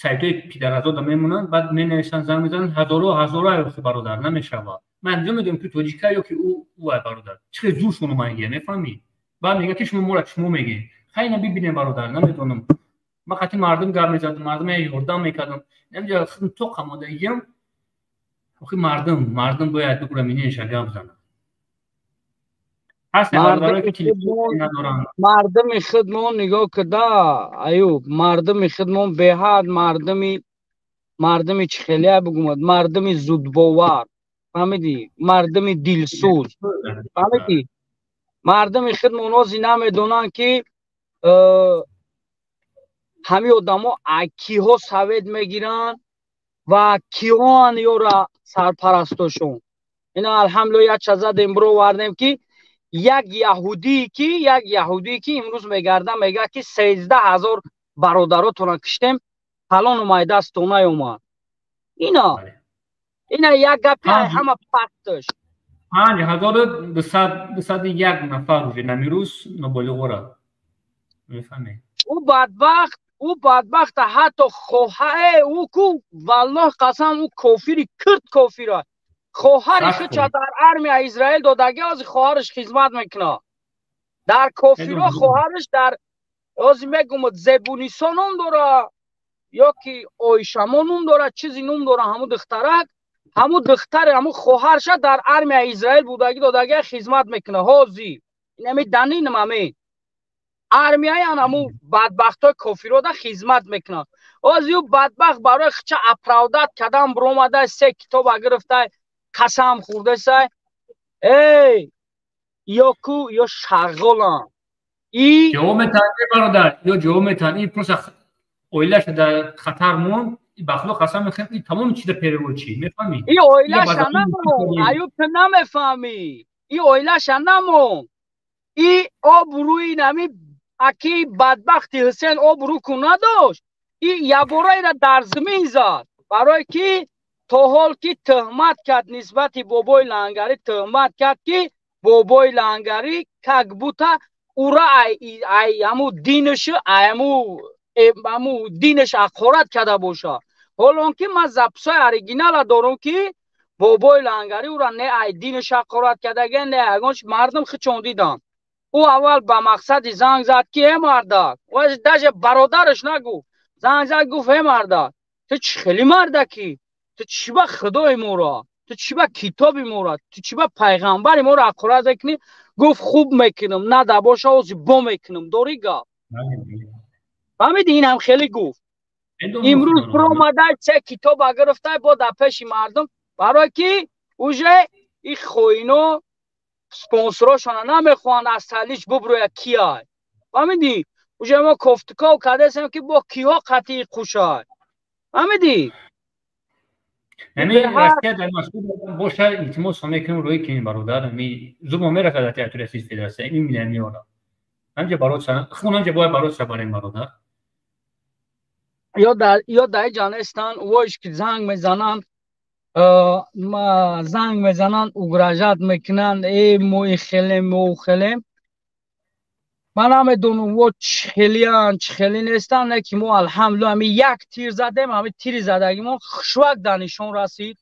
сайтҳои пидаразода мемонанд, баъд менависанд, занг мезананд, ҳазоро ҳазоро охи бародар, намешавад. Ман намедонам ки тоҷика ё ки ӯ ай бародар. Чӣ хел зур шумо мегӯяд, мефаҳмӣ? Баъд мегӯяд ки шумо моро шумо мегӯед. Хайна бибинем бародар, намедонам. Ман қати мардум гап мезадам, мардум ёрдам мекардам. Намедонам худам тоқа мондагиям. Охи мардум бояд бигӯра минеша гап занад. Мардуми худмон нигоҳ куда, Аюб, мардуми худмон беҳад мардуми чӣ хелия бигӯмад, мардуми зудбовар, фаҳмидӣ? Мардуми дилсӯз, фаҳмидӣ? Мардуми худмон ози намедонанд ки ҳамин одамо киҳо совет мегиранд ва киҳоан ёра сарпарастошон. Ина алҳамдулилла як чазадем бировардем ки як яҳудӣ ки имрӯз мегарда мегӯяд ки 13,000 бародаротонро киштем, фалон омад дастон наёмад. Ина як гапи ҳама пастш. 5201 нафар уже намирӯз ноболиғора. Мефаҳмед? Ӯ бадбахт ҳатто хоҳае ӯ ку валлоҳ қасам ӯ кофири кирд кофира. Хоҳари худша дар армия Израил додаги, ози хоҳараш хизмат мекунад. Дар кофиро хоҳараш дар ози мегумад Зебунисо ном дора ё ки Оишамо ном дора, чизи ном дора ҳамун духтарак, ҳамун духтари ҳамун хоҳарша дар армия Израил будаги додаги хизмат мекунад. Ҳози инами данинам ҳамин армияи ҳамун бадбахтҳои кофирода хизмат мекунад. Ози ӯ бадбахт барои худша оправдат кардан биромада се китоба гирифта қасам хӯрдасай. Эй, ё ку ё шағолам. И ҷавоб метаҳанд бародар, ё ҷавоб метаҳанд. И просто оилаша дар хатар монд, ба худо қасам мехӯрам, и тамоми чиза переводчи, мефаҳмӣ? И оилаша намонд, Аюб, ту намефаҳмӣ. И оилаша намонд. И обрӯи нами аки бадбахти Ҳусен обрӯ ку надошт. И ябораеро дар замин зад, барое ки то ҳол ки тӯҳмат кард нисбати бобои Лангарӣ, тӯҳмат кард ки бобои Лангарӣ как будто ура ай ҳаму динаш, ай ҳаму динаш ҳақорат карда бошад. Ҳол он ки ман записҳои оригинала дорам ки бобои Лангарӣ ура не ай динаш ҳақорат кардаге, не ягон мардум худшон диданд. Ӯ аввал ба мақсади занг зад ки э мардак, даже бародараш нагуфт, занг зад гуфт э мардак, ту чӣ хели мардакӣ, ту чӣ ба худои моро, ту чӣ ба китоби моро, ту чӣ ба пайғамбари моро ҳақорат мекунӣ? Гуфт хуб мекунам, нада боша ози бо мекунам. Дорӣ гап? Фаҳмидӣ? Инам хеле гуфт. Имрӯз биромадай се китоба гирифтай бо дар пеши мардум, барое ки уже и хоино спонсорошона намехоҳанд аз талиш буброяд кияй. Фаҳмидӣ? Уже мо кофтуков кардесем ки бо киҳо қатъи қушай. Фаҳмидӣ? Ами Россия дар Москва боша, илтимос мекунем рӯи кунем бародар, ами зуб мерасад дар театри Российской Федерация, ин миёра. Ҳамҷа бароса, хун ҳамҷа бояд бароса барем бародар. Ё дар ҷа нестанд, воиш ки занг мезананд, угрожать мекунанд, э мо и хелем, мо у хелем. Ман намедонам во чӣ хелиян, чӣ хелӣ нестан, не ки мо алҳамдулилла ҳами як тир задем, ҳами тири задагимон хушвак дар нишон расид.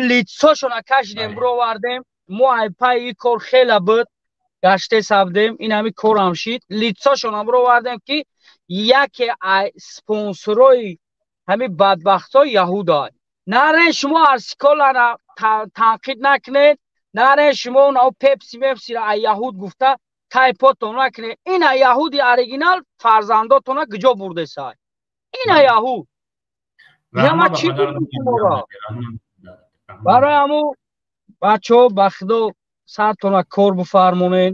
Лицошона кашидем, бировардем. Мо ай пай и кор хела буд, гаште сабдем, ин ҳами корам шид. Лицошона бировардем ки яке ай спонсорои ҳами бадбахтҳо яҳудай. Нарен шумо арсиколара танқид накунед, нарен шумо нао пепси мепсира ай яҳуд гуфта тайпотон накунед. Ина яҳуди оригинал фарзандотона куҷо бурдесай? Ина яҳуд. Яма чӣ бурдем шуморо? Барои ҳамун бачаҳо ба худо сартона кор бифармонед,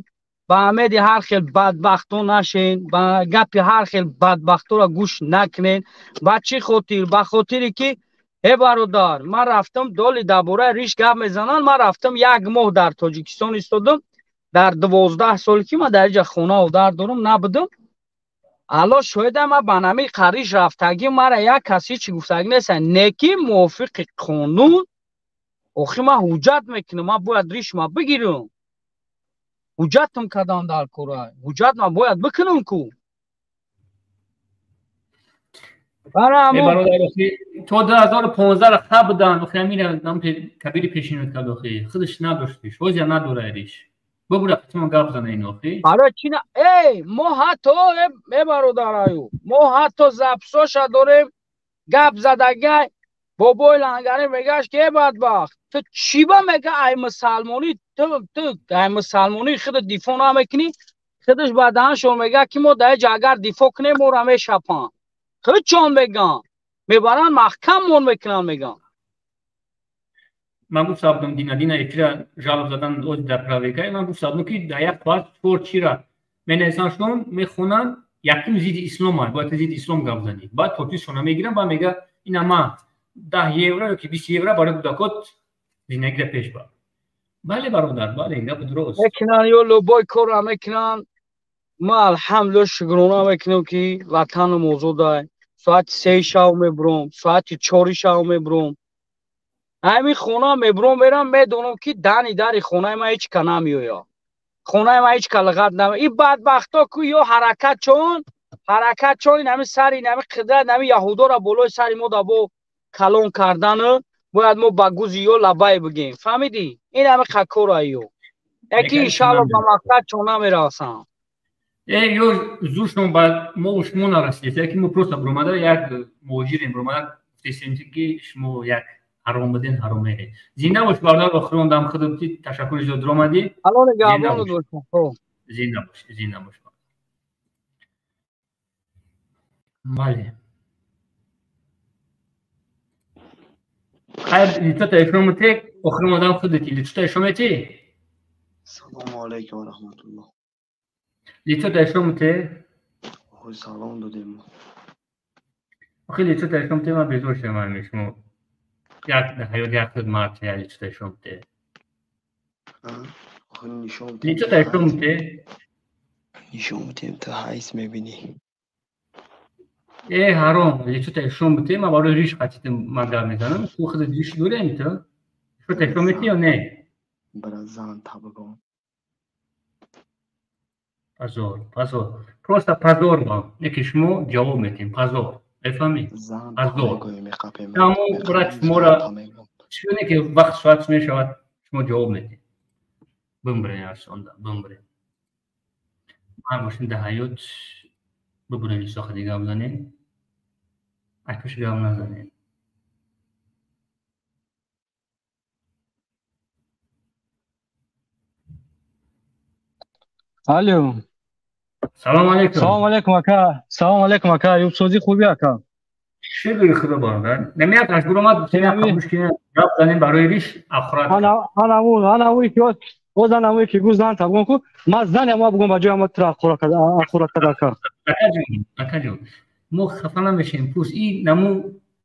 ба умеди ҳар хел бадбахтон нашен, ба гапи ҳар хел бадбахтонро гӯш накунед. Ба чӣ хотир? Ба хотире ки э бародар, ман рафтам доли дар бораи риш гап мезананд, ман рафтам як моҳ дар Тоҷикистон истодам, дар 12 соле ки ман дар инҷа хонаву дар дорам набудам. Алло шоҳида, ман ба нами қариш рафтагӣ мара як кас ҳеҷ гуфтагӣ нест, не ки мувофиқи қонун охи ман ҳуҷҷат мекунам, ман бояд ришма бигирам. Ҳуҷҷатам кардам дар кора, ҳуҷҷат ман бояд бикунам ку. То 2015 ра хаб будан, охи ҳамина кабири пешинот кард, охи худаш надоштиш, ҳозир надорад риш. Бубура қисман гап зана ин охи. Барои чӣ на? Эй, мо ҳатто э бародараю, мо ҳатто запсоша дорем, гап задагай бобои лангари мегаш ки э бадбахт, ту чӣ ба мега ай мусалмонӣ, ту ай мусалмонӣ худат дифоъ намекунӣ? Худаш ба даҳаншон мега ки мо дар ҷа агар дифоъ кунем моро мешапанд. Худшон меган, мебаранд маҳкаммон мекунанд меган. Ман гуфта будам дина эфира жалоб задан оз дар правекай, ман гуфта будам ки дар як соат чор чира менависанд шон, мехонанд, якум зидди ислом аст, бояд зидди ислом гап занӣ. Баъд подписшона мегиранд, баъд мега ина ман 10 евро ё ки 20 евро барои кӯдакот зиндагиро пеш бар. Бале бародар, бале, ин гап дуруст. Мекунанд ё любой корро мекунанд. Ман алҳамдулилла шукрона мекунам ки ватанам озодай. Соати 3 шав мебурам, соати 4 шав мебурам. Ҳамин хона мебурам, мерам, медонам ки дани дари хонаи ман ҳеҷ ка намеояд. Хонаи ман ҳеҷ ка лиғат наме. Ин бадбахто ку ё ҳаракат чон, ин ҳамин сари, ин ҳамин қудрат, ин ҳамин яҳудоро болои сари мо дабо калон кардану бояд мо ба гузи ё лабай бигем. Фаҳмидӣ? Ин ҳамин қакора ё. Яки иншаалло ба мақсад чон намерасам. Ё зуршон ба мо шумо нарасид. Яки мо просто буромада як муҳоҷирем, буромада гуфтесем ки шумо як ҳаром буден, ҳаром меред. Зинда бош бародар, охирон дам худат ташаккури зиёд омадӣ. Алло нигаҳбонат бошам. Зинда бош, зинда бош. Бале. Хайр, лицота ишон мете, охирон одам худати, лицота ишон мети? Салому алайкум ва раҳматуллоҳ. Лицота ишон мете? Охи салом додем. Охи лицота ишон мете, ман безор шудам ҳамин шумо. Як ҳаёт як худ мард я лицота ишон мете. Охи нишон мете. Лицота ишон мете? Нишон метем, ту ҳайс мебинӣ. Э ҳаром, лицота ишон мете, ман барои риш қатитим ман гап мезанам. Ту худат риш дорем ту? Лицота ишон мети ё не? Бара зан табгон. Позор, позор. Просто позор вам. Неки шумо ҷавоб метем, позор. Мефаҳмӣ? Позор. Тамом брат шуморо чуне ки вақт соат мешавад, шумо ҷавоб метем. Бимбирен арсонда, бимбирен. Ман бошем дар ҳаёт бибурен лисоха дига бизанем. Акуш гап назанем. Алло. Салом алейкум. Салом алейкум ака. Салом алейкум ака. Аюб созӣ хубӣ ака? Шукри худо бародар. Намеяд маҷбур омад, қабул кунем, гап занем барои риш ахурат. Ана ки оз ана ки гуз зан табгон ку, ман зане ма бугон ба ҷои ама тура ахурат карда, ахурат карда ака. Акаҷон, мо хафа намешем, пус и наму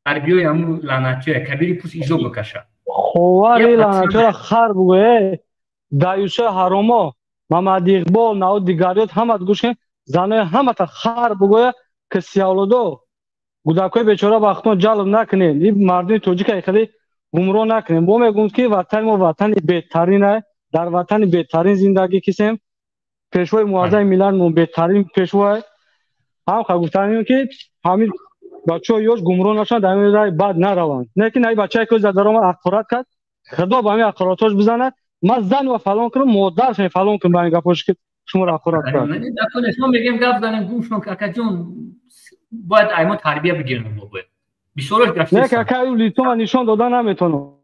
арбиёи наму лаънатчиё, кабири пус изо бикаша. Ховари лаънатчиёра хар бугӯ, э, даюсои ҳаромо, Мамад Иқбол, нав дигариёт ҳамат гӯш кун, занои ҳамата хар бугӯя, ки сиёвлодо гудакҳои бечора ба худтон ҷалб накунед, ин мардуми тоҷика хеле гумроҳ накунед. Мо мегӯем ки ватани мо ватани беҳтарин дар ватани беҳтарин зиндагӣ кисем. Пешвои муаззами миллатмон беҳтарин пешвоа. Ҳам ха гуфтанем ки ҳамин бачаҳои ёш гумроҳ нашаванд, дар ҳамин роҳи бад нараванд. Не ки наи бачае ки дар омад ҳақорат кард, худо ба ҳамин ҳақоратҳош бизанад, ман зан ва фалон кунам, модарш фалон кунам ба ҳамин гапҳош ки шуморо ҳақорат кард. Мо мегӯем гап занем, гумшон акаҷон, бояд ай мо тарбия бигирем, мо бояд. Бисёраш гаштест. Не ки акай лицома нишон дода наметавонам.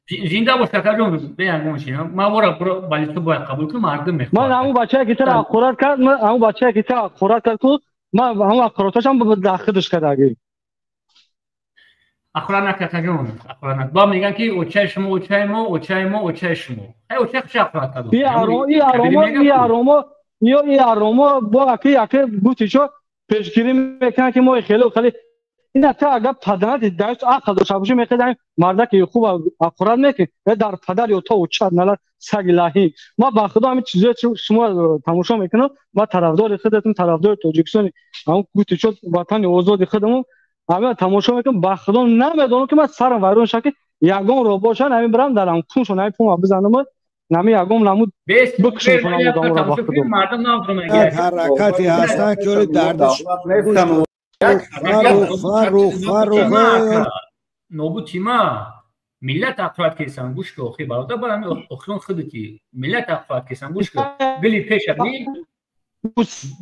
Зинда бош акаҷон, беягон чи. Ман вора ба лицо бояд қабул кунам, мардум мехоҳад. Ман ҳамун бачае ки тара ҳақорат кард, ман ҳамун бачае ки тара ҳақорат кард ку, ман ҳамун ҳақораташам дар худаш кардагӣ. Ҳақорат накард акаҷон, ҳақорат накард. Ба мегӯянд ки очаи шумо, очаи мо, очаи мо, очаи шумо. Ай очаи хуш ҳақорат кард. И аромо, и аромо бо аки аки гуфти чо пешгирӣ мекунанд ки мо хеле хеле ина та агар падарат даст ақл дошта бошӣ мехоҳӣ мардаки хуб ҳақорат мекунӣ, дар падар ё то очат налат саги лаҳин. Ман ба худо ҳамин чизое шумо тамошо мекунам, ман тарафдори худатон, тарафдори Тоҷикистони, ҳамон гуфти чо ватани озоди худамон, ҳамин тамошо мекунам, ба худо намедонам ки ман сарам вайрон шавад ки ягон роҳ бошанд, ҳамин бирам дар ҳамкуншон ҳамин пума бизанам, ҳамин ягон намуд бикушонам одаморо ба худо. Ҳаракате ҳастанд ки оли дардаш Фаррух, Фаррух, Фаррух. Нобути ма миллат ҳақорат кесан, гӯш ки охи бародар, бар ҳамин охирон худати миллат ҳақорат кесан, гӯш ки гили пеша ни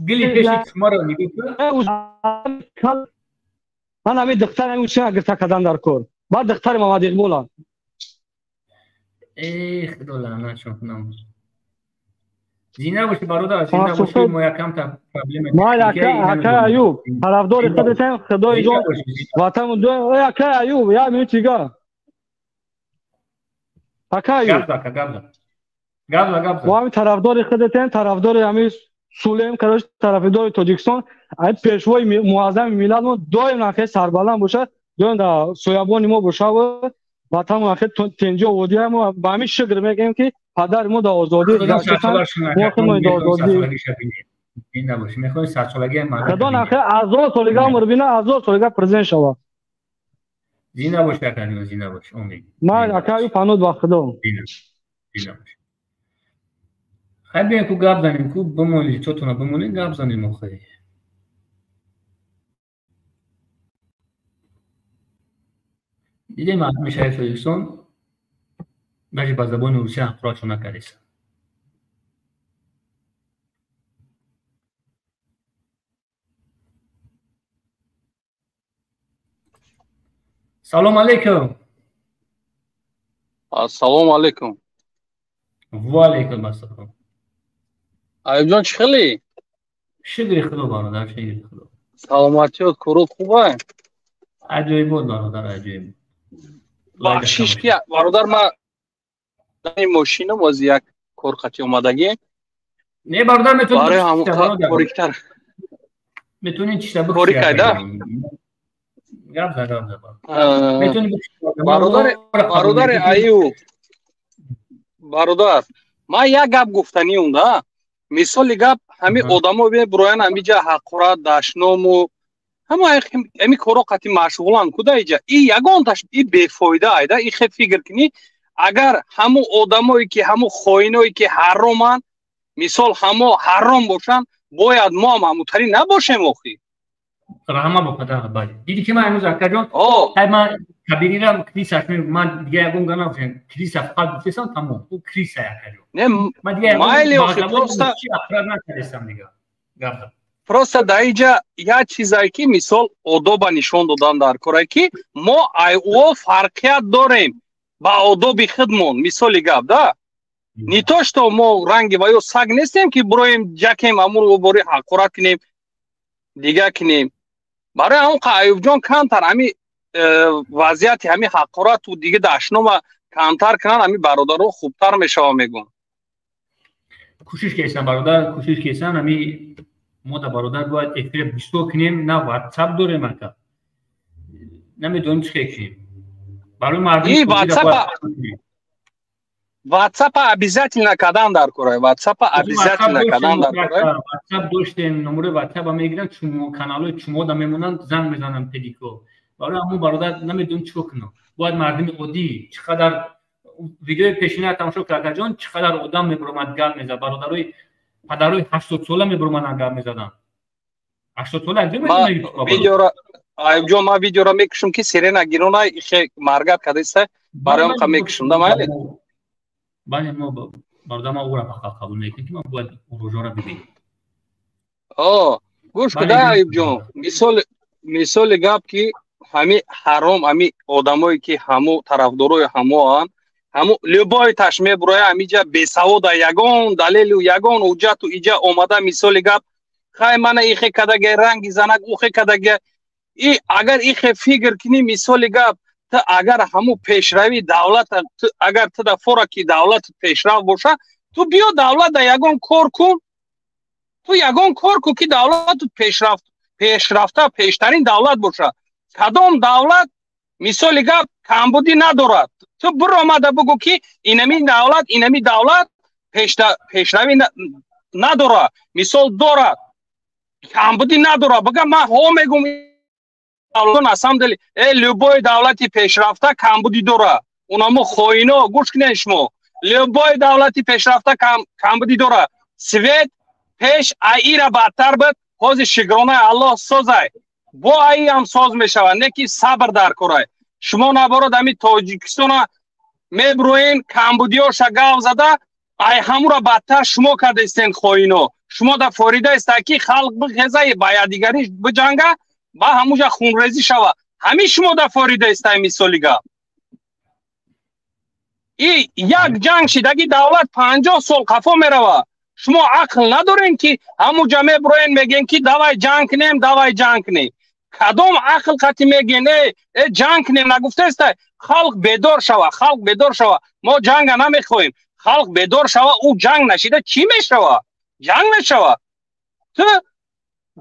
гили пеши шуморо нигоҳ кун. Ман ҳамин духтар ҳамин чӣ гирта кардан дар кор. Баъд духтари Мамад Иқбола. Эй худо лаънатшон кунам. Зинда бошӣ бародар, зинда бошӣ, мо якам та проблема. Ман ака Аюб, тарафдори худатам, худои ҷон, ватан ака Аюб, як минут дига. Ака Аюб. Гап за, гап за. Гап за, гап за. Мо ҳамин тарафдори худатем, тарафдори ҳамин сулем, короче, тарафдори Тоҷикистон, ҳамин пешвои муаззами миллатмон доим нахе сарбаланд бошад, доим дар соябони мо бошад, ватанмон нахе тенҷи ободия мо ба ҳамин шукр мегӯем ки падари мо дар озодӣ мо худмон дар озодӣ. Худо нахе ҳазор солига умр бина, ҳазор солига президент шавад. Зинда бош акаҷон, зинда бош. Омин. Ман акаю панод ба худо. Зинда бош. Хай биёем ку гап занем, ку бимонед, чотона бимонед, гап занем охири. Дидем мардуми шаҳри Тоҷикистон даже ба забони русия ҳақоратшон накардеста. Салом алейкум. Ассалому алейкум. Ва алейкум ассалом. Аюбҷон, чӣ хелӣ? Шукри худо бародар, шукри худо. Саломатиёт, курут хубай? Аҷоибот бародар, аҷоиб. Бахшиш ки бародар, ман мошинам боз як кор қати омадагӣ. Не бародар, метавонӣ барои ҳамон кориктар. Метавонӣ чиста бикушӣ. Корик айда? Гап за, гап за. Метавонӣ бикушӣ. Бародари Аюб, бародар, ман як гап гуфтаниам да. Мисоли гап ҳамин одамо мебуроянд ҳамиҷа ҳақорат, дашному ҳама ҳамин корро қати машғуланд куда иҷа. И ягонташ и бефоида айда, и хе фикр кунӣ, агар ҳамун одамое ки ҳамун хоиное ки ҳароманд, мисол ҳамо ҳаром бошанд, бояд мо ҳам ҳамутарӣ набошем охи. Раҳма бо падар, бале. Диди ки ман имрӯз акаҷон, ай ман кабинирам крисаш ман дига ягон гап нагуфтам, криса фақат гуфтесам тамом. Ӯ криса акаҷон. Не, ман дига майли охи, просто ҳақорат накардесам дига. Гап зад. Просто дар инҷа як чизае ки мисол одоба нишон додан дар корае ки мо ай ӯо фарқият дорем ба одоби худмон, мисоли гап да. Не то что мо ранги ва ё саг нестем ки буроем ҷакем ҳамун бори ҳақорат кунем, дига кунем. Барои ҳамон қа Аюбҷон камтар ҳами вазъияти ҳами ҳақорату дига дашнома камтар кунанд, ҳами бародаро хубтар мешава мегӯм. Кӯшиш кесам бародар, кӯшиш кесам, ҳами мо да бародар бояд эфир бисёр кунем, на WhatsApp дорем ака. Намедонем чӣ кунем. Барои мардум И WhatsApp обязательно кадан дар курай. WhatsApp обязательно кадан дар курай. WhatsApp доштем, номери WhatsApp мегиранд, чумо каналҳои чумо да мемонанд, занг мезананд педико. Барои ҳамон бародар намедонем чӣ кунам. Бояд мардуми оддӣ чӣ қадар видеои пешина тамошо кард акаҷон, чӣ қадар одам мебуромад гап мезад. Бародарои Падарои 80 сола мебурманан гап мезадан. 80 сола аз ҷо медонад? Видеора Аюбҷон, ман видеора мекушам ки сирена гирона ихе маргат кадаиста, бароям қа мекушам да, майли? Бале, мо бародар, ман ӯра фақат қабул мекунем ки ман бояд урожора бибинам. О, гӯш куда, Аюбҷон, мисоли гап ки ҳами ҳаром, ҳами одамое ки ҳамо тарафдорои ҳамоанд, ҳамо любой таш мебуроя ҳамиҷа бесавода, ягон далелу ягон ҳуҷҷату иҷа омада, мисоли гап, хай мана ихе кадаге, ранги занак ухе кадаге. И агар ихе фикр кунӣ, мисоли гап, ту агар ҳаму пешравии давлата, агар ту да фора ки давлат пешрав боша, ту биё давлат да ягон кор кун, ту ягон кор кун ки давлату пешрафта, пештарин давлат боша. Кадом давлат, мисоли гап, камбудӣ надорад? Ту биромада бугӯ ки инами давлат, инами давлат пешравӣ надорад, мисол дорад, камбудӣ надорад, бага. Ман ҳо мегум, на самом деле, любой давлати пешрафта камбудӣ дорад. Унамо хоино, гӯш кунед шумо, любой давлати пешрафта камбудӣ дорад. Свет пеш аира бадтар буд, ҳозир шукронаи Аллоҳ созай, бо аи ҳам соз мешавад, не ки сабр дар корай. Шумо набород ҳами Тоҷикистона мебуроен, камбудиёша гав зада, ай ҳамура бадтар шумо кардаистен, хоино. Шумо да форида иста ки халқ бихеза, ба якдигарӣ биҷанга, ба ҳамуҷа хунрезӣ шава. Ҳамин шумо да форида истай, мисоли гап. И як ҷанг шидаги давлат 50 сол қафо мерава. Шумо ақл надорем ки ҳамуҷа мебуроен, мегӯен ки давай ҷанг кунем, давай ҷанг кунем. Кадом ақл қати мегӯен э ҷанг кунем? Нагуфтаеста халқ бедор шава, халқ бедор шава, мо ҷанга намехоҳем. Халқ бедор шава, ӯ ҷанг нашида чӣ мешава? Ҷанг мешава. Ту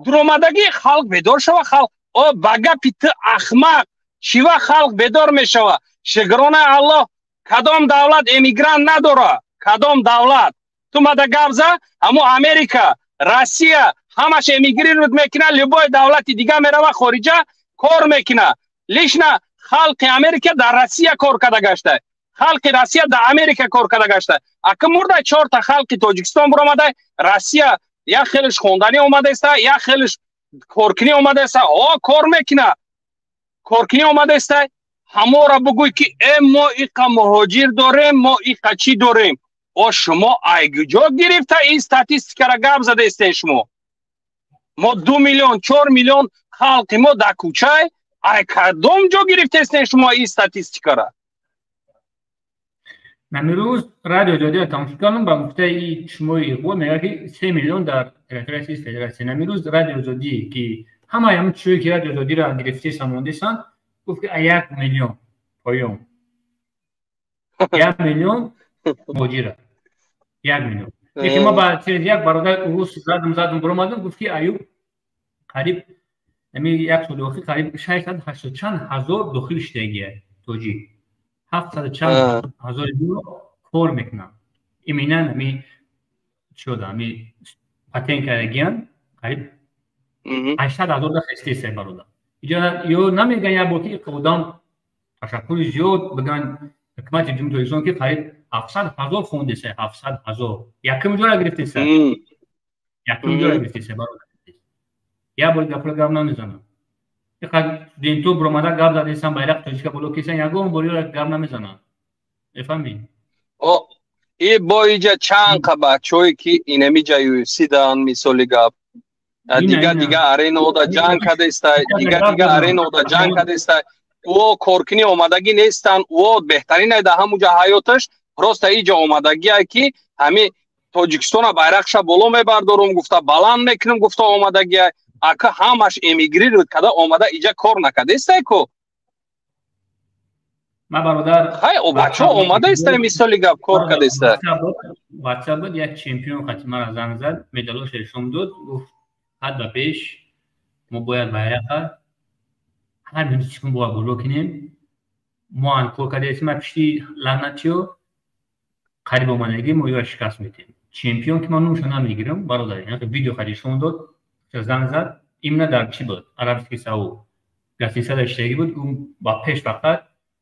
дуромадагӣ халқ бедор шава, халқ о ба гапи ту ахмақ чива халқ бедор мешава? Шукронаи Аллоҳ, кадом давлат эмигрант надора? Кадом давлат? Ту мада гап за, ҳамо Америка, Россия ҳамаш эмигрируд мекуна, любой давлати дига мерава, хориҷа кор мекуна. Лично халқи Америка дар Россия кор карда гашта, халқи Россия дар Америка кор карда гашта. Ака мурда чорта халқи Тоҷикистон буромада Россия, як хелиш хонданӣ омадаиста, як хелиш коркунӣ омадаиста, о кор мекуна, коркунӣ омадаиста. Ҳамора бугӯй ки э мо иқа муҳоҷир дорем, мо иқа чӣ дорем. О шумо ай куҷо гирифта ин статистикара гап задаистен шумо? Мо 2 миллион, 4 миллион халқи мо дар кӯчай, ай кадом ҷо гирифтаистен шумо ин статистикара? Намирӯз Радио Озодиро тамошо кардам, ба гуфтаи шумои Иқбол мегӯяд ки 3 миллион дар территорияи федератсия. Намирӯз Радио Озодӣ ки ҳамаи ҳамн чизое ки Радио Озодиро гирифтесан, мондесан, гуфт ки 1 миллион поён, 1 миллион муҳоҷира, 1 миллион. Лекин ма ба через як бародар урус задум буромадам, гуфт ки Аюб, қариб ами як соли охир қариб 680 чанд ҳазор дохил шудагия тоҷик, 700 чанд ҳазори кор мекунанд. Иминан ами чиода ами патент кардагиян, қариб 800 ҳазор да хестеса, бародар. Иҷо ё намеган як бор ки одам ташаккури зиёд биган ҳукумати Ҷумҳурии Тоҷикистон ки қариб 700 ҳазор хондеса, 700 ҳазор якум ҷора гирифтеса, якум ҷора гирифтеса, бародар. Як бор гапро гап намезанам. Иқадр студентҳо буромада гап задесан, байрақи тоҷика боло кесан, ягон бор ёра гап намезананд, мефаҳмӣ? И бо иҷа чанд қа бачаҳое ки инамиҷа UFC дан, мисоли гап, дига дига аренаода ҷанг кадаиста, дига дига аренаода ҷанг кадаиста, ӯ коркунӣ омадагӣ нестанд, ӯ беҳтарин дар ҳамуҷа ҳаёташ, просто иҷа омадагие ки ҳами Тоҷикистона байрақша боло мебардорум гуфта, баланд мекунем гуфта омадагия. Ака ҳамаш эмигрируд када омада иҷа кор накадаистай ку. Ма бародар, хай бачаҳо омадаистай, мисоли гап, кор кадаиста. Ватсап буд, як чемпион қати мара занг зад, медалоша нишон дод, гуфт ҳад ба пеш мо бояд байрақа ҳар минути секунд бояд боло кунем, мо ҳам кор кардаистем, ма пишти лаънатиё қариб омадагӣ мо ёра шикаст метем. Чемпион ки ман номашро намегирам, бародар, видео хади нишон дод, занг зад, именно дар чӣ буд, Арабский Сауд гостиница иштагӣ буд, ӯ ба пеш фақат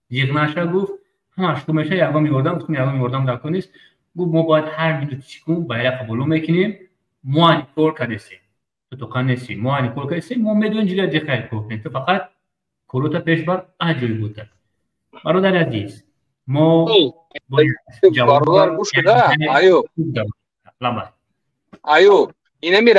зиғ наша, гуфт ҳамаш хуб меша, ягон ёрдам, гуфтам ягон ёрдам дар кор нест, гуфт мо бояд ҳар минути секунд байрақа боло мекунем. Мо ани кор кардесем. Ту тоқа нести. Мо ани кор кардесем, мо медонем ҷилаи дихайр кор кунем. Ту фақат корота пеш бар аҷои бута. Бародари азиз, мо бародар гӯш куда, аю. Аю, инами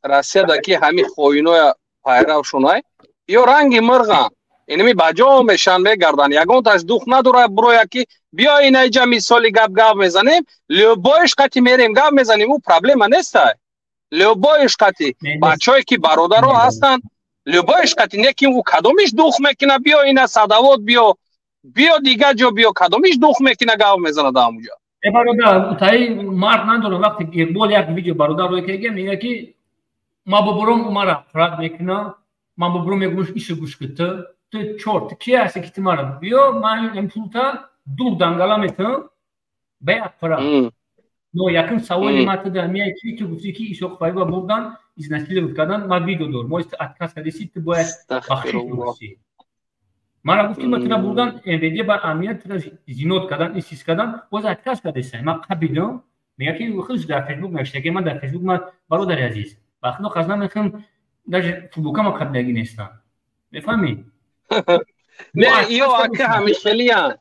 Россияда ки ҳами хоиноя пайравшонай, ё ранги мирған. Инами ба ҷо мешан мегардан. Ягонташ дух надорад буроя ки биё инаиҷа мисоли гап гап мезанем, любоиш қати мерем гап мезанем, ӯ проблема нестай. Любоиш қати бачое ки бародаро ҳастанд, любоиш қати не ки ӯ кадомиш дух мекуна, биё ина садавот биё, биё дигар ҷо биё, кадомиш дух мекуна гап мезанад ҳамуҷа. Э бародар, таи мард надорам. Вақте Иқбол як видео бародар рӯй кеге мега ки ма бобуром мара рад мекунам, ман бобуром мегӯш ишу гӯш ки ту ту чор ту ки ҳасти ки ту мара биё, ман ин пулта дур дангала метам ба як пара. Но якум саволи ма ту дар меяй ки ту гуфти ки Исоқ Фариба бурдан, изнасиловать кардан, ма видео дорам. Мо отказ кардеси, ту бояд бахшиш бипурсӣ. Мара гуфти ма тура бурдан МВД бар амният тура зинот кардан, исис кардан, боз отказ кардеса. Ма қабилам, мега ки худш дар Фейсбук навиштаги, ман дар Фейсбук ма бародари азиз, ба худо қасам мехӯрам, даже футболка ма қабилагӣ нестам. Мефаҳмӣ? Не, ё ака ҳамихелиян.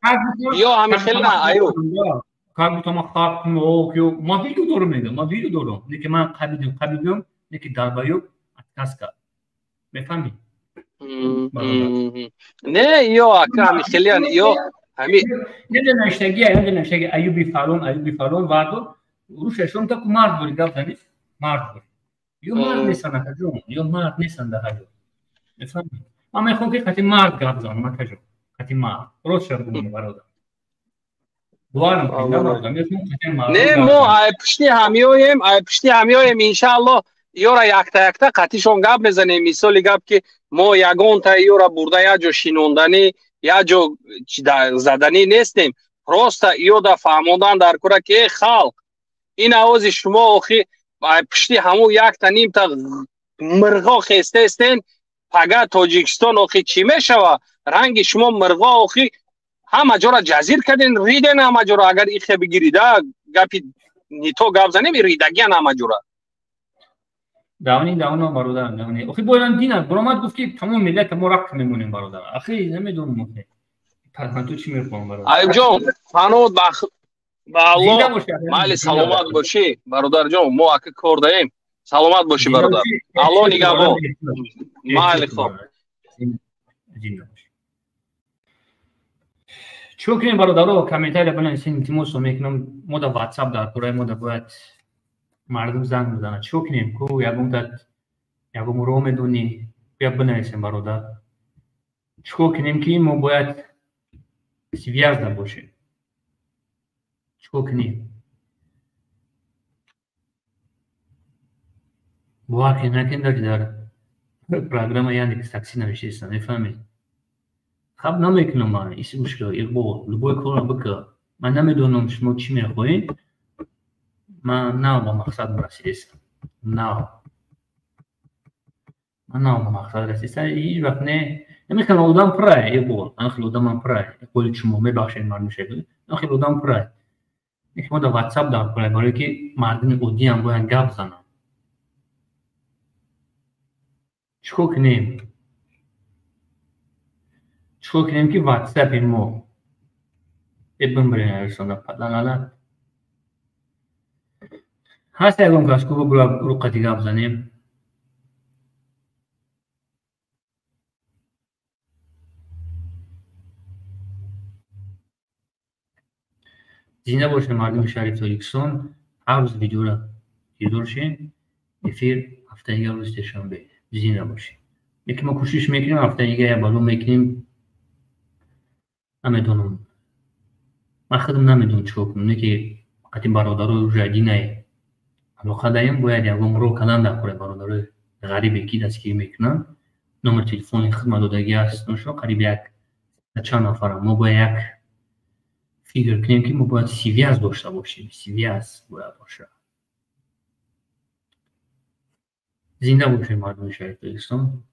Ё ҳамихелиян, аю. Как будто ма хак кунам, ё ма видео дорам, мегам, ма видео дорам. Не ки ман қабилам, не ки дарбаёб отказ кард. Мефаҳмӣ? Не, ё ака ҳамихелиян, ё ҳами не навиштаги, не навиштаги Аюби фалон, Аюби фалон вардо, рӯшашон та ку мард бори гап занӣ, мард бори. Ё мард нестан акаҷон, ё мард нестан дар ҳаҷо. Мефаҳмӣ? Ман мехоҳам ки қати мард гап занам, акаҷон, қати мард. Рост шав гумон бародар. Боварам кунед, на бародар, мехоҳам қати мард. Не, мо ай пушти ҳамиёем, ай пушти ҳамиёем, иншааллоҳ ёра якта якта қатишон гап мезанем. Мисоли гап ки мо ягонта ёра бурда як ҷо шинонданӣ, як ҷо заданӣ нестем. Просто ёда фаҳмондан дар кора ки эй халқ, ин овози шумо охи ай пушти ҳамун якта нимта мирғо хестаестен, пага Тоҷикистон охи чӣ мешава? Ранги шумо мирғо охи ҳама ҷора ҷазир карден, риден ҳама ҷора. Агар ихе бигирида гапи нито гап занем, ридагиян ҳама ҷора. Давни давно бародар, давни. Охи бояд дина баромад гуфт ки тамоми миллат мо рақс мемонем бародар. Охи намедонам охи. Ман ту чӣ мехоҳам бародар? Аюб ҷон, паноҳ ба Аллоҳ, майли саломат бошӣ бародарҷон, мо ака кор даем. Саломат бошӣ бародар. Аллоҳ нигаҳбон. Майли хоб. Чӣ кунем бародаро? Комментария бинависем, илтимосо мекунам. Мо дар WhatsApp дар кораи мо да бояд мардум занг бизанад. Чӣ кунем? Ку ягон роҳ медонӣ? Бия бинависем бародар. Чӣ кунем ки мо бояд связда бошем? Чӣ кунем? Бовар кунед накунед, дар программа Яндекс такси навиштаистам, мефаҳмед? Хаб намекунам ман, ис гӯш кун, Иқбол, любой корро бикун. Ман намедонам шумо чӣ мехоҳед. Ман нав ба мақсад расидаистам. Нав. Ман нав ба мақсад расидаистам. Ҳеҷ вақт не. Намехел одам пурай, Иқбол. Намехел одамам пурай. Иқболи шумо мебахшед мардум шекли. Намехел одам пурай. Шумо дар WhatsApp дар пурай, барое ки мардуми оддиам бояд гап зананд. Чӣ кор кунем? Чӣ кор кунем ки WhatsApp-и мо бимбирем арисонда паданалат? Ҳаст ягон кас ку бигӯяд рӯқати гап занем? Зинда бошед мардуми шаҳри Тоҷикистон. Ҳар рӯз видеоро дидор шем. Эфир ҳафтаи дигар рӯзи сешанбе. Зинда бошед. Лекин мо кӯшиш мекунем ҳафтаи дигар як балон мекунем. Намедонам. Ман худам намедонам чӣ кор кунам. Не ки қати бародарои уже динай алоқа даем, бояд ягон роҳ кардан дар кораи бародарои ғарибе ки дастгирӣ мекунанд. Номер телефони хидмат додагӣ аст, ношо қариб як чанд нафарам. Мо бояд як фикр кунем ки мо бояд связь дошта бошем. Связь бояд бошад. Зинда бошед мардуми шаҳри Тоҷикистон.